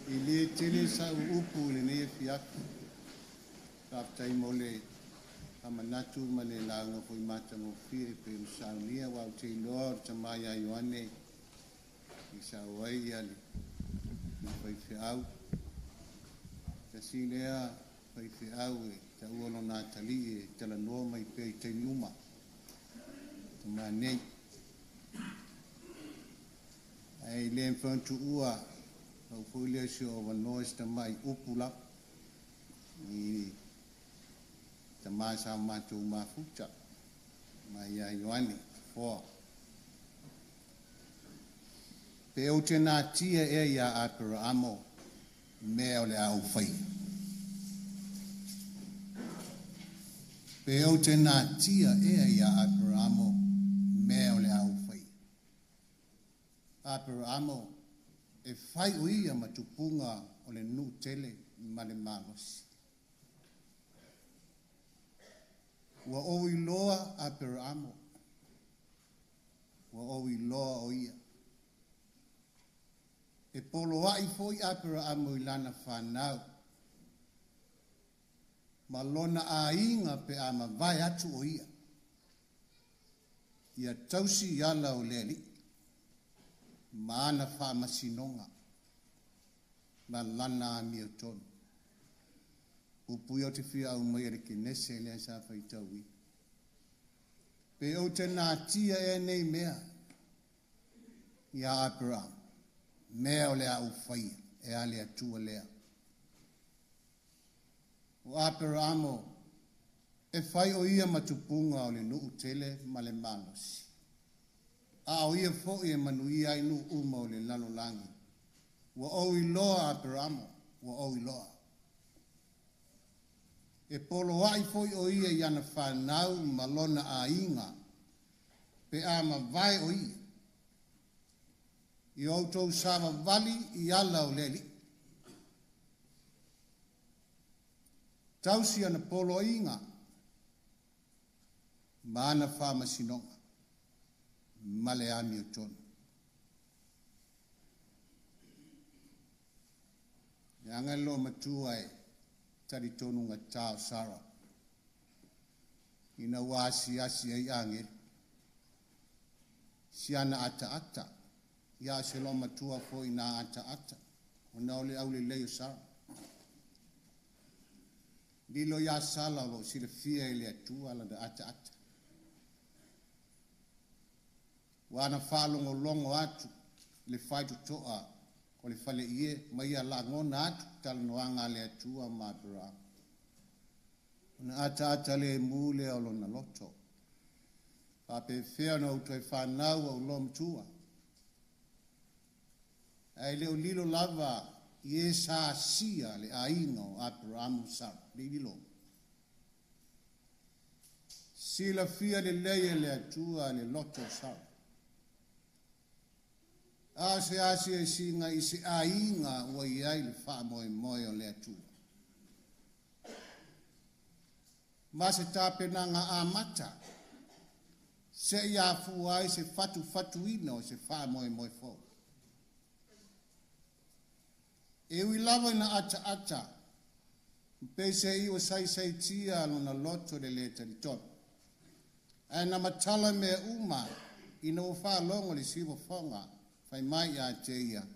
I le tele sa upu i lenei afiafi. Faafetai mo le faamanatu ma le lauga foi matagofie e pei ona saunia aua ou te iloa o le tama ia Ioane i sao ai ia le faifeau. Tasi lea faifeau e taua lona atalii e talanoa mai pea i taimi uma. Tama nei. Ae le mafai ona tuua pau foi lea o si ou avanoa i se tamai upu lava i tama sa o matou mafuta ma ia Ioane Afoa. Pe ou te natia ea ia Aperaamo mea o le a ou faia. Pe ou te natia ea ia Aperaamo mea o le a ou faia. Aperaamo e fai o ia ma tupuga o le nuu tele ma le malosi. Ua ou iloa Aperaamo, ua ou iloa o ia. E poloai foi Aperaamo i lana whanau. Ma lona aiga pe a mavae atu o ia. Ia tausi i ala o le Alii. Ma ana faamasinoga. Ma lana amiotonu. Upu ia o te fia au mai e le Kenese lea sa faitauina. Pe ou te natia ea nei mea ia Aperamo, mea o le a ou faia e a le Atua lea. O Aperamo e fai o ia ma tupuga o le nuu tele ma le malosi. A o ia foi e manuia ai nuu uma o le lalolagi. Ua ou iloa Aperamo, ua ou iloa. E poloai foi o ia i ana whanau ma lona aiga, pe a mavae o ia. I outou savavali i ala o le Alii. Tausi ana poloaiga ma ana faamasinoga ma le amiotonu. Leaga le loomatua e talitonu gatā o Sara ina ua asiasi ai agelu. Si ana ataata, ia se loomatua foi na ataata, ona o le aulelei o Sara. Lilo ia Sala o loo silafia e le Atua lana ataata. Ua ana faalogologo atu le faitotoa o le fale ie ma ia lagona atu talanoaga a le Atua ma Aperamo. Ona ataata le mu lea o lona loto. Faapefea ona ou toe whanau au loa matua. Ae le o lilo lava i e sa asia le aiga o Aperamo ma Sara. Le lilo. Silafia lelei e le Atua le loto o Sara. A se asia i singa i se aiga ua iai le faamoemoe o le Atua. Ma se tapenaga amata, se i afua ai se fatufatuina o se faamoemoe fou. E ui lava ina ataata, pe se i o saisaitia lona loto le le talitonu. Ae na matala mea uma ina ua faalogo le siufofoga fai mai ia te ia.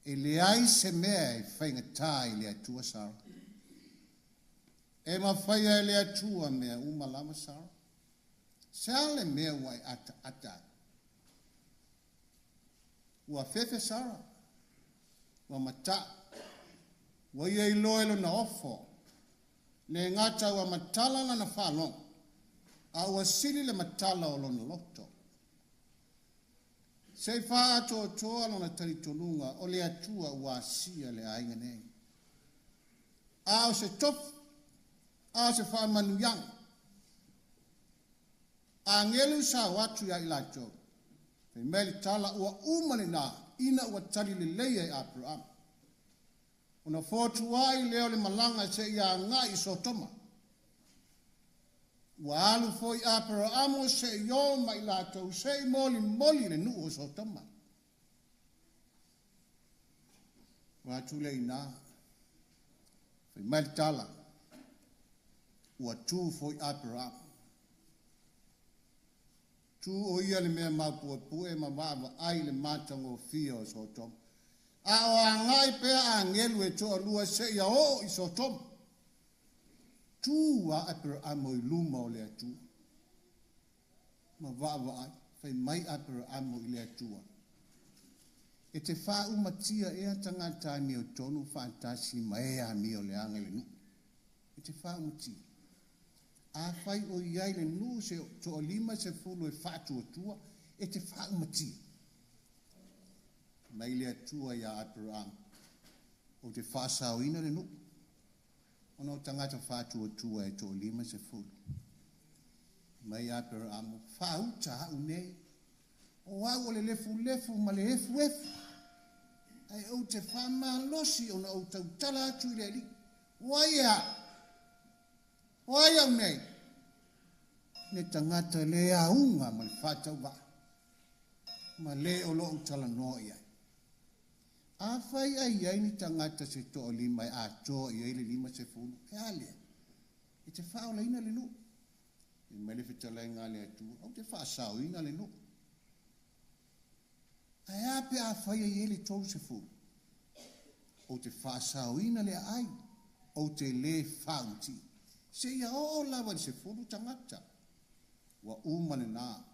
E leai se mea e faigata i le Atua Sara. E mafai e le Atua mea uma lava Sara. Se a le mea ua e ataata ai. Ua fefe Sara, ua mataa, ua ia iloa e lona ofo, le gata ua matala lana faalogo, a ua sili le matala o lona loto. Se i faaatoatoa lona talitonuga o le Atua ua asia le aiga nei. A o se tofu, a o se faamanuiaga. Agelu sao atu ia i latou. Fai mai le tala ua uma lena ina ua tali lelei ai Aperamo. Ona fotuai lea o le malaga se i agai i Sotoma. Ua alu foi Aperamo se i o ma i latou se i molimoli le nuu o Sotoma. Ua atu lea i ina, fai mai le tala, ua tu foi Aperamo. Tu o ia le mea maupuepue ma vaavaai i le matagofie o Sotoma. A o agai pea agelu e toalua seia oo i Sotoma. Tu a Aperamo i luma o le Atua. Ma vaavaai, fai mai Aperamo i le Atua. E te faaumatia ea tagata amiotonu faatasi ma e amioleaga i le nuu. E te faaumatia. Afai o i ai le nuu se 50 e faatuatua, e te faaumatia. Mai le Atua ia Aperamo, o te faasaoina le nuu. Ona o tagata faatuatua e 50. Mai Aperamo, faauta au nei. O au o le lefulefu ma le efuefu. Ai ou te faamalosi ona ou tautala atu i le Alii. O ai e au? O ai au nei? Le tagata le auga ma le faatauvaa. Ma le o lou talanoa i ai. Afai ai ai ni tagata se 5 e atoa i ai le 50, e a lea? E te faaolaina le nuu. E mai le fetalaiga a le Atua, ou te faasaoina le nuu. Ae a pe afai ai ai le 30, ou te faasaoina le aai, ou te le faauti. Seia oo lava i le 10 tagata. Ua uma lena.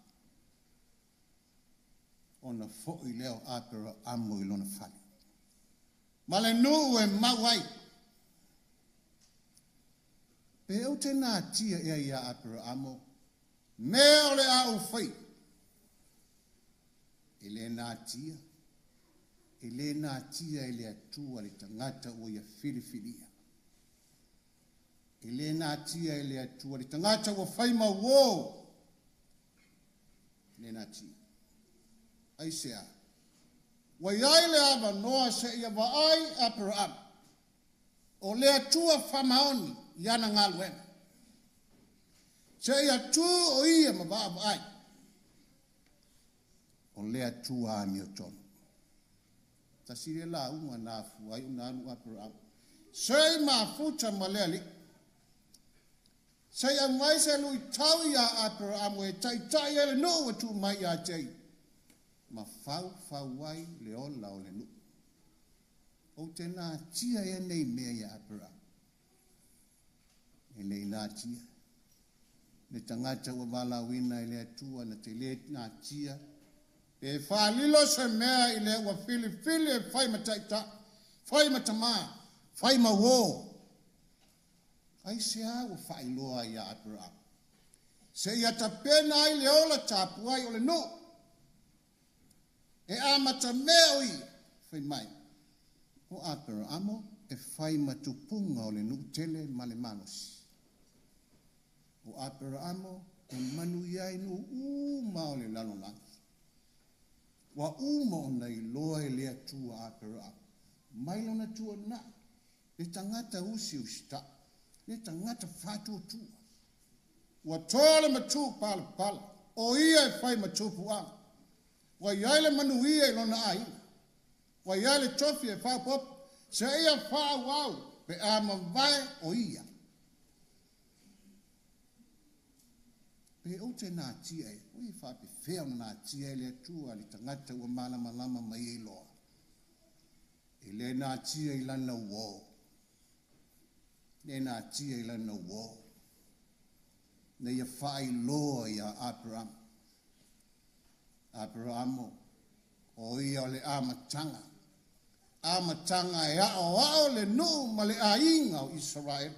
Ona foi lea o Aperamo i lona fale. Ma le nuu e mau ai. Pe ou te natia ea ia Aperamo, mea o le a ou fai. E le natia. E le natia e le Atua le tagata ua ia filifilia. E le natia e le Atua le tagata ua fai mauō. E le natia. Aisea. Ua iai le avanoa seia vaai Aperamo. O le Atua faamaoni i ana galuega. Seia tu o ia ma vaavaai. O le Atua amiotonu. Tasi le lauga na afua ai ona alu Aperamo. Sei mafuta ma le Alii. Sei aumai se luitau ia Aperamo e taitai ai le nuu e tuu mai ia te ia. Ma faufau ai le ola o le nuu. Ou te natia ea nei mea ia Aperamo. E le natia. Le tagata ua valaauina e le Atua na te le natia. Pe faalilo se mea i le ua filifili e fai ma taitai, fai ma tamā, fai ma uō. Aisea ua faailoa ia Aperamo. Seia tapena ai le ola tapuai o le nuu. E amata mea o ia, fai mai. O Aperamo e fai ma tupuga o le nuu tele ma le malosi. O Aperamo e manuia ai nuu uma o le lalolagi. Ua uma ona iloa e le Atua Aperamo. Mai lona tuanai, le tagata usiusitaʻi, le tagata faatuatua. Ua toa le matū palapala, o ia e fai ma tupuaga. Ua iai le manuia i lona aiga. Ua iai le tofi e faaopoopo, seia faaauau pe a mavae o ia. Pe ou te natia e, o ia faapefea ona natia e le Atua le tagata ua malamalama mai ai loa. E le natia i lana uō. Le natia i lana uō. Na ia faailoa ia Aperamo. Aperamo, o ia o le amataga. Amataga e aoao le nuu ma le aiga o Israel.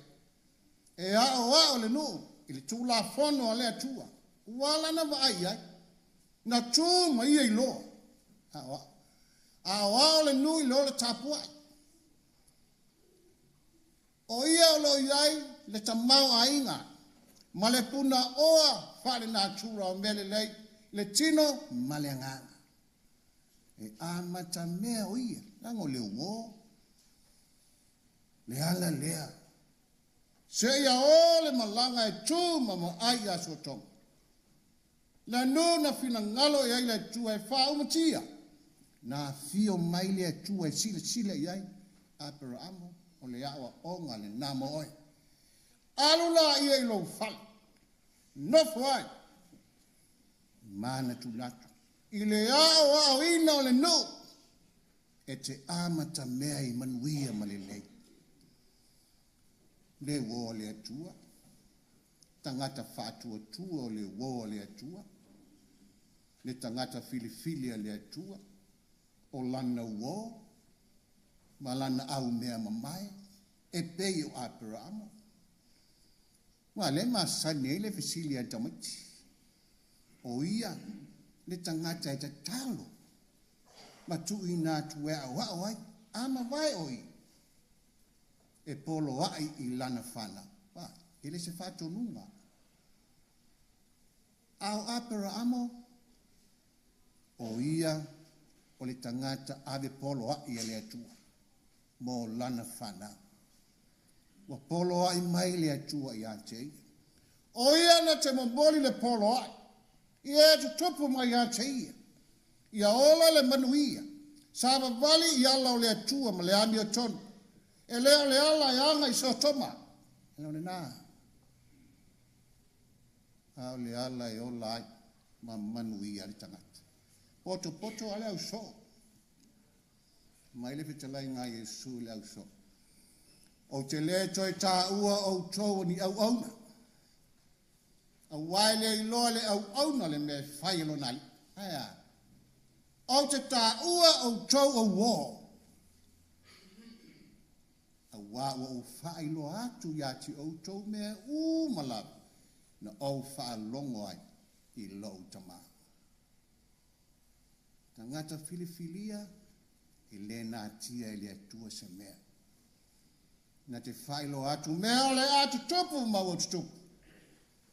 E aoao le nuu i le Tulafono a le Atua. Ua ala na vaai ai. Na tu ma ia iloa. Aoao. Aoao le nuu i le ola tapuai. O ia o lo iai le tamau aiga. Ma le puna oa faale natura o mea lelei. Le tino ma le agaga. E amata mea o ia. Leaga o le uō. Le ala lea. Seia o le malaga e tu ma maai ia Sotoma. Le nuu na finagalo i ai le Atua e faaumatia. Na afio mai le Atua e silasila i ai. Aperaamo, o le aoaoga lenā mo oe. Alu laia i lou fale, nofo ai, manatunatu i le aoaoina o le nuu e te amatamea i manuia ma lelei. Le uō a le Atua, tagata faatuatua o le uō a le Atua, le tagata filifili a le Atua, o lana uō ma lana aumea mamae e pei o Aperaamo. Ua lea e masani ai le fesili a tamaiti, o ia le tagata e tatalo ma tuuina atu e aoao ai, a mavae o ia e poloai i lana fanau. Ua, e le se faatonuga. A o Aperaamo, o ia o le tagata ave poloai a le Atua mo lana fanau. Ua poloai mai le Atua ia te ia. O ia na te momoli le poloai, i e tutupu mai ia te ia. Ia ola le manuia, savavali i ala o le Atua ma le amiotonu. E le o le ala e aga i Sotoma. E le o lenā. A o le ala e ola ai ma manuia le tagata. Potopoto a le ausoo. Mai le fetalaiga a Iesu i le ausoo. Ou te le toe taua outou o ni auauna. Auā e le iloa e le auauna le mea e fai e lona alii. Ae a? Ou te taua outou o uō. Auā ua ou faailoa atu ia te outou mea uma lava na ou faalogo ai i lou Tamā. Tagata filifilia e le natia e le Atua se mea. Na te faailoa atu mea o le a tutupu ma ua tutupu,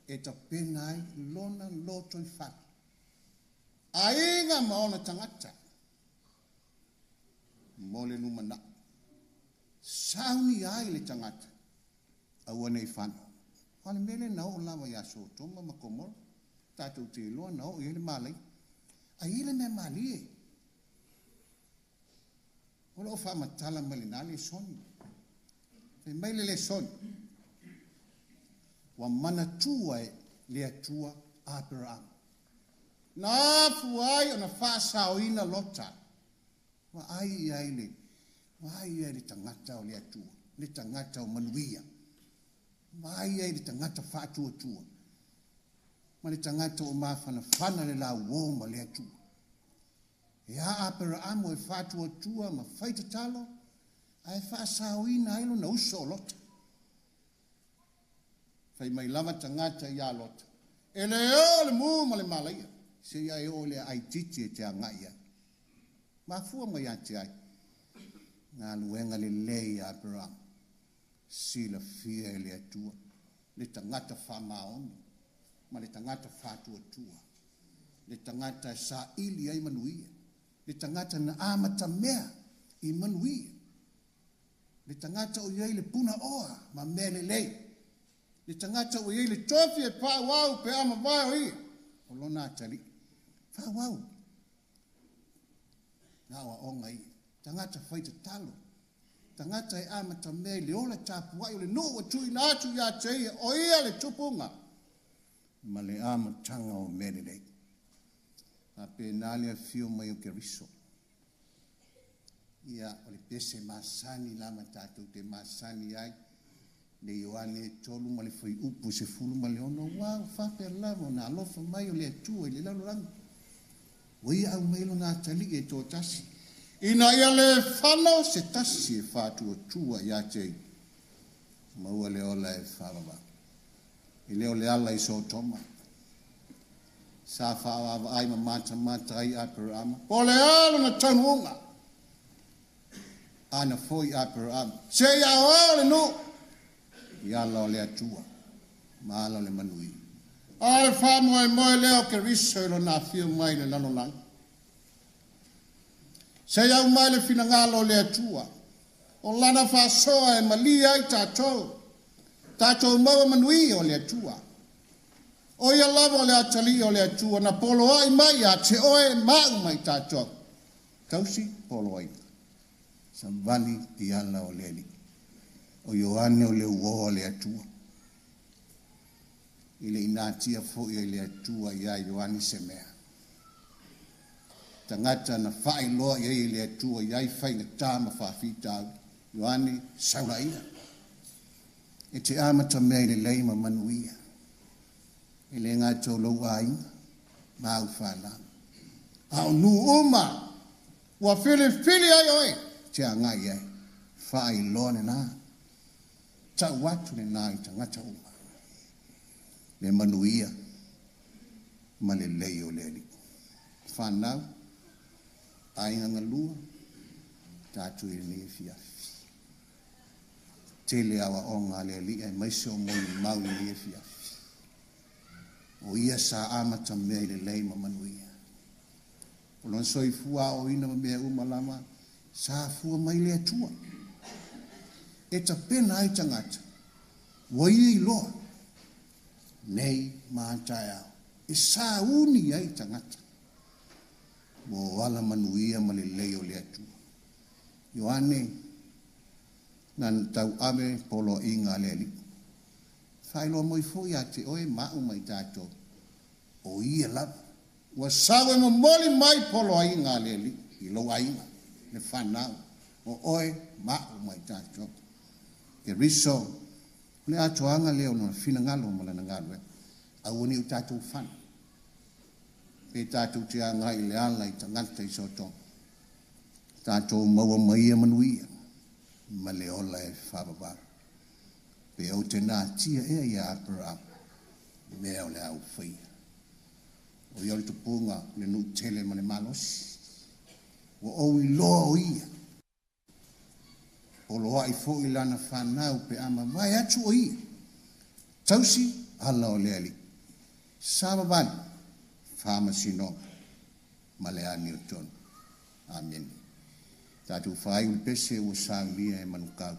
e tapena ai lona lotoifale, aiga ma ona tagata mo le lumanai. Sauni ai le tagata, aua ne i fano. O le mea lea na oo lava ia Sotoma ma Komora, tatou te iloa na oo i ai le malaia. Ae i ai le mea malie. O lo o faamatala mai lenā lesoni. Fai mai le lesoni, ua manatua e le Atua Aperaamo. Na afua ai ona faasaoina Lota. Vaai i ai le, vaai i ai le tagata o le Atua, le tagata o manuia. Vaai i ai le tagata faatuatua ma le tagata ua mafanafana le lauo ma le Atua. E a Aperaamo e faatuatua ma fai tatalo, ae faasaoina ai lona uso o Lota. Fai mai lava tagata ia Lota, e le oo le mū ma le malaia, seia e oo i le aai titi e te agai ai. Mafua mai ia te ai, galuega lelei a Aperaamo, silafia e le Atua, le tagata faamaoni ma le tagata faatuatua, le tagata e saili ai manuia, le tagata na amatamea i manuia, le tagata o i ai le punaoa ma mea lelei, le tagata o i ai le tofi e faaauau pe a mavae o ia, o lona atalii. Faaauau. Na aoaoga ia. Tagata fai tatalo. Tagata e amatamea i le ola tapuai o le nuu ua tuuina atu ia te ia, o ia le tupuga ma le amataga o mea lelei. Faapena le afio mai o Keriso. Ia, o le pese masani lava tatou te masani ai, le Ioane 3 ma le fuaiupu 16, ua ua faapea lava ona alofa mai o le Atua i le lalolagi. Ua ia aumai lona atalii e toatasi, ina ia le fano se tasi e faatuatua ia te ia, maua le ola e faavavau. E le o le ala i Sotoma, sa faaavaavaai ma matamata ai Aperaamo, po o le a lona taunuuga. Ana foi Aperaamo, seia aoao le nuu i ala o le Atua ma ala o le manuia. A o le faamoemoe lea o Keriso i lona afio mai i le lalolagi. Seia aumai le finagalo o le Atua, o lana faasoa e malie ai tatou, tatou maua manuia o le Atua. O ia lava o le atalii o le Atua na poloai mai ia te oe ma au ma i tatou. Tausi poloaiga. Savali i ala o le Alii. O Ioane o le uō a le Atua. I le inatia foi e le Atua ia Ioane se mea. Tagata na faailoa i ai e le Atua i ai faigata ma faafitauli. Ioane, saulaia. E te amata mea i lelei ma manuia. E le gata o lou aiga, ma au fanau. A o nuu uma, ua filifili ai oe, te agai ai. Faailoa lena. Tau atu lena i tagata uma. Le manuia ma lelei o le Alii. Whanau, aiga galua, tātou i lenei afiafi. Tele aoaoga a le Alii aemaise o molimau i lenei afiafi. O ia sa amata mea i lelei ma manuia. O lona soifua aoaoina ma mea uma lava, sa afua mai le Atua. E tapena ai tagata, ua ia iloa, nei ma a taeao, e sauni ai tagata mo ala manuia ma lelei o le Atua. Ioane, na tauave poloaiga a le Alii. Faailoa mai foi ia te oe ma au ma i tatou, o ia lava. Ua sau e momoli mai poloaiga a le Alii i lou aiga, le fanau, o oe ma au ma i tatou. Keriso, o le atoaga lea o lona finagalo ma lana galuega, aua ne i o tatou fana, pe tatou te agai i le ala i tagata i Sotoma, tatou maua mai ia manuia ma le ola e faavavau. Pe ou te natia ea ia Aperahama, mea o le a ou faia. O ia o le tupuga, le nuu tele ma le malosi. Ua ou iloa o ia. Poloai foi lana fanau pe a mavae atu o ia. Tausi ala o le Alii. Savavali, faamasinoga ma le amiotonu. Amene. Tatou faaiu le pese ua saunia e manukau.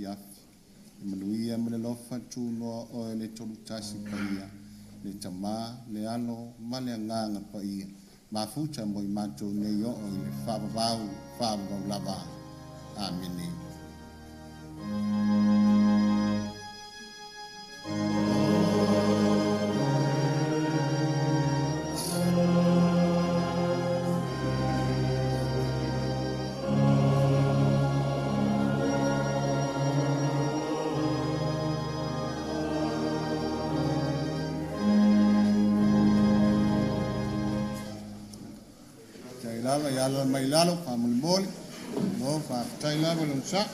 afiafi. E manuia ma le lofa tunoa oe le tolu tasi paia, le tamā, le alo, ma le agaga paia. Mafuta mo i matou nei oo i le faavavau, faavavau lava. Amene. Tai lava i ala mai lalo, faamolemole, lo faafetai lava le onosai.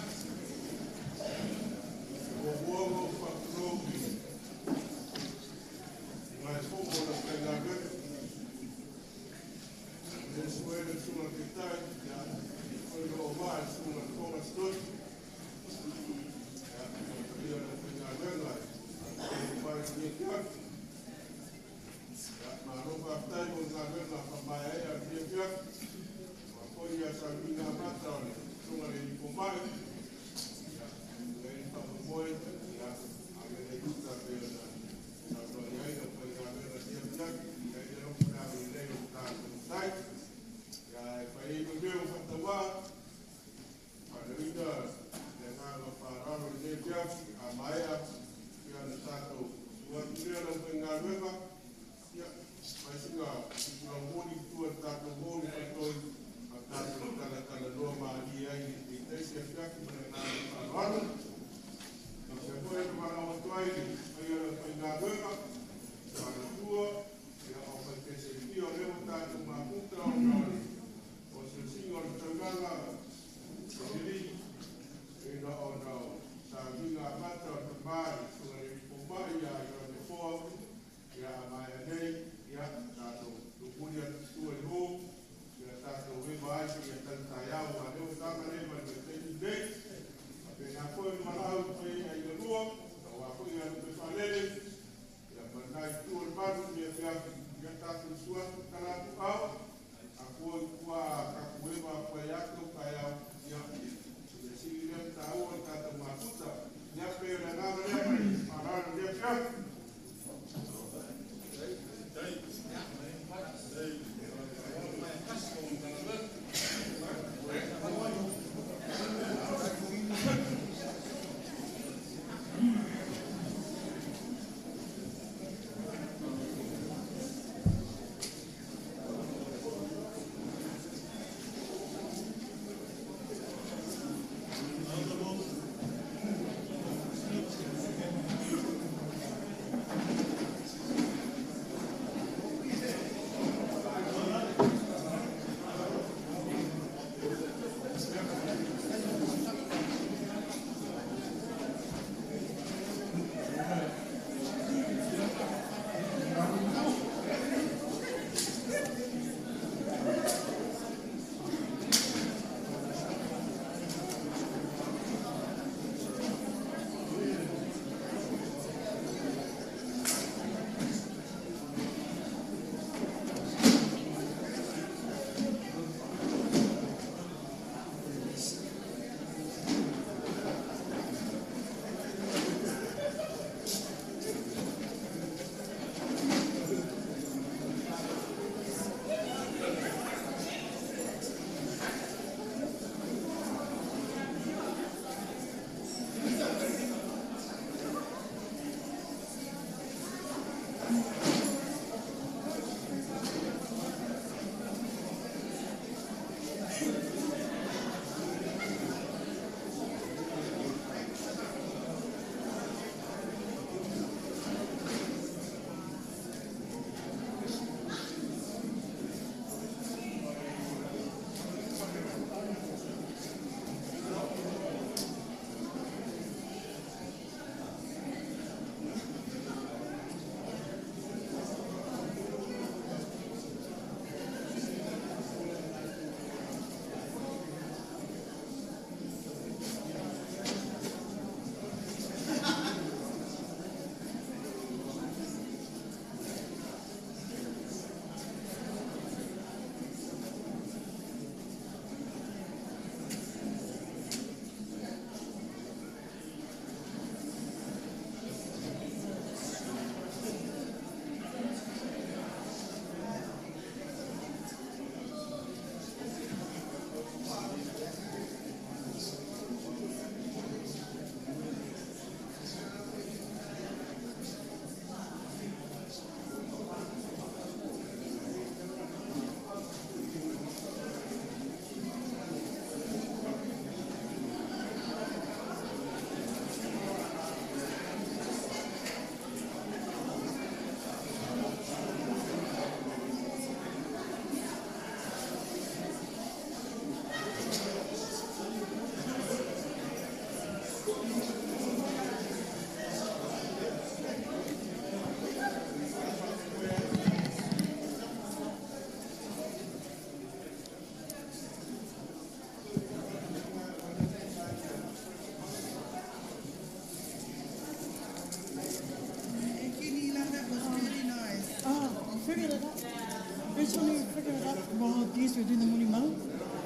figured it out. Originally we figured it out while these were doing the Monimau.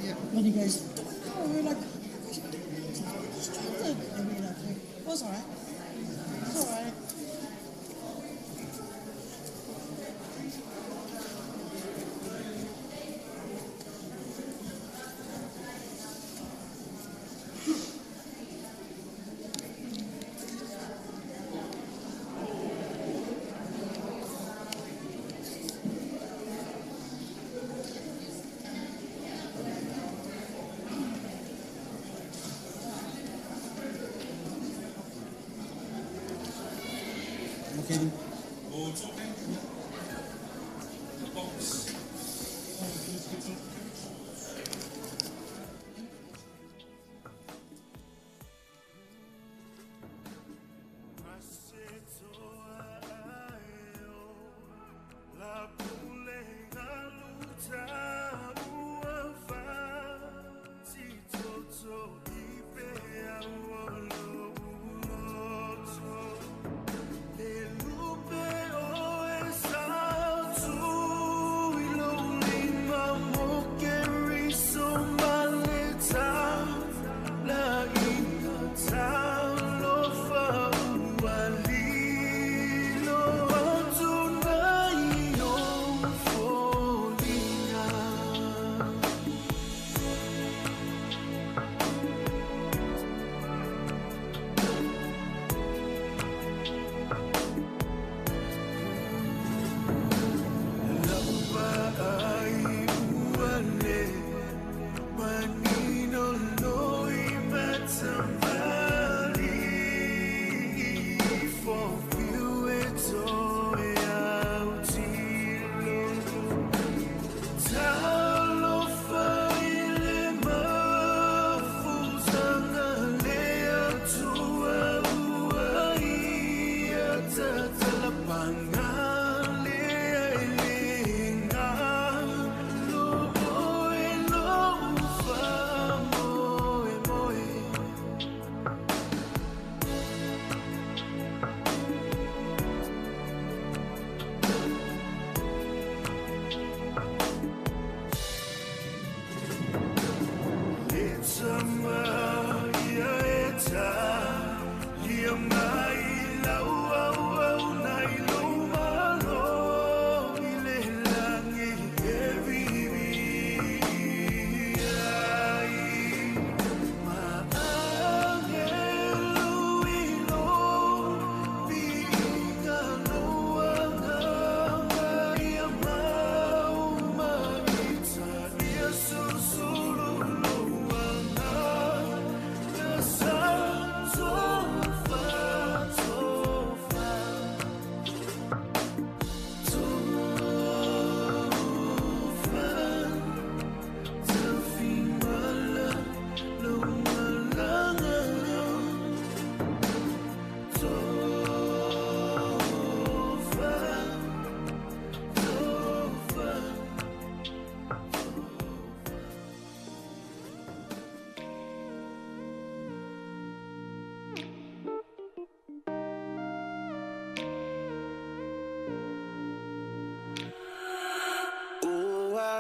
Yeah. But he goes, don't go. We're like, distracted. And we're like, it was all right. It's all right. Okay. Oh, it's okay. The box.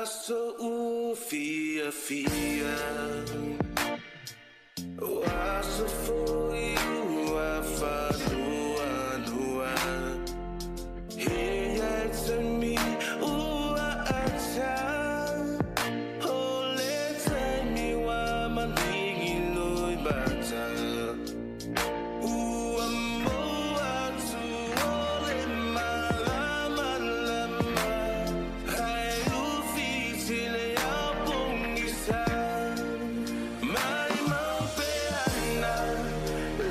So fia fia o aso foi ua whanua nua he ai mi ua acha ole taimi wa maningi loi bata ua moa tu ole malama lama hai ufi le apongisa mai mau peana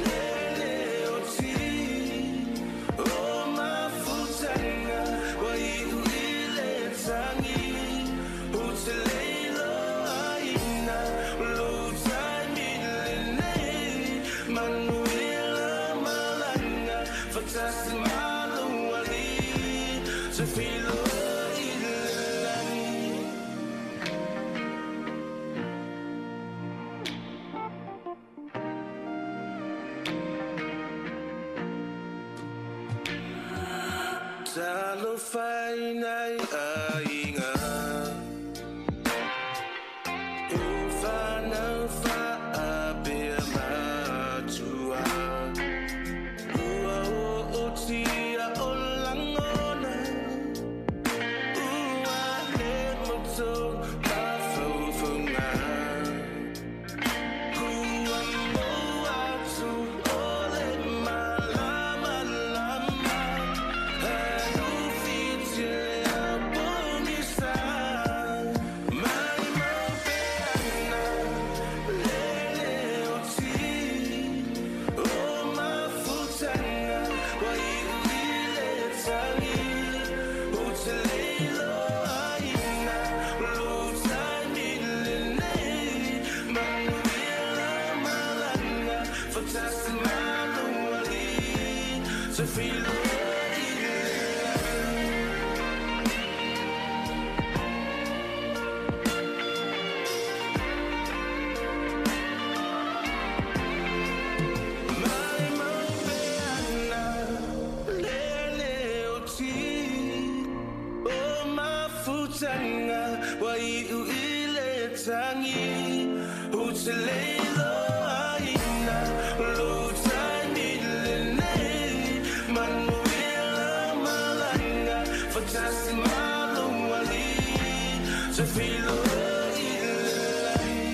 lele oti o mafutanga wa iu ile tangi uteleilo aina lo taimi lene manuela malanga fatasi maluali te filo ilelani. Alofai nai aiga. O whanau whaapea matua. Ua o o tia o langona. Ua le moto mawhauwhaunga. Kua moa atu o le malama lama. Anu whiti lea pongisa. Mai mau peana, lele o ti. O mafutanga, wa iu i le tangi. O te leilo aina, lo taimi lenei. Manuia la malanga, fatasi maluali. Te whiloa i le langi. Mai mau peana, lele o ti. O mafutanga, wa iu i le tangi. O te leilo aina, lo taimi lenei. Manuia la malanga, fatasi maluali. Te whiloa i le langi.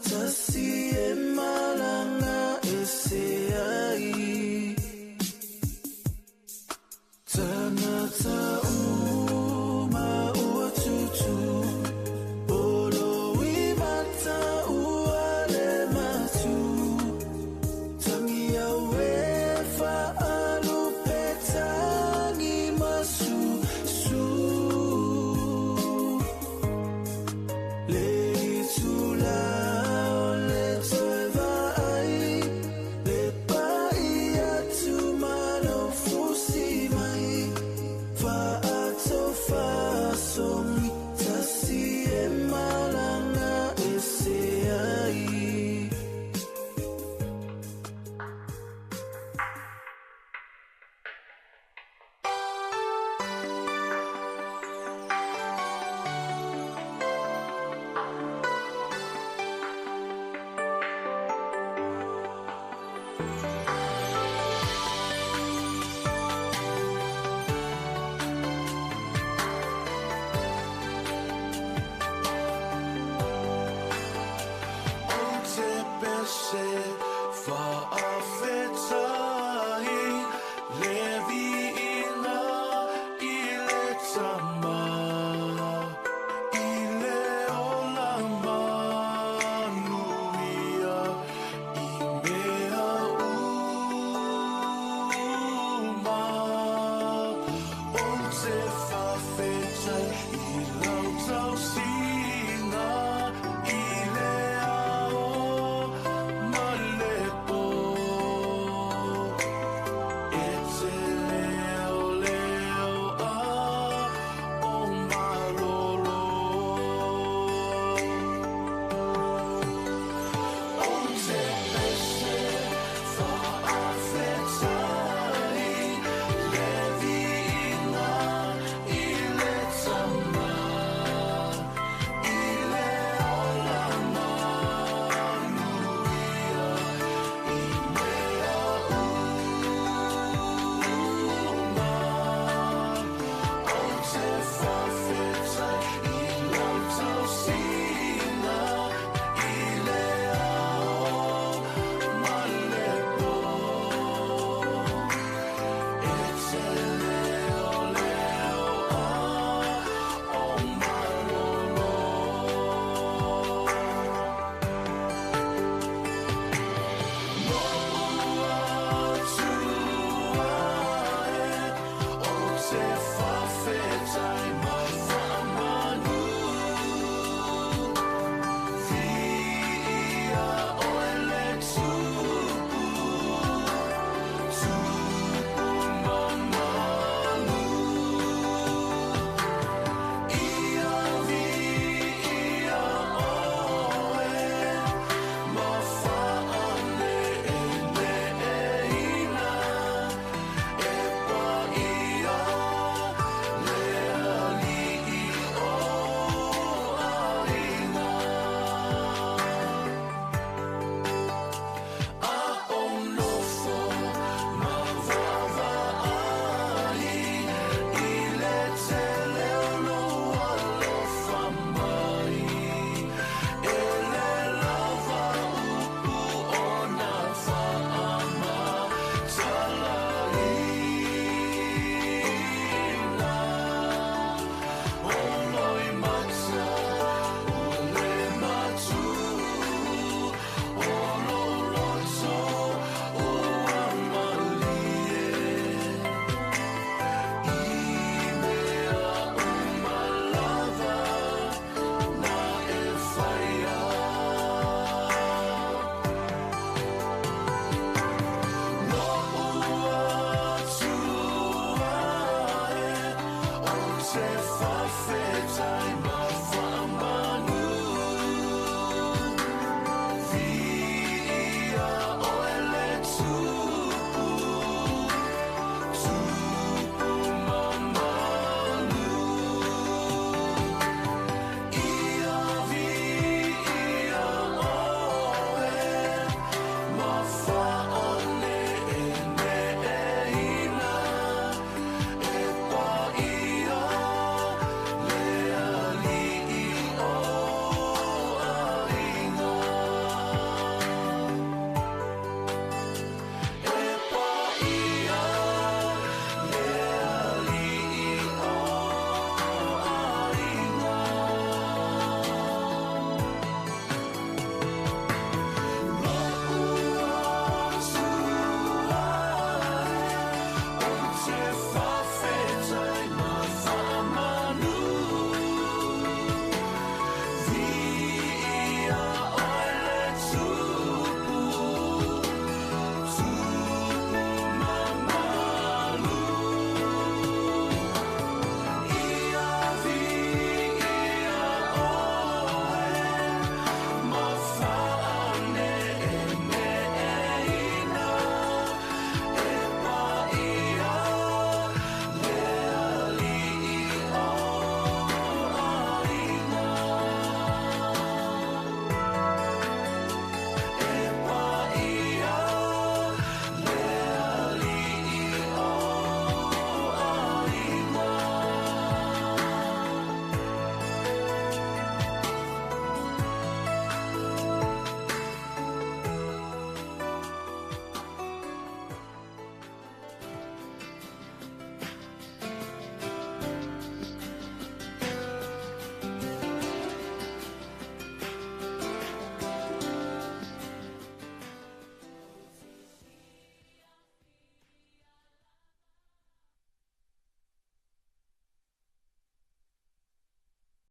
Tasi e malanga e se.